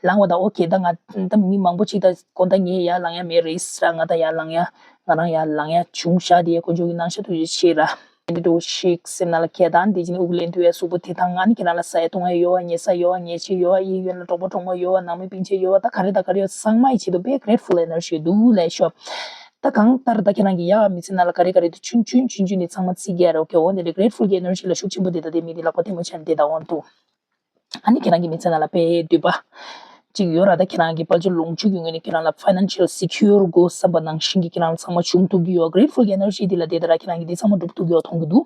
ལངས་པ་དང་okay ད་ང་ད་མི་མང་པོ་ཅིག་ད་དགོང་དག་ངས་ཡར་ལངས་ཡ་མེད་རེད་ཟེར་ར། ང་ད་ཡར་ལངས་ཡ་ང་རང་ཡར་ལངས་ཡ་བྱུང་ཤག་དེ་ཡ་དཀོན་མཆོག་གི་གནང་ཤག་ཐུགས་རྗེ་ཆེ་ར། འདི་འདྲ་བོ་ཞིག་སེམས་ནང་ལ་འཁྱེར་དང་། དེ་བཞིན་དབུགས་ལེན་དུས་ཡ་གཟུགས་པོ་དེ་དང་ང་ནི་ཁྱེད་རང་ལ་ཟ་ཡ་འཐུང་ཡ་ཡོད་བ། ཉལ་ས་ཡོད་བ། ཉལ་ཆས་ཡོད་བ། གཡས་གཡོན་ལ་གྲོགས་པོ་གྲོགས་མོ་ཡོད་བ། ནང་མི་སྤུན་མཆེད་ཡོད་བ། ད་ག་རེ་ད་ག་རེ་ཡོད་ཚང་མ་ཡི་ཆེད་དུ་དཔེ་grateful energy འདུག་ལབ་ཤོག་ད་གང་ལྟར་ད་ཁྱེད་རང་གི་ཡ་མི་ཚེ་ནང་ལ་ག་རེ་ག་རེ་འདུག་ཆུང་ཆུང་ཆུང་ཆུང་ནས་ཚང་མ་བརྩི་གི་ཡ་རོགས་ཀྱི་འོ་འདི་འདྲ་grateful གི་energy ལ་ཤུགས་ཆེན་པོ་དེ་ད་དེ་མི་དེ་ལག་པ་ཐལ་མོ་སྦྱར་ནས་བསྡད་ད་འོང་དུ། ཨ་ནི་ཁྱེད་རང་གི་མི་ཚེ་ནང་ལ་དཔེ་འདོད་པ་ཅིག་ཡོད་ར། ད་ཁྱེད་རང་གི་དཔལ་འབྱོར་ལོངས་སྤྱོད་ཀྱི་ངོས་ནས་ཁྱེད་རང་ལ་financial secure དགོས་བསམ་པ་ནང་བཞིན་གྱི་ཁྱེད་རང་ཚང་མ་བྱུང་ཐུབ་ཀྱི་ཡོད། grateful གི་energy འདི་ལ་དེ་ལྟར་ཁྱེད་རང་གི་འདི་ཚང་མ་འགྲུབ་ཐུབ་ཀྱི་ཡོད་མཐོང་གི་འདུག་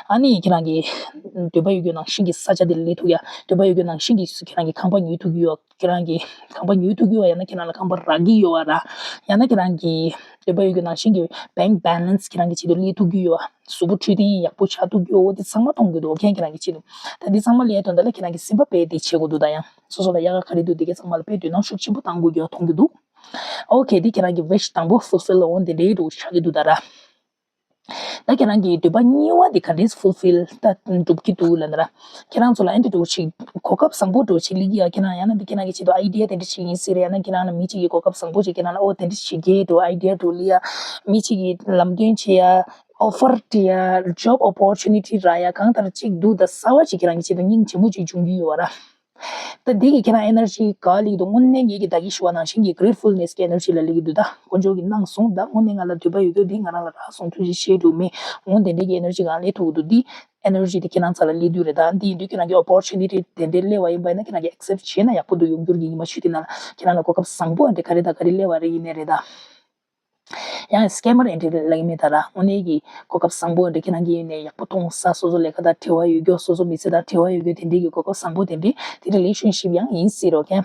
ཨ་ནི་ཁྱེད་རང་གི་འདོད་པ་ཡོད་རྒྱུ་ནང་བཞིན་གྱི་ས་ཆ་དེ་ལ་སླེབས་ཐུབ་ཡ། འདོད་པ་ཡོད་རྒྱུ་ནང་བཞིན་གྱི་ཁྱེད་རང་གི་ཁང་པ་ཉོ་ཐུབ་ཀྱི་ཡོད། ཁྱེད་རང་གི་ཁང་པ་ཉོ་ཐུབ་ཀྱི་ཡོད། ཡང་ན་ཁྱེད་རང་ལ་ཁང་པ་རག་གི་ཡོད་ར། ཡང་ན་ཁྱེད་རང་གི་འདོད་པ་ཡོད་རྒྱུ་ནང་བཞིན་གྱི་bank balance ཁྱེད་རང་གི་ཆེད་དུ་སླེབས་ཐུབ་ཀྱི་ཡོད། གཟུགས་པོ་འཕྲོད་བསྟེན་ཡག་པོ་ཆགས་ཐུབ་ཀྱི་ཡོད། འོ་དེ་ཚང་མ་མཐོང་གི་འདུག་ཁྱེད་རང་གི་ཆེད་དུ། ད་འདི་ཚང་མ་ལས་དོན་དག་ལ་ཁྱེད་རང་གི་སེམས་པ་དཔེ་བདེ་བྱེད་དགོས་འདུག་ད་ཡང་སོ་སོ་ལ་ཡག་ག་ག་རེ་འདུག་དེ་ག་ཚང་མ་ལ་དཔེ་དོ་སྣང་ཤུགས་ཆེན་པོ་བཏང་དགོས་ཀྱི་ཡོད་མཐོང་གི་འདུག་ཨོ་ཁེ། འདི་ཁྱེད་རང་གི་wish དང་པོ་fulfill འོ་འདི་འདྲའི་འདུག་ཆགས་ཀྱི་འདུག་ད་ར། ད་ཁྱེད་རང་གི་འདོད་པ་གཉིས་པ་འདི་ག་འདྲས་fulfill ད་འགྲུབ་ཀྱི་འདུག་ལབ་ན་ར། ཁྱེད་རང་ཚོ་ལ་ཨེ་འདྲ་འདྲ་བོ་ཞིག་གོ་སྐབས་བཟང་པོ་འདྲ་བོ་ཞིག་སླེབས་ཀྱི་ཡ། ཁྱེད་རང་ཡང་ན་འདི་ཁྱེད་རང་གི་ཆེད་དུ་idea དེ་འདྲ་ཞིག་ཡིན་སྲིད་རེད། ཡང་ན་ཁྱེད་རང་ལ་མི་གཅིག་གིས་གོ་སྐབས་བཟང་པོ་ཞིག་ཁྱེད་རང་ལ་ཨོ་དེ་འདྲ་ཞིག་གི་འདྲ་བོ་idea འདྲ་བོ་སླེབས་ཡ། མི་གཅིག་གིས་ལམ་སྟོན་བྱེད་ཡ། offer སྤྲད་ཡ། job opportunity རག་ཡ། གང་ལྟར་གཅིག་འདུག་ད་གསར་བ་ཅིག་ཁྱེད་རང་གི་ཆེད་དུ་སྙིང་རྗེ་མོ་ཅིག་འབྱུང་གི་ཡོད་ར། ད་འདི་གི་ཁྱེད་རང་energy ག་སླེབས་འདུག་དངོས་གནས་ངེད་ཀྱི་ད་གིན་ཞུ་བ་ནང་བཞིན་གྱི་gratefulness གི་energy ལ་སླེབས་ཀྱི་འདུག་ད་དཀོན་མཆོག་གིས་གནང་སོང་། ད་དངོས་གནས་ང་ལ་འདོད་པ་ཡོད་རྒྱུ་འདི་ང་རང་ལ་རག་སོང་། ཐུགས་རྗེ་ཆེ་འདྲ་བོ་མེད། འོ་དེ་འདྲའི་གི་energy གང་སླེབས་ཐུབ་ཀྱི་འདུག་འདི་energy དེ་ཁྱེད་རང་ཚོ་ལ་སླེབས་དུས་རེད། ད་འདི་ཡིན་དུས་ཁྱེད་རང་གི་opportunity དེ་འདྲའི་སླེབས་པ་ཡིན་པ་ཡིན་ན་ཁྱེད་རང་གི་accept བྱས་ན་ཡག་པོ་འདུག་ཡོང་འགྱུར་གྱི་ཉི་མ་ཤུལ་དེ་ནང་ལ་ཁྱེད་རང་ལ་གོ་སྐབས་བཟང་པོ་འདྲ་ག་རེ་དང་ག་རེ་སླེབས་པ་རེད། ཡིན་ནའི་རེད་ད། ཡང་scammer ཨེ་འདྲ་ལབ་ཀྱི་མེད་ད་ར། དངོས་གནས་ཀྱི་གོ་སྐབས་བཟང་པོ་འདྲ་ཁྱེད་རང་གིས་ནས་ཡག་པོ་མཐོང་ས། སོ་སོ་ལས་ཀ་དང་འབྲེལ་བ་ཡོད་རྒྱུ། སོ་སོ་མི་ཚེ་དང་འབྲེལ་བ་ཡོད་རྒྱུ་དེ་འདྲའི་གི་གོ་སྐབས་བཟང་པོ་དེ་འདྲའི་དེ་relationship ཡང་ཡིན་སྲིད་རོགས་མཁན།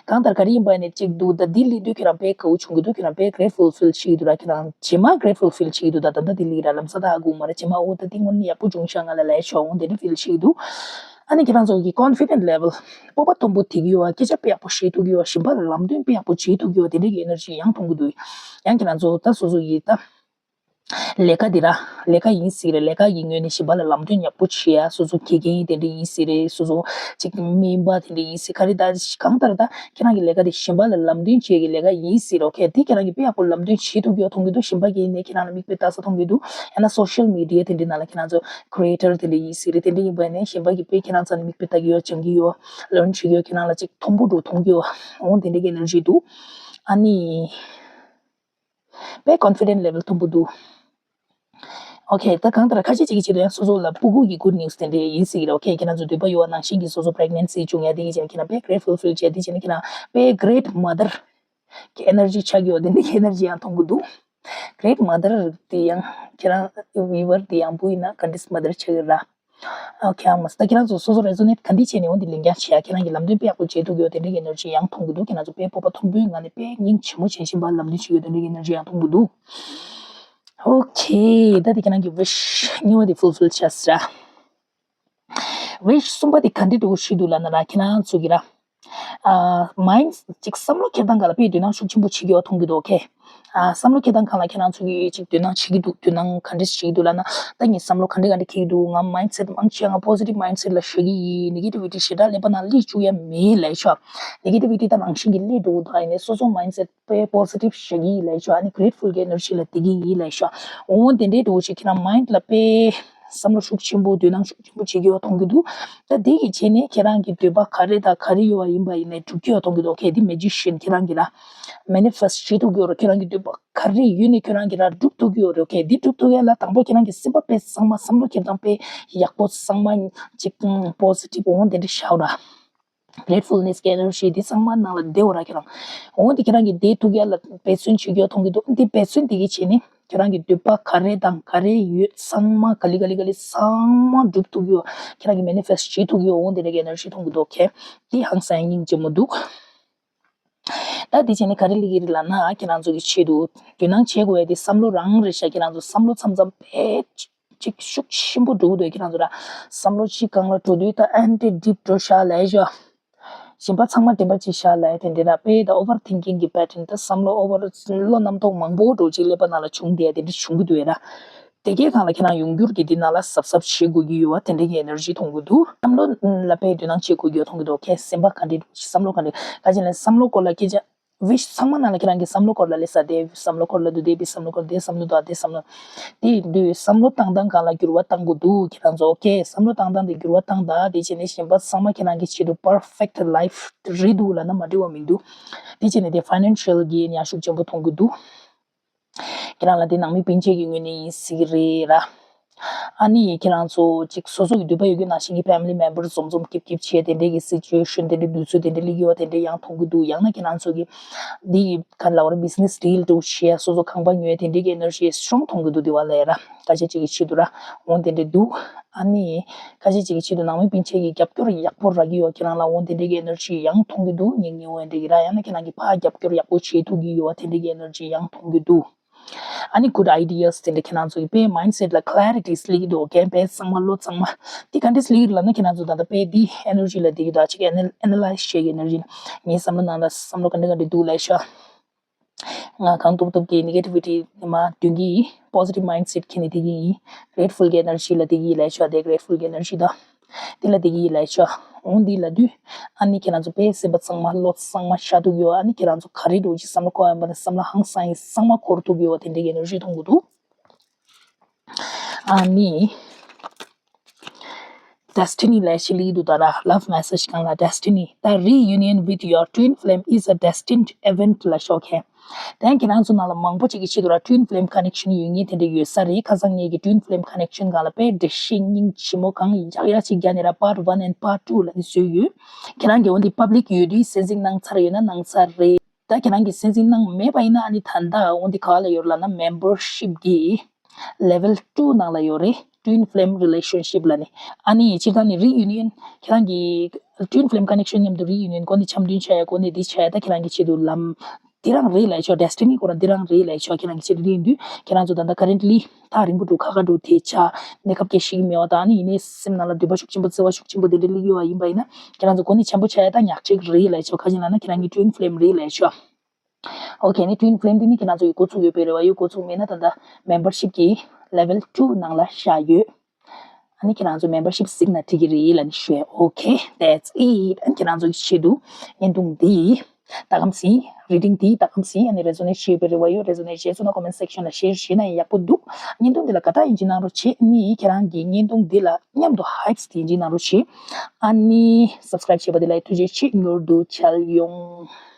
གང་ལྟར་ག་རེ་ཡིན་པ་ནས་གཅིག་འདུག་ད་འདི་ལས་དུས་ཁྱེད་རང་དཔེ་དགའ་བོ་བྱུང་གི་འདུག་ཁྱེད་རང་དཔེ་grateful feel བྱེད་ཀྱི་འདུག་ར། ཁྱེད་རང་རྗེས་མ་grateful feel བྱེད་ཀྱི་འདུག་ད་ད་ལྟ་འདི་ལས་ར་ལམ་སང་ད་ཧ་གོ་མ་ར། རྗེས་མ་འོ་ད་འདི་དངོས་གནས་ཡག་པོ་བྱུང་ཤག་ང་ལ་ལས་ཆོག་འོང་དེ་འདྲ་feel བྱེད་ཀྱི་འདུག་ཨ་ནི་ཁྱེད་རང་ཚོ་གི་confident level སྤོབས་པ་མཐོན་པོ་དེ་གི་ཡོད་བ། སྐད་ཆ་དཔེ་ཡག་པོ་བཤད་ཐུབ་ཀྱི་ཡོད་བ། གཞན་པ་ལ་ལམ་སྟོན་དཔེ་ཡག་པོ་བྱེད་ཐུབ་ཀྱི་ཡོད་བ། དེ་འདྲ་གི་energy ཡང་མཐོང་གི་འདུག་ཡང་ཁྱེད་རང་ཚོ་ད་སོ་སོ་ཡི་ད་ལས་ཀ་འདི་ར་ལས་ཀ་ཡིན་སྲིད་རེད། ལས་ཀ་གི་ངོས་ནས་གཞན་པ་ལ་ལམ་སྟོན་ཡག་པོ་བྱེད་ཡ། སོ་སོ་དགེ་རྒན་དེ་འདྲ་ཡིན་སྲིད་རེད། སོ་སོ་ཅིག་སྨན་པ་དེ་འདྲ་ཡིན་སྲིད། ག་རེ་ད་གང་ལྟར་ད་ཁྱེད་རང་གི་ལས་ཀ་དེ་གཞན་པ་ལ་ལམ་སྟོན་བྱེད་ཀྱི་ལས་ཀ་ཡིན་སྲིད་རོགས་ཁེ། དེ་ཁྱེད་རང་གི་དཔེ་ཡག་པོ་ལམ་སྟོན་བྱེད་ཐུབ་ཀྱི་ཡོད་མཐོང་གི་འདུག་གཞན་པ་གིས་ནས་ཁྱེད་རང་ལ་མིག་དཔེ་ལྟ་ས་མཐོང་གི་འདུག་ཡང་ན་social media དེ་འདྲའི་ནང་ལ་ཁྱེད་རང་ཚོ་creator དེ་འདྲ་ཡིན་སྲིད་རེད། དེ་འདྲ་ཡིན་པ་ནས་གཞན་པ་གིས་དཔེ་ཁྱེད་རང་ཚོ་ལ་མིག་དཔེ་ལྟ་གི་ཡོད། སྦྱང་གི་ཡོད། learn བྱེད་ཀྱི་ཡོད། ཁྱེད་རང་ལ་ཅིག་མཐོན་པོ་འགྲོ་མཐོང་གི་ཡོད། འོང་དེ་འདྲ་གི་energy འདུག་ཨ་ནི། དཔེ་confident level མཐོན་པོ་འདུག་ཨོ་ཁེ། ད་གང་ལྟར་ཁ་ཤས་ཅིག་གི་ཆེད་དུ་ཡང་སོ་སོ་ལ་ཕྲུ་གུ་གི་good news དེ་འདྲ་ཡིན་སྲིད་ཀྱི་རེད། ཨོ་ཁེ། ཁྱེད་རང་ཚོ་འདོད་པ་ཡོད་པ་ནང་བཞིན་གྱི་སོ་སོ་pregnancy བྱུང་ཡ་དེ་གི་ཆེད་ཁྱེད་རང་དཔེ་grateful feel བྱས། དེ་བྱས་ནས་ཁྱེད་རང་དཔེ་great mother གི་energy ཆགས་ཀྱི་ཡོད། དེ་འདྲ་གི་energy ཡང་མཐོང་གི་འདུག great mother དེ་ཡང་ཁྱེད་རང་viewer དེ་ཡང་བུ་ཡིན་ན་ག་འདྲས་mother ཆགས་ཀྱི་ར། ཨོ་ཁེ། ཨ་མ་ད་ཁྱེད་རང་ཚོ་སོ་སོ་རེ་ཛོ་ནེཊ་ག་འདྲ་བྱས་ནས་འོ་འདི་ལན་རྒྱག་བྱེད་ཡ། ཁྱེད་རང་གི་ལམ་སྟོན་དཔེ་ཡག་པོ་བྱེད་ཐུབ་ཀྱི་ཡོད། དེ་འདྲ་གི་ཨེ་ནར་ཇི་ཡང་མཐོང་གི་འདུག་ཁྱེད་རང་ཚོ་དཔེ་སྤོབས་པ་མཐོན་པོའི་ངང་ནས་དཔེ་སྙིང་རྗེ་མོ་བྱས་བཞིན་པ་ལམ་སྟོན་བྱེད་ཀྱི་ཡོད། དེ་འདྲ་གི་ཨེ་ནར་ཇི་ཡང་མཐོང་གི་འདུག་ཨོ་ཁེ། ད་དེ་ཁྱེད་རང་གི་ཝིཤ་གཉིས་པ་དེ་ཕུལ་ཕིལ་བྱས་ཟེར། ཝིཤ་གསུམ་པ་དེ་ག་འདྲ་འདྲ་བོ་ཞིག་འདུག་ལབ་ན་ར། ཁྱེད་རང་ཚོ་གི་ར། ཨ། མའིན་ཌི་ཅིག་བསམ་བློ་འཁྱེར་སྟངས་སྒང་ལ་དཔེ་དོ་སྣང་ཤུགས་ཆེན་པོ་བྱེད་ཀྱི་ཡོད་མཐོང་གི་འདུག་ཨོ་ཁེ། ཨ། བསམ་བློ་འཁྱེར་སྟངས་སྒང་ལ་ཁྱེད་རང་ཚོ་གི་ཅིག་དོ་སྣང་བྱེད་ཀྱི་འདུག་དོ་སྣང་ག་འདྲ་བྱེད་ཀྱི་འདུག་ལབ་ན། ད་ངས་བསམ་བློ་ག་འདྲ་ག་འདྲ་འཁྱེར་གྱི་འདུག་ང་མའིན་ཌི་སེ་ཊི་མང་ཆེ་ང་པོ་སི་ཊིབ་མའིན་ཌི་སེ་ཊི་ལ་བཞག་གི་ཡིན། ནེ་གེ་ཊི་བི་ཊི་ཞེ་དྲག་ཀླད་པ་ནང་སླེབས་བཅུག་ཡ་མེད་ལབ་ཤག་ནེ་གེ་ཊི་བི་ཊི་ད་རང་བཞིན་གྱིས་སླེབས་འགྲོ་གི་འདུག་ཨ་ཡིན་ནའི་སོ་སོ་མའིན་ཌི་སེ་ཊི་དཔེ་པོ་སི་ཊིབ་བཞག་གི་ཡིན་ལབ་ཤག་ཨ་ནི་གྲེ་ཊི་ཕུལ་གྱི་ཨེ་ནར་ཇི་ལ་བསྡད་ཀྱི་ཡིན་ལབ་ཤག་འོ་དེ་འདྲའི་འདྲ་བོ་ཞིག་ཁྱེད་རང་མའིན་ཌི་ལ་དཔེ་བསམ་བློ་ཤུགས་ཆེན་པོ་དོ་སྣང་ཤུགས་ཆེན་པོ་བྱེད་ཀྱི་ཡོད་མཐོང་གི་འདུག་ད་དེ་གི་བྱས་ནས་ཁྱེད་རང་གི་འདོད་པ་ག་རེ་དང་ག་རེ་ཡོད་པ་ཡིན་པ་ཡིན་ནའི་འགྲུབ་ཀྱི་ཡོད་མཐོང་གི་འདུག་ཨོ་ཁེ། འདི་མེ་ཇི་ཤན་ཁྱེད་རང་གི་ར་མེ་ནི་ཕེ་སི་ཊི་བྱེད་ཐུབ་ཀྱི་ཡོད་རེད། ཁྱེད་རང་གི་འདོད་པ་ག་རེ་ཡོད་ནའི་ཁྱེད་རང་གི་ར་འགྲུབ་ཐུབ་ཀྱི་ཡོད་རེད། ཨོ་ཁེ། འདི་འགྲུབ་ཐུབ་ཡ་ལ་དང་པོ་ཁྱེད་རང་གི་སེམས་པ་དཔེ་གཙང་མ་བསམ་བློ་འཁྱེར་སྟངས་དཔེ་ཡག་པོ་གཙང་མ་ཅིག་པོ་སི་ཊིབ་འོ་དེ་འདྲ་བཞག་ར། གྲེ་ཊི་ཕུལ་ནེ་སི་གི་ཨེ་ནར་ཇི་འདི་ཚང་མ་ནང་ལ་བསྡད་ཡོད་ར་ཁྱེད་རང་། འོ་འདི་ཁྱེད་རང་གི་བསྡད་ཐུབ་ཡ་ལ་འབད་བརྩོན་བྱེད་ཀྱི་ཡོད་མཐོང་གི་འདུག་འདི་འབད་བརྩོན་འདི་གི་བྱས་ནས་ཁྱེད་རང་གི་འདོད་པ་ག་རེ་དང་ག་རེ་ཡོད་ཚང་མ་ག་ལེ་ག་ལེ་ག་ལེ་ཚང་མ་འགྲུབ་ཐུབ་ཀྱི་ཡོད། ཁྱེད་རང་གི་མེ་ནི་ཕེ་སི་ཊི་བྱེད་ཐུབ་ཀྱི་ཡོད། འོ་འདི་འདྲ་གི་ཨེ་ནར་ཇི་མཐོང་གི་འདུག་ཨོ་ཁེ། འདི་ཧང་སང་སྙིང་རྗེ་མོ་འདུག་ད་འདི་བྱས་ནས་ག་རེ་སླེབས་ཀྱི་རེད་ལབ་ན། ཁྱེད་རང་ཚོ་གི་ཆེད་དུ་དོ་སྣང་བྱེད་དགོས་ཡ་དེ་བསམ་བློ་རང་རེད་ཤག་ཁྱེད་རང་ཚོ་བསམ་བློ་མཚམས་མཚམས་དཔེ་ཅིག་ཤུགས་ཆེན་པོ་འགྲོ་གི་འདུག་ཁྱེད་རང་ཚོ་ར་བསམ་བློ་གཅིག་སྒང་ལ་འགྲོ་དུས་ད་ཨེན་ཊི་ཌིབ་འགྲོ་ཤག་ལབ་ཤག་གཞན་པ་ཚང་མ་དྲན་པ་གཅིག་ཤག་ལབ་དེ་འདྲ་ར། དཔེ་ད་ཨོ་ཝར་ཐིང་ཀིང་གི་པེ་ཊན་ད་བསམ་བློ་ཨོ་ཝར་བློ་རྣམ་རྟོག་མང་པོ་འགྲོ་ཅིག་ཀླད་པ་ནང་ལ་བྱུང་བསྡད་དེ་འདྲ་བྱུང་གི་འདུག་ཡ་ར། དེ་གའི་སྒང་ལ་ཁྱེད་རང་ཡོང་རྒྱུར་གྱི་འདི་ནང་ལ་གཟབ་གཟབ་བྱེད་དགོས་ཀྱི་ཡོད་པ་དེ་འདྲ་གི་ཨེ་ནར་ཇི་མཐོང་གི་འདུག་བསམ་བློ་ལ་དཔེ་དོ་སྣང་བྱེད་དགོས་ཀྱི་ཡོད་མཐོང་གི་འདུག་ཁྱེད་སེམས་པ་ག་འདྲ་འདུག་བསམ་བློ་ག་འདྲ་ག་ཅི་ལ་བསམ་བློ་སྐོར་ལ་སྐད་ཆ། ཝིཤ་ཚང་མ་ནང་ལ་ཁྱེད་རང་གི་བསམ་བློ་སྐོར་ལ་ལས་ས་དེ་བསམ་བློ་སྐོར་ལ་འདུག་དེ་བི་བསམ་བློ་སྐོར་དེ་བསམ་བློ་འདུག་དེ་བསམ་བློ། དེ་དུས་བསམ་བློ་བཏང་སྟངས་སྒང་ལ་འགྱུར་བ་གཏང་དགོས་འདུག་ཁྱེད་རང་ཚོ། ཨོ་ཁེ། བསམ་བློ་བཏང་སྟངས་དེ་འགྱུར་བ་བཏང་ད། དེ་བྱས་ནས་གཞན་པ་ཚང་མ་ཁྱེད་རང་གི་ཆེད་དུ་པར་ཕེག་ཊི་ལའིཕ་རེད་འདུག་ལབ་ན་མ་འགྲིག་པ་མི་འདུག་དེ་བྱས་ནས་དེ་ཕའི་ནན་ཤལ་གི་ཡང་ཤུགས་ཆེན་པོ་མཐོང་གི་འདུག་ཁྱེད་རང་ལ་དེ་ནང་མི་སྤུན་མཆེད་ཀྱི་ངོས་ནས་ཡིན་སྲིད་ཀྱི་རེད་ར། ཨ་ནི་ཁྱེད་རང་ཚོ་ཅིག་སོ་སོ་གི་འདོད་པ་ཡོད་རྒྱུ་ནང་བཞིན་གྱི་ཕེ་མི་ལི་མེམ་བར་འཛོམས་འཛོམས་སྐྱིད་སྐྱིད་བྱས་དེ་འདྲའི་གི་སི་ཅུ་ཨེ་ཤན་དེ་འདྲའི་དུས་ཚོད་དེ་འདྲའི་སླེབས་ཀྱི་ཡོད་པ་དེ་འདྲའི་ཡང་མཐོང་གི་འདུག་ཡང་ན་ཁྱེད་རང་ཚོ་གི་འདི་ག་ལ་བར་བི་ཛི་ནེ་སི་ཌིལ་འདྲ་བོ་བྱས་སོ་སོ་ཁང་པ་ཉོས་དེ་འདྲའི་གི་ཨེ་ནར་ཇི་སི་ཊོང་མཐོང་གི་འདུག་དེ་བ་ལས་ར། ཁ་ཤས་ཅིག་གི་ཆེད་དུ་ར་འོང་དེ་འདྲ་འདུག་ཨ་ནི་ཁ་ཤས་ཅིག་གི་ཆེད་དུ་ནང་མི་སྤུན་མཆེད་ཀྱི་རྒྱབ་སྐྱོར་ཡག་པོ་རག་གི་ཡོད། ཁྱེད་རང་ལ་འོང་དེ་འདྲའི་གི་ཨེ་ནར་ཇི་ཡང་མཐོང་གི་འདུག་ཉིན་ཉིན་འོང་དེ་གི་ར། ཡང་ན་ཁྱེད་རང་གི་ཕར་རྒྱབ་སྐྱོར་ཡག་པོ་བྱེད་ཐུབ་ཀྱི་ཡོད་པ་དེ་འདྲའི་གི་ཨེ་ནར་ཇི་ཡང་མཐོང་གི་འདུག་ཨ་ནི་གུཌ་ཨའི་ཌི་ཡཱ་སི་དེ་འདྲ་ཁྱེད་རང་ཚོ་གི་དཔེ་མའིན་ཌི་སེ་ཊི་ལ་ཀ་ལེ་རི་ཊི་སླེབས་ཀྱི་འདུག་ཨོ་ཁེ། དཔེ་གཙང་མ་བློ་གཙང་མ་དེ་ག་འདྲ་སླེབས་ཀྱི་རེད་ལབ་ན། ཁྱེད་རང་ཚོ་ད་ལྟ་དཔེ་འདི་ཨེ་ནར་ཇི་ལ་བསྡད་ཀྱི་འདུག་ཅིག་ཨེ་ནལ་ཨེ་ནལ་ཡ་ཛི་བྱེད་ཀྱི་ཨེ་ནར་ཇི་ངའི་བསམ་བློ་ནང་ལ་བསམ་བློ་ག་འདྲ་ག་འདྲ་འདུག་ལབ་ཤག་ང་གང་ཐུབ་ཐུབ་ཀྱིས་ནེ་གེ་ཊི་བི་ཊི་མར་འདོན་གྱི་ཡིན། པོ་སི་ཊིབ་མའིན་ཌི་སེ་ཊི་འཁྱེར་ནས་བསྡད་ཀྱི་ཡིན། གྲེ་ཊི་ཕུལ་གྱི་ཨེ་ནར་ཇི་ལ་བསྡད་ཀྱི་ཡིན་ལབ་ཤག་དེ་གྲེ་ཊི་ཕུལ་གྱི་ཨེ་ནར་ཇི་དང་དེ་ལ་བསྡད་ཀྱི་ཡིན་ལབ་ཤག་འོང་འདི་ལབ་དུས་ཨ་ནི་ཁྱེད་རང་ཚོ་དཔེ་སེམས་པ་གཙང་མ་བློ་གཙང་མ་བཞག་ཐུབ་ཡོད། ཨ་ནི་ཁྱེད་རང་ཚོ་ག་རེ་འདྲ་བོ་ཅིག་བསམ་བློ་འཁོར་ཡོད་པ་ན་བསམ་བློ་ཧང་སང་ཡིན་གཙང་མ་འཁོར་ཐུབ་ཡོད་པ་དེ་འདྲ་གི་ཨེ་ནར་ཇི་མཐོང་གི་འདུག་ཨ་ནི། Destiny ལབ་ཞིག་སླེབས་འདུག་ད་ར། Love message སྒང་ལ་Destiny ད། Reunion with your twin flame is a destined event ལབ་ཤག་ཨོ་ཁེ། དེ་ཁྱེད་རང་ཚོ་ནང་ལ་མང་པོ་ཅིག་གི་ཆེད་དུ་ར་twin flame connection ཡོད་མཁན་དེ་འདྲ་ཡོད་ས་རེད། ཁ་སང་ངེད་ཀྱི་twin flame connection སྒང་ལ་དཔེ་འགྲེལ་བཤད་སྙིང་རྗེ་མོ་གང་ཡག་ཡག་ཅིག་རྒྱག་ནས་ར་part one and part two ལབ་ནས་བཟོས་ཡོད། ཁྱེད་རང་གིས་འོ་འདི་པབ་ལིག་ཡོད་དུས་གསན་གཟིགས་གནང་ཚར་ཡོད་ན་གནང་ཚར་རེད། ད་ཁྱེད་རང་གིས་གསན་གཟིགས་གནང་མེད་པ་ཡིན་ན་ཨ་ནི་ད་ལྟ་འོ་འདི་ག་ལ་ཡོད་ལབ་ན་membership གི་level two ནང་ལ་ཡོད་རེད། Twin flame relationship ལབ་ནས། ཨ་ནི་སྤྱིར་བཏང་ནི་reunion ཁྱེད་རང་གི་twin flame connection མཉམ་དུ་reunion གོ་ནས་འཆམ་མཐུན་བྱ་ཡ་གོ་ནས་འདི་བྱ་ཡ་ད་ཁྱེད་རང་གི་ཆེད་དུ་ལམ་འདི་རང་རེད་ལབ་ཆོག Destiny ཁོ་རང་འདི་རང་རེད་ལབ་ཆོག་ཁྱེད་རང་གི་ཆེད་དུ་འདི་ཡིན་དུས་ཁྱེད་རང་ཚོ་ད་ལྟ་currently ཐག་རིང་པོ་འདུག་ཁ་ཁ་འདུག་དེ་ཆ་གནས་སྐབས་སྐད་ཤེས་ཀྱི་མེད་པ་དང་། ཨ་ནི་ཡིན་ནའི་སེམས་ནང་ལ་འདོད་པ་ཤུགས་ཆེན་པོ་བརྩེ་བ་ཤུགས་ཆེན་པོ་དེ་འདྲ་སླེབས་ཡོད་པ་ཡིན་པ་ཡིན་ན་ཁྱེད་རང་ཚོ་གོ་ནས་འཆམ་པོ་བྱ་ཡ་ད་ཉག་གཅིག་རེད་ལབ་ཆོག་ག་ཅི་ལབ་ན་ཁྱེད་རང་གི་twin flame རེད་ལབ་ཆོག་ཨོ་ཁེ། ནི་twin flame དེ་ནི་ཁྱེད་རང་ཚོ་ཡི་འགོ་ཚུགས་ཡོད་པའི་རེ་བ་ཡོད། འགོ་ཚུགས་མེད་ན་ད་ལྟ་membership གི་level two ནང་ལ་བཞག་ཡོད། ཨ་ནི་ཁྱེད་རང་ཚོ་membership གཟིགས་ན་འགྲིག་གི་རེད་ལབ་ནས་ཞུ་ཡ། ཨོ་ཁེ། That's it. ཨ་ནི་ཁྱེད་རང་ཚོ་གི་ཆེད་དུ་བརྙན་ཐུང་འདི་ད་གམ་སྲིད། Reading འདི་ད་གམ་སྲིད། ཨ་ནི་resonate བྱེད་པའི་རེ་བ་ཡོད། Resonate བྱས་སོང་ན་comment section ལ་share བྱས་ན་ཡག་པོ་འདུག་བརྙན་ཐུང་འདི་ལ་དགའ་རྟགས་ཡིན་གཅིག་གནང་རོགས་བྱེད། ཨ་ནི་ཁྱེད་རང་གི་བརྙན་ཐུང་འདི་ལ་མཉམ་དུ་hype དེ་ཡིན་གཅིག་གནང་རོགས་བྱེད། ཨ་ནི་subscribe བྱས་པ་དེ་ལ་ཐུགས་རྗེ་ཆེ། མྱུར་དུ་མཇལ་ཡོང་།